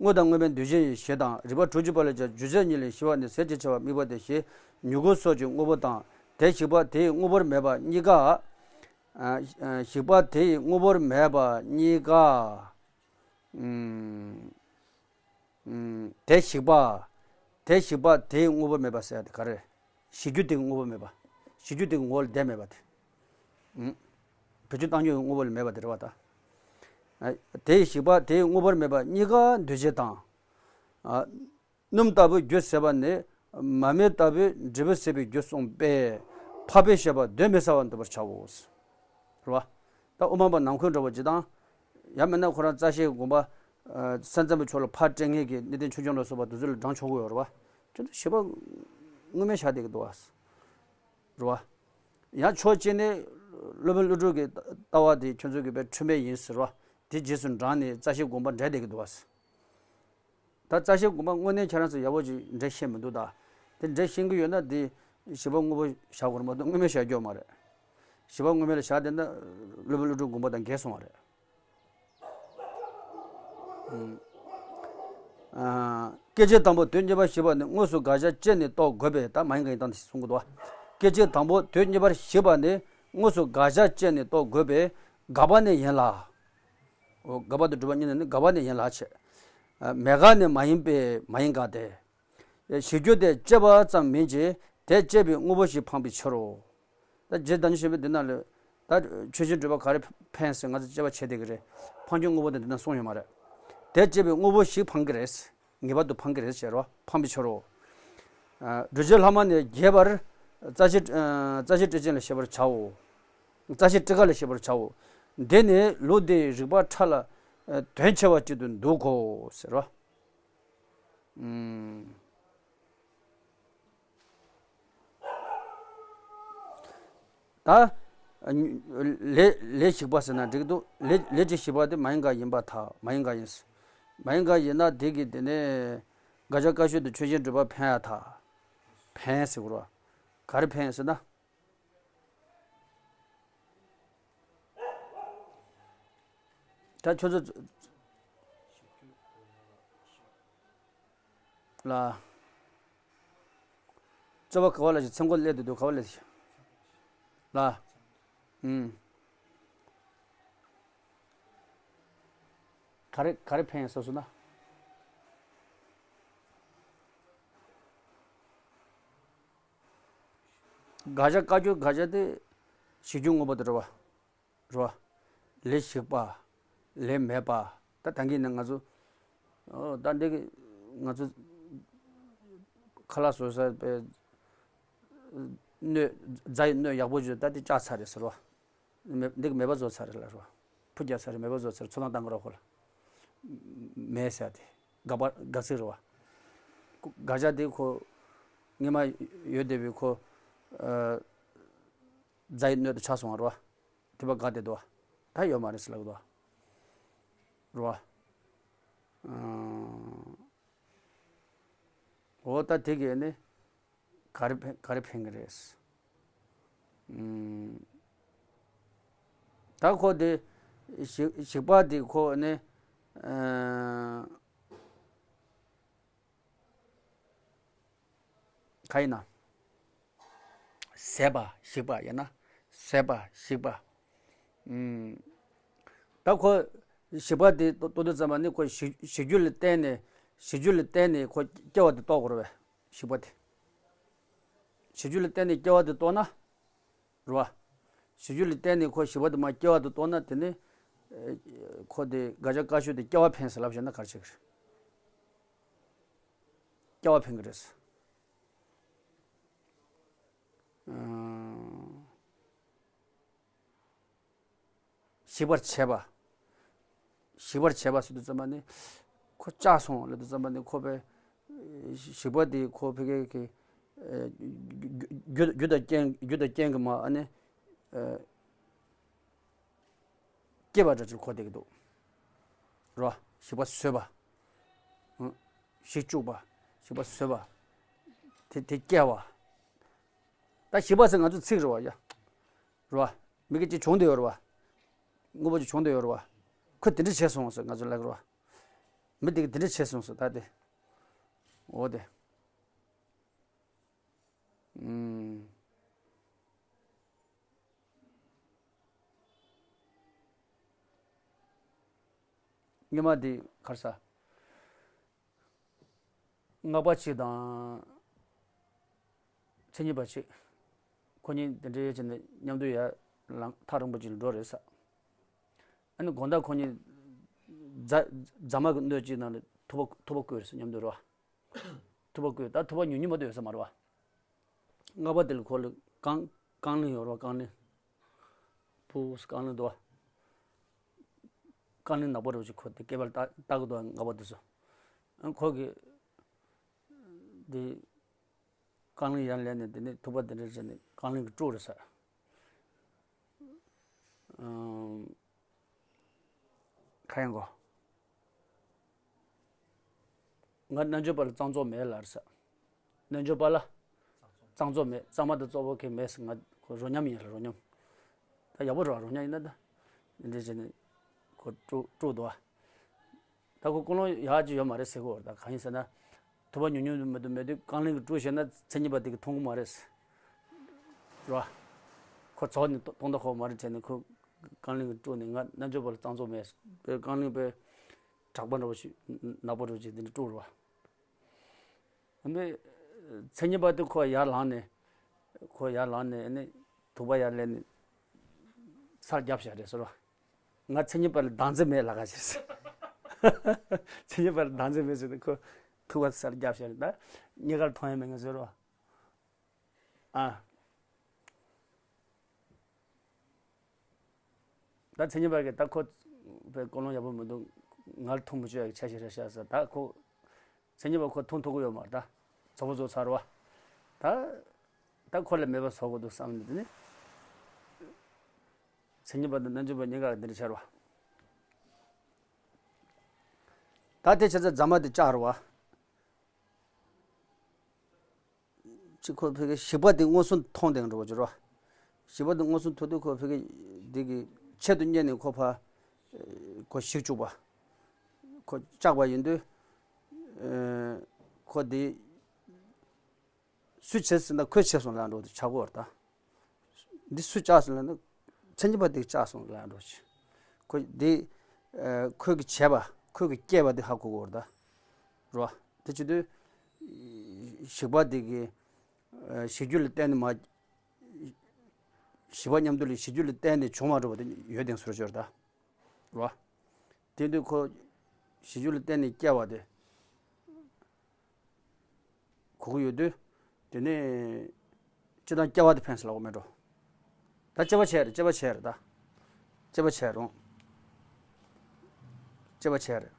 དངོས་དང་དངོས་མེད་འདུས་བྱས་ཡིན་ཞེས་དང་། རིགས་པ་དྲུག་ཅུ་པ་ལས་ཀྱང་རྒྱུ་ཆ་གཉིས་ལས་ཞི་བ་ནི་ཟད་ཅེས་བྱ་བ་དམིགས་པ་སྟེ་ཞེས་མྱུ་གུ་སོགས་ཀྱི་དངོས་པོ་དང་དེ་ཞིག་པ་དེ་ཡི་དངོས་པོར་མེད་པ་གཉིས་ཀ། ཞིག་པ་དེ་ཡི་དངོས་པོར་མེད་པ་གཉིས་ཀ། དེ་ཞིག་པ། དེ་ཞིག་པ་དེ་ཡི་དངོས་པོར་མེད་པ་ཟེར་ཡ་དེ་ག་རེ། ཞིག་རྒྱུ་དེ་གི་དངོས་པོར་མེད་པ། ཞིག་རྒྱུ་དེ་གི་ངོ་བོ་ལ་བསྡད་མེད་པ་དེ། བེད་སྤྱོད་བཏང་རྒྱུ་ཡི་དངོས་པོ་ལ་མེད་པ་དེ་རེད་བ་ད། དེ་ཞིག་པ་དེའི་དངོས་པོར་མེད་པ་གཉིས་ཀ་འདུས་བྱས་དང་། སྣུམ་ལྟ་བུའི་རྒྱུ་ཟད་པ་ནི་མ་རྨོས་ལྟ་བུའི་འབྲས་བུ་ཟད་པའི་རྒྱུ་གསུངས་པས། འཕགས་པའི་བཤད་པ་གདོན་མི་ཟ་བར་འདོད་པར་བྱའོ། རེད་བ། ད་དབུ་མ་པ་ནང་ཁུལ་འདྲ་བོ་ཅིག་དང་། ཡང་མིན་ན་ཁོ་རང་རྩ་ཤེའི་དགོངས་པ། སེམས་ཙམ་པའི་ཕྱོགས་ལ་ཕར་སྤྲད་མཁན་གྱི་གནས་བརྟན་ཆོས་སྐྱོང་ལ་སོགས་པ་དེ་ཚོ་ལ་བགྲང་ཆོག་གི་ཡོད་རེད་བ། ཁྱོད་ཚོ་ཞིག་པ་དངོས་མེད་བཞག་བསྡད་ཀྱི་འདུག་བ། རེད་བ། ཡང་ཕྱོགས་གཅིག་ནས་སློབ་དཔོན་ཀླུ་སྒྲུབ་ཀྱི་ལྟ་བ་དེ་ཁྱོད་ཚོ་གི་དཔེ་འཁྲུལ་མེད་ཡིན་ཟེར་བ། དེ་རྗེས་སུ་འབྲངས་ནས་རྩ་ཤེའི་དགོངས་པ་འགྲེལ་བསྡད་ཀྱི་འདུག་བ། ད་རྩ་ཤེའི་དགོངས་པ་དངོས་གནས་ཁྱེད་རང་ཚོ་ཡག་པོ་ཅིག་འགྲེལ་ཤེས་མི་འདུག་ད། དེ་འགྲེལ་ཤེས་ཀྱི་ཡོད་ན་དེ་ཞིག་པ་དངོས་པོ་བཞག་དགོས་རེད་མ་གཏོགས་དངོས་མེད་བཞག་རྒྱུ་མ་རེད། ཞིག་པ་དངོས་མེད་ལ་བཞག་བསྡད་ན་སློབ་དཔོན་ཀླུ་སྒྲུབ་དགོངས་པ་དང་འགལ་སོང་བ་རེད། ཨ། སྐད་ཅིག་དང་པོ་དོན་གཉིས་པར་ཞིག་པ་ནི་དངོས་སུ་དགག་བྱ་བཅད་ནས་རྟོགས་དགོས་པས། ད་མ་ཡིན་དགག་ཡིན་སྟངས་དེ་གསུང་གི་འདུག་བ། སྐད་ཅིག་དང་པོ་དོན་གཉིས་པར་ཞིག་པ་ནི་དངོས་སུ་དགག་བྱ་བཅད་ནས་རྟོགས་དགོས་པས་དགག་པ་ནི་ཡིན་ལ། འོ་དགག་པ་དང་སྒྲུབ་པ་གཉིས་ནི་དགག་པ་ནི་ཡིན་ལ་བྱས། མེད་དགག་ནི་མ་ཡིན་པས་མ་ཡིན་དགག་སྟེ། ཞིག་རྒྱུ་དེ་བཅད་པ་ཙམ་མིན་གྱི་དེ་བཅད་པའི་དངོས་པོ་ཞིག་འཕངས་པའི་ཕྱིར་རོ། ད་རྗེ་བདག་ཉིད་ཆེན་པོས་འདི་ན་ལ། ད་ཆོས་ཅན་སྒྲུབ་པ་ག་རེ་འཕེན་ཟེར་ང་ཚོ་དཔྱད་པ་བྱེད་བསྡད་ཀྱི་རེད། འཕང་རྒྱུ་དངོས་པོ་དེ་འདི་ན་གསུངས་ཡོད་མ་རེད། དེ་བཅད་པའི་དངོས་པོ་ཞིག་འཕང་གི་རེད། ངེས་པར་དུ་འཕང་གི་རེད་ཟེར་རོ། འཕངས་པའི་ཕྱིར་རོ། བསྒྲུབ་བྱའི་ལྷག་མ་ནི་རྒྱས་པར་རྩ་ཤེ་རྩ་ཤེ་ཊཱིཀ་ཆེན་ལ་བཤད་པར་བྱའོ། རྩ་ཤེ་ཊཱིཀ་ལ་བཤད་པར་བྱའོ། འདི་ནི་ལུགས་འདིའི་རིགས་པ་ཕྲ་ལ་དོན་ཆེ་བ་གཅིག་ཏུ་འདུག་གོ་ཟེར་རོ། ད། ལས་ལས་ཞིག་པ་ཟེར་ན་འགྲིག་འདུག་ལས་ལས་ཀྱི་ཞིག་པ་དེ་མ་ཡིན་དགག་ཡིན་པར་ཐལ། མ་ཡིན་དགག་ཡིན། མ་ཡིན་དགག་ཡིན་ན་དེ་གི་དེ་ནས་དགག་བྱ་བཀག་ཤུལ་དུ་ཆོས་ཅན་སྒྲུབ་པ་འཕེན་ཡ་ཐལ། འཕེན་ཟེར་དགོས་རེད་བ། ག་རེ་འཕེན་ཟེར་ན། ད་ཁྱོད་ཚོ་ལ། རྩོད་པ་ག་བ་ལ་ཞིག་མཚན་གོ་སླེབས་འདུག་ག་བ་ལ་ཞིག་ལ། ཨུམ། ག་རེ་ག་རེ་འཕེན་ཡ་ཟེར་སོང་ན། དགག་བྱ་བཀག་རྒྱུ་དགག་བྱ་དེ་ཞིག་རྒྱུ་དངོས་པོ་དེ་རེད་བ། རེད་བ། ལས་ཞིག་པ། ལས་མེད་པ། ད་ད་གིན་ནས་ང་ཚོ། ཨོ་ད་འདི་གི་ང་ཚོ་ཁ་ལག་བཟོ་ས་པའི་སྣོད། རྫ་ཡི་སྣོད་ཡག་པོ་བྱོས། ད་དེ་བཅག་ཚར་རེད་ཟེར་བ། མེ་འདི་གི་མེད་པ་བཟོ་ཚར་རེད་ལ་རེད་བ། ཕུ་རྒྱག་ཚར་རེད། མེད་པ་བཟོ་ཚར། ཚོད་ལྟ་བཏང་གི་རོགས་ཁོ་ལ། མེད་ཟེར་དེ། དགག་པ་དགག་ཚིག་རེད་བ། དགག་བྱ་དེ་ཁོ་སྔོན་མ་ཡོད་བསྡད་པའི་ཁོ། ཨ། རྫ་ཡི་སྣོད་དུ་ཆགས་སོང་བ་རེད་བ། དེ་བ་དགག་བསྡད་འདུག་བ། ད་ཡོད་མ་རེད་ཟེར་ལབ་འདུག་བ། རེད་བ། ཨང་། འོ་ད་དེ་གས་ནི་ག་རེ་ཕན་ག་རེ་ཕན་གི་རེད། ཨང་། ད་ཁོ་དེ་ཞིག་ཞིག་པ་དེ་ཁོ་ནི། ཨང་། ག་ཡིན་ན། ཟད་པ་ཞིག་པ་ཡིན་ན། ཟད་པ་ཞིག་པ། ཨུམ། ད་ཁོ་ཞིག་པ་དེ་ལྟོ་ལྟོ་དུས་ཙམ་པ་ནི་ཁོ་ཞིག་ཞིག་རྒྱུ་ལ་བརྟེན་ནས་ཞིག་རྒྱུ་ལ་བརྟེན་ནས་ཁོ་སྐྱེ་བ་དེ་རྟོགས་དགོས་རེད་བས། ཞིག་པ་དེ། ཞིག་རྒྱུ་ལ་བརྟེན་ནས་སྐྱེ་བ་དེ་རྟོགས་ན། རེད་བ། ཞིག་རྒྱུ་ལ་བརྟེན་ནས་ཁོ་ཞིག་པ་དེ་མར་སྐྱེ་བ་དེ་རྟོགས་ན་དེ་ནི། ཨེ། ཁོ་དེ་དགག་བྱ་བཀག་ཤུལ་དེ་སྐྱེ་བ་འཕེན་ཟེར་ལབ་བྱས་ན་ག་རེ་བྱེད་ཀྱི་རེད། སྐྱེ་བ་འཕེན་གྱི་རེད། ཨང་། ཞིག་པར་བྱེད་པ། ཞིག་པར་བྱེད་པ་ཟེར་དུས་ཙམ་པ་ནི་ཁོ་བཅག་སོང་ལབ་དུས་ཙམ་པ་ནི་ཁོ་པའི་ཞིག་པ་དེ་ཁོ་ཕ་གི་གི་རྒྱུ་རྒྱུ་དང་རྐྱེན་རྒྱུ་དང་རྐྱེན་གྱི་མ་ཨ་ནི་སྐྱེས་པ་འདྲ་ཅིག་གོ་བསྡད་ཀྱི་འདུག་རོ། ཞིག་པ་ཟོས་པ། ཞིག་བཅུག་པ། ཞིག་པ་ཟོས་པ། དེ་དེ་སྐྱེ་བ། ད་ཞིག་པ་ཟེར་ང་ཚོ་ཚིག་རེད་བ་ཡ། རེད་བ། མི་གི་ཅིག་བྱུང་བསྡད་ཡོད་རེད་བ། དངོས་པོ་ཅིག་བྱུང་བསྡད་ཡོད་རེད་བ། ཁོས་དེ་འདྲ་བྱས་སོང་ཟེར་ང་ཚོ་ལབ་ཀྱི་རེད་བ། མི་དེ་གིས་དེ་འདྲ་བྱས་སོང་ཟེར་ད་དེ། འོ་དེ། ཨུམ། སྔོན་མ་དེ་ག་རེ་ཟ། སྔགས་པ་གཅིག་དང་། མཚན་ཉིད་པ་གཅིག་ཁོ་གཉིས་དེ་འདྲའི་བྱས་ནས་མཉམ་དུ་ཡར་ལངས་ཐག་རིང་པོ་ཅིག་ལ་འགྲོ་རེད་ས། ཨ་ནི་དགོང་དག་ཁོ་གཉིས་རྫ་རྫ་མ་གི་སྣོད་ཅིག་ནང་ལ་ཐུབ་པ་ཐུབ་པ་བརྐོས་རེད་ས་མཉམ་དུ་རེད་བ། ཐུབ་པ་བརྐོས་ད་ཐུབ་པ་ཉུང་ཉུང་མ་གཏོགས་ཡོད་ས་མ་རེད་བ། སྔགས་པ་དེ་ལ་ཁོ་ལ་རྐང་རྐང་གླིང་ཡོད་རེད་བ་རྐང་གླིང་། བུ་རྐང་གླིང་འདུག་བ། རྐང་གླིང་ནག་པོ་རེད་བ་ཅིག་ཁོ་དེ་སྐེད་པ་ལ་བཏགས་བཏགས་ཀྱི་འདུག་བ་སྔགས་པ་དེ་ཚོ། ཨ་ཁོ་གི་དེ། རྐང་གླིང་ཡར་ལེན་ནས་དེ་ནས་ཐུབ་པ་དེ་འདྲ་བྱས་ནས་རྐང་གླིང་གི་དཀྲུག་རེད་ཟེར། ཨམ། ཁ་ཡང་གོ། ང་རྣལ་འབྱོར་པ་ལ་གཙང་བཙོག་མེད་ལབ་རེད་ཟེར། རྣལ་འབྱོར་པ་ལ་གཙང་བཙོག་མེད་གཙང་མ་དང་བཙོག་པ་གང་མེད་ཟེར་ང་ཁོ་རོ་མཉམ་ཡིན་ལ་རོ་མཉམ། ད་ཡག་པོ་རེད་བ་རོ་མཉམ་ཡིན་ན་ད། འདི་འདྲ་བྱས་ནས་ཁོ་དཀྲུག་དཀྲུག་འདུག་བ། ད་ཁོ་ཀུན་སློང་ཡག་ཅིག་ཡོད་མ་རེད་ཟེར་གི་ཡོད་རེད་ད་གང་ཡིན་ཟེར་ན། ཐུབ་པ་ཉུང་ཉུང་མི་འདུག་མེད་དུས་རྐང་གླིང་གི་དཀྲུག་བྱས་ན་མཚན་ཉིད་པ་དེ་གིས་མཐོང་གི་མ་རེད་ཟེར། རེད་བ། ཁོ་ཚོགས་ནས་གཏོང་ད་ཁོ་མ་རེད་བྱས་ནས་ཁོ་རྐང་གླིང་གི་དཀྲུག་ནས་ང་རྣལ་འབྱོར་པ་ལ་གཙང་བཙོག་མེད་ཟེར་པའི་རྐང་གླིང་པའི་གྲགས་པ་འདྲ་བོ་ཞིག་ནག་པོ་འདྲ་བོ་ཞིག་དེ་འདྲ་དཀྲུག་རེད་བ། འདི་མཚན་ཉིད་པ་དེ་ཁོ་ཡར་ལངས་ནས། ཁོ་ཡར་ལངས་ནས་ནི་ཐུག་པ་ཡར་ལེན་ནས་སར་བརྒྱབ་བཞག་རེད་ཟེར་བ། ང་མཚན་ཉིད་པ་ལ་བདག་འཛིན་མེད་ལབ་ག་ཞེས་ཟེར། མཚན་ཉིད་པ་ལ་བདག་འཛིན་མེད་ཟེར་ནས་ཁོ་ཐུག་པ་སར་བརྒྱབ་བཞག་རེད་ད། གཉིས་ཀར་མཐོང་ཡ་མེད་ངས་ཟེར་བ། ཨ། ད་མཚན་ཉིད་པ་གིས་ད་ཁོ་པའི་ཀུན་སློང་ཡག་པོ་མི་འདུག་ང་ལ་མཐོང་མི་ཆོག་ཡག་གི་ཆ་ཞིག་རེད་ཤག་ཟེར་ད་ཁོ། མཚན་ཉིད་པ་ཁོ་མཐོང་ཐུབ་ཀྱི་ཡོད་མ་རེད་ད། ཚོགས་པ་ཚོ་ཚར་བ། ད། ད་ཁོ་ལ་མེད་པ་བཟོ་དགོས་འདུག་བསམ་ནས་དེ་ནི། མཚན་ཉིད་པ་དང་རྣལ་འབྱོར་པ་གཉིས་ཀ་འདི་འདྲ་ཆགས་རེད་བ། ད་དེ་བྱས་ཙང་རྫ་མ་དེ་བཅག་རེད་བ། ཅིག་ཁོ་ཕ་གི་ཞིག་པ་དེ་མངོན་སུམ་མཐོང་བསྡད་འགྲོ་བ་ཅིག་རེད་བ། ཞིག་པ་དེ་མངོན་སུམ་མཐོང་དུས་ཁོ་ཕ་གི་འདི་གི་ཆེད་དུ་གཉེར་ནས་ཁོ་ཕར། ཁོ་ཞིག་བཅུག་པ། ཁོ་བཅག་པ་ཡིན་དུས། ཁོ་དེ། སུས་བྱས་ཟེར་ན་ཁོས་བྱས་སོང་ལབ་འགྲོ་དུས་ཆག་གོ་བར་ད། འདི་སུས་བཅག་སོང་ལབ་ན། མཚན་ཉིད་པ་དེས་བཅག་སོང་ལབ་འགྲོ་ཆེ། ཁོ་འདི། ཁོས་ཀྱི་བྱས་པ་ཁོས་ཀྱི་སྐྱེས་པ་འདི་ཧ་གོ་གོ་བར་ད། རོ། དེ་བྱེད་དུས། ཞིག་པ་དེ་གི། ཞིག་རྒྱུ་ལ་བརྟེན་ནས་མ། ཞིག་པ་མཉམ་དུ་ལ་ཞིག་རྒྱུ་ལ་བརྟེན་ནས་བྱུང་བ་འགྲོ་བ་དེ་ཡོད་དེ་སོར་ཆོར་ད། རོ། དེ་དུས་ཁོ། ཞིག་རྒྱུ་ལ་བརྟེན་ནས་སྐྱེ་བ་དེ། གོ་གི་ཡོད་དུས། དེ་ནས། སྤྱིར་བཏང་སྐྱེ་བ་དེ་ཕན་སོང་ལབ་གོ་མེད་འགྲོ། ད་སྐྱེ་བ་བྱས་རེད་སྐྱེ་བ་བྱས་རེད་ད། སྐྱེ་བ་བྱས་རུང་། སྐྱེ་བ་བྱས་རེད།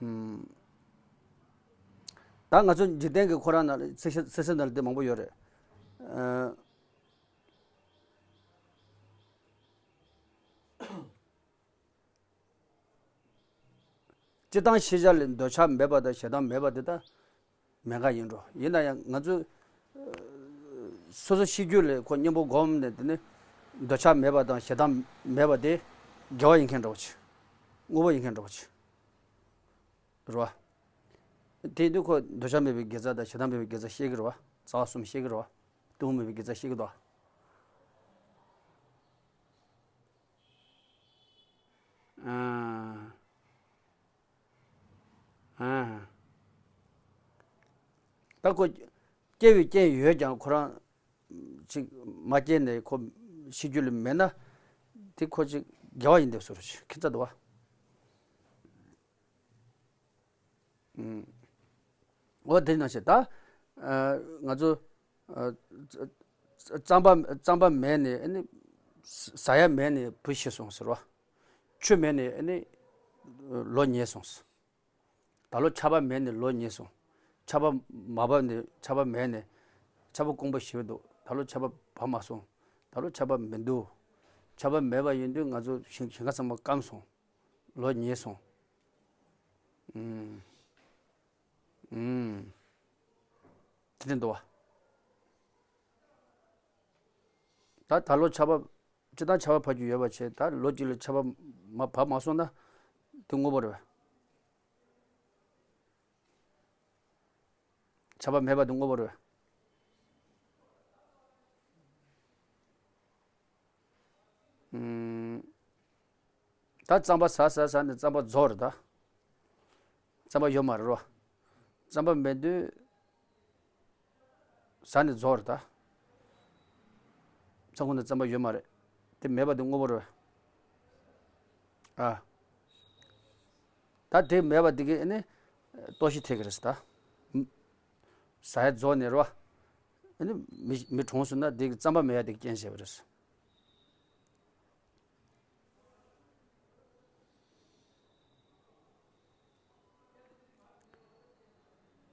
ཨུམ། ད་ང་ཚོ་འཇིག་རྟེན་གྱི་ཁོ་རང་ན་ཚེ་ཤེས་ཚེ་སྲིད་ན་ལ་དེ་མང་པོ་ཡོད་རེད། ཨ། སྤྱིར་བཏང་ཤེས་བྱ་ལས་འདོད་ཆགས་མེད་པ་དང་ཞེ་སྡང་མེད་པ་དེ་དག་མེད་འགའ་ཡིན་འགྲོ། ཡིན་ན་ཡང་ང་ཚོས་སོ་སོ་ཤེས་རྒྱུད་ལས་ཁོ་གཉེན་པོ་སྒོམ་ནས་དེ་ནི་འདོད་ཆགས་མེད་པ་དང་ཞེ་སྡང་མེད་པ་དེ་དགེ་བ་ཡིན་མཁན་འདྲ་བོ་ཆེ། དངོས་པོ་ཡིན་མཁན་འདྲ་བོ་ཆེ། རེད་བ། དེ་དུས་ཁོ་འདོད་ཆགས་མེད་པའི་དགེ་རྩ་དང་ཞེ་སྡང་མེད་པའི་དགེ་རྩ་ཤེས་ཀྱི་རེད་བ། རྩ་བ་གསུམ་ཤེས་ཀྱི་རེད་བ། གཏི་མུག་མེད་པའི་དགེ་རྩ་ཤེས་ཀྱི་འདུག་བ། ཨ། ཨ། ད་ཁོ་སྐྱེ་བའི་རྐྱེན་ཡོད་ཀྱང་ཁོ་རང་ཅིག་མ་སྐྱེས་ནས་ཁོ་ཤི་རྒྱུ་ལས་མེད་ན་དེ་ཁོ་ཅིག་དགེ་བ་ཡིན་འདུག་ཟེར་ཁྱད་མཚར་འདུག་བ། ཨུམ། འོ་དེ་ནང་བཞིན་ད། ཨ། ང་ཚོ། ཨ། རྩམ་པ་རྩམ་པ་མེད་ནས་ཨ་ནི། ཟ་ཡ་མེད་ནས་བུ་ཤི་སོང་ཟེར་བ། ཆུ་མེད་ནས་ཨ་ནི་ལོ་ཉེས་སོང་། ད་ལོ་ཆར་པ་མེད་ནས་ལོ་ཉེས་སོང་། ཆར་པ་མ་བབས་ནས་ཆར་པ་མེད་ནས་ཆར་པ་དཀོན་པོ་ཞེ་པོ་འདུག། ད་ལོ་ཆར་པ་བབས་མ་སོང་། ད་ལོ་ཆར་པ་མི་འདུག། ཆར་པ་མེད་པ་ཡིན་དུས་ང་ཚོ་ཞིང་ཞིང་ཁ་ཚང་མ་སྐམ་སོང་། ལོ་ཉེས་སོང་། ཨུམ། ཨུམ། དེ་འདྲ་འདུག་བ། ད་ད་ལོ་ཆར་པ། སྤྱིར་བཏང་ཆར་པ་བབས་རྒྱུ་ཡོད་པ་བྱས། ད་ལོ་གཅིག་ལ་ཆར་པ་མ་བབས་མ་སོང་ན་དེ་དངོས་པོ་རེད་བས། ཆར་པ་མེད་པ་དེ་དངོས་པོ་རེད་བས། ཨུམ། ད་རྩམ་པ་ཟ་ཟ་ཟ་ནས་རྩམ་པ་རྫོགས་རེད་ད། རྩམ་པ་ཡོད་མ་རེད་རོ། རྩམ་པ་མེད་དུས་ཟ་ནས་རྫོགས་རེད་ད། ཚོང་ཁང་ནང་རྩམ་པ་ཡོད་མ་རེད། དེ་མེད་པ་དེ་དངོས་པོ་རེད། ཨ། ད་དེ་མེད་པ་དེ་གིས་ཨ་ནི་ལྟོགས་ཤི་ཐེབས་ཀྱི་རེད་ད། ཟ་ཡ་རྫོགས་ནས་རོ། ཨ་ནི་མི་མི་གྲོངས་སོང་ན་དེ་གི་རྩམ་པ་མེད་ཡ་དེ་གི་རྐྱེན་བྱས་པ་རེད།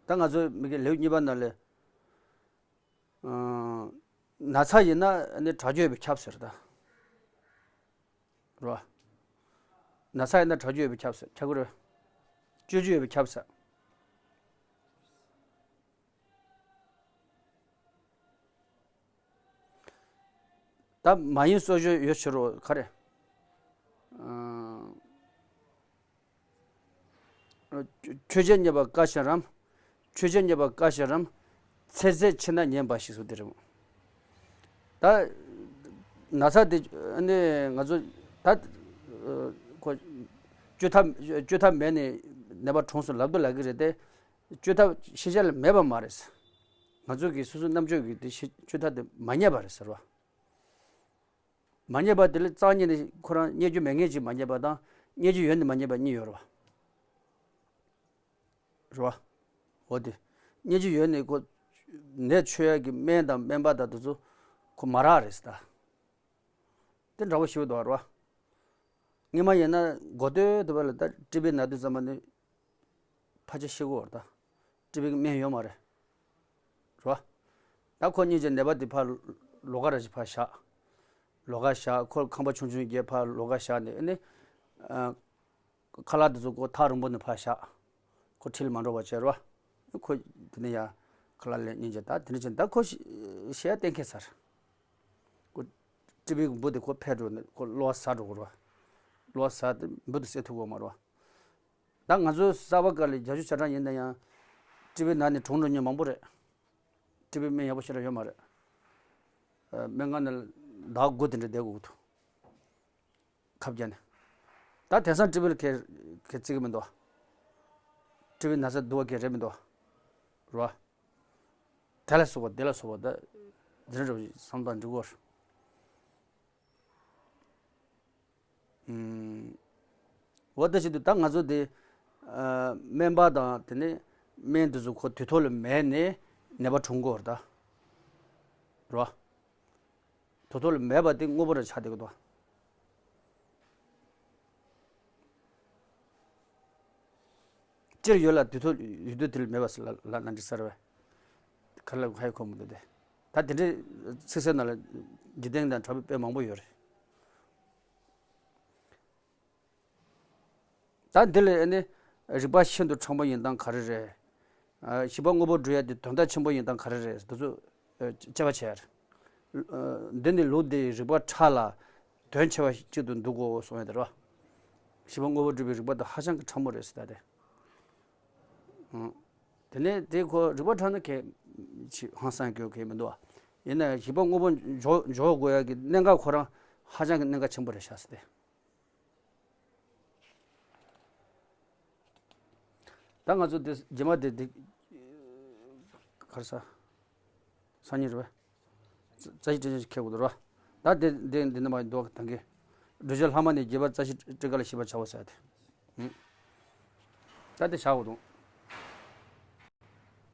ད་ང་ཚོའི་མི་གི་ལེའུ་གཉིས་པ་ནང་ལས། ཨ། ན་ཚ་ཡིན་ན་ནི་དྲག་སྐྱེད་ཡོད་པས་ཁྱབ་ཟེར་ད། རོ། ན་ཚ་ཡིན་ན་དྲག་སྐྱེད་ཡོད་པས་ཁྱབ་ཟེར། ཁྱབ་ཀྱི་རེད། སྤྱོད་ཀྱི་ཡོད་པས་ཁྱབ་ཟེར། ད་མ་ཡིན་གསོག་སྦྱོར་ཡོད་ཕྱིར་རོ་ག་རེ། ཨ། ཆོས་བྱེད་ཉེས་པ་བཀའ་བཞིན་རམ། ཆོས་བྱེད་ཉེས་པ་བཀའ་བཞིན་རམ། ཚེ་ཟད་ཕྱིར་ན་ཉེས་པ་ཞིག་གསུངས་དེ་རེད་མོ། ད་ན་ཚ་དེ་ནི་ང་ཚོ་ད་ཁོ་བཅོས་ཐབས་བཅོས་ཐབས་མེད་ནས་ནད་པ་གྲོངས་སོང་ལབ་དུ་ལབ་ཀྱི་རེད་དེ། བཅོས་ཐབས་ཤེས་བྱ་ལ་མེད་པ་མ་རེད། ང་ཚོ་གི་སོ་སོའི་རྣམ་དཔྱོད་ཀྱིས་དེ་ཤེས་བཅོས་ཐབས་དེ་མ་རྙེད་པ་རེད་ཟེར་བ། མ་རྙེད་པ་དེ་ལ་རྩ་བ་ཉིད་ནས་ཁོ་རང་རྙེད་རྒྱུ་མེད་མཁན་ཅིག་མ་རྙེད་པ་དང་། རྙེད་རྒྱུ་ཡོད་ནས་མ་རྙེད་པ་གཉིས་ཡོད་རེད་བ། རེད་བ། འོ་དེ། རྙེད་རྒྱུ་ཡོད་ནས་ཁོ་ནད་བཅོས་ཡག་གི་སྨན་དང་སྨན་པ་དང་དེ་ཚོ་ཁོ་མ་རག་རེད་ཟེར་ད། དེ་འདྲ་བོ་ཞིག་འདུག་རེད་བ། སྔོན་མ་ཡིན་ན་འགོ་སྟོད་དུ་བ་ལ་ད་ཊི་བི་ན་དུས་ཙམ་པ་ནི་ཕལ་ཆེར་ཤི་གི་ཡོད་རེད་ད། ཊི་བི་གི་སྨན་ཡོད་མ་རེད། རེད་བ། ད་ཁོ་སྙིང་རྗེ་ནད་པ་དེ་ཕར་ལོགས་ཀ་ར་ཞིག་ཕར་བཞག། ལོགས་ཀ་བཞག། ཁོ་ཁང་པ་ཆུང་ཆུང་གི་ཕར་ལོགས་ཀ་བཞག་ནས་ཨ་ནི། ཨ། ཁ་ལག་དེ་ཚོ་ཁོ་ཐག་རིང་པོ་ནས་ཕར་བཞག། ཁོ་འཁྲིས་ལ་མ་འགྲོ་བ་བྱས་རེད་བ། ཁོ་དེ་ནས་ཡར་ཁ་ལག་ལེན་སྙིང་རྗེ་ད་དེ་འདྲ་བྱས་ད་ཁོ་ཤི་ཤི་ཡ་གཏན་འཁེལ་ཚར། ཁོ་ཊི་བི་གི་འབུ་དེ་ཁོ་ཕར་འགྲོ་ནས་ཁོ་གློ་བ་ཟ་འགྲོ་གི་རེད་བ། གློ་བ་ཟ་དེ་འབུ་དེ་བསད་ཐུབ་ཀྱི་ཡོད་མ་རེད་བ། ད་ང་ཚོ་གསར་པ་སྒང་ལ་བརྒྱད་ཅུ་གྱ་གྲངས་ཡིན་ན་ཡང་ཊི་བི་ན་ནས་གྲོངས་འགྲོ་མཁན་མང་པོ་རེད། ཊི་བི་སྨན་ཡག་པོ་ཞེ་དྲག་ཡོད་མ་རེད། ཨ། སྨན་ཁང་ནང་ལ་ཟླ་དགུ་དེ་འདྲ་བསྡད་དགོས་ཀྱི་འདུག། ཁབ་བརྒྱབ་ནས། ད་དེང་སང་ཊི་བི་ལ་གས་གས་བརྩི་གི་མི་འདུག། ཊི་བི་ན་ཚ་འདུག་པ་གས་རེད་མི་འདུག། རེད་བ། དེ་ལ་སོགས་པ་དེ་ལ་སོགས་པ་ད་འདི་འདྲ་བསམ་སྟངས་འགྲིག་གོ། ཨུམ། འོ་ད་བྱེད་དུས་ད་ང་ཚོ་དེ། ཨ། སྨན་པ་དང་དེ་ནས་སྨན་དེ་ཚོ་ཁོ་དུས་ཐོག་ལ་མེད་ནས་ནད་པ་གྲོངས་གོ་རེད་ད། རེད་བ། དུས་ཐོག་ལ་མེད་པ་དེ་དངོས་པོ་རེ་ཆགས་བསྡད་ཀྱི་འདུག། སྤྱིར་ཡོད་ལ་དུས་ཐོག་ཡོད་དུས་དེ་ལ་མེད་པ་ཟེར་ལ་ལ་ན་འགྲིག་ས་རེད་བས། ག་ལ་ཧ་ཡ་གོ་མི་འདུག་སྟེ། ད་དེ་འདྲའི་ཚིག་གསལ་ནང་ལ་འཇིག་རྟེན་དང་འཁྲབ་པའི་དཔེ་མང་པོ་ཡོད་རེད། ད་འདི་ལ་ཨ་ནི་རིགས་པ་ཤིན་ཏུ་ཕྲ་མོ་ཡིན་སྟངས་ག་རེ་རེད། ཨ། བྱིས་པ་དངོས་པོ་སྒྲུབ་ཡ་དེ་དོན་དག་ཆེན་པོ་ཡིན་སྟངས་ག་རེ་རེད། དེ་ཚོ་ཨ་དཔྱད་པ་བྱས་ཡ་རེད། ཨ། འདི་ནི་ལུགས་འདིའི་རིགས་པ་ཕྲ་ལ་དོན་ཆེ་བ་གཅིག་ཏུ་འདུ་དགོས་གསུང་ཡ་དེ་རེད་བ། བྱིས་པ་དངོས་པོ་སྒྲུབ་པའི་རིགས་པ་དེ་ཧ་ཅང་གི་ཕྲ་མོ་རེད་ཟེར་ད་དེ། ཨང་། དེ་ནས་དེ་ཁོ་རིགས་པ་ཕྲ་ན་གལ་ཆེ་ཧང་སང་སྐྱོ་གལ་མི་འདུག་བ། ཡིན་ན་ཡང་བྱིས་པ་དངོས་པོ་འཇོག་འཇོག་དགོས་ཡ་གི་གནད་འགག་ཁོ་རང་ཧ་ཅང་གི་གནད་འགག་ཆེན་པོ་རེད་ཤག་ཟེར་ཏེ། ད་ང་ཚོ་དེ་རྗེས་མ་དེ་དེ་ག་རེ་ཟ། སང་ཉིན་རེད་པས། རྩ་ཤེ་སྤྲིན་ཆེན་ཞིག་ཁེལ་དགོས་འདུག་ར། ད་དེ་དེ་འདི་ན་མ་འདུག་གང་གི། འགྲོ་བྱེད་ལྷག་མ་ནས་རྒྱས་པ་རྩ་ཤེ་སྤྲིན་དཀར་ལ་ཤེས་པར་བྱའོ་ཟེར་ཏེ། ཨུ། ད་དེ་བཞག་དགོས་འདུག།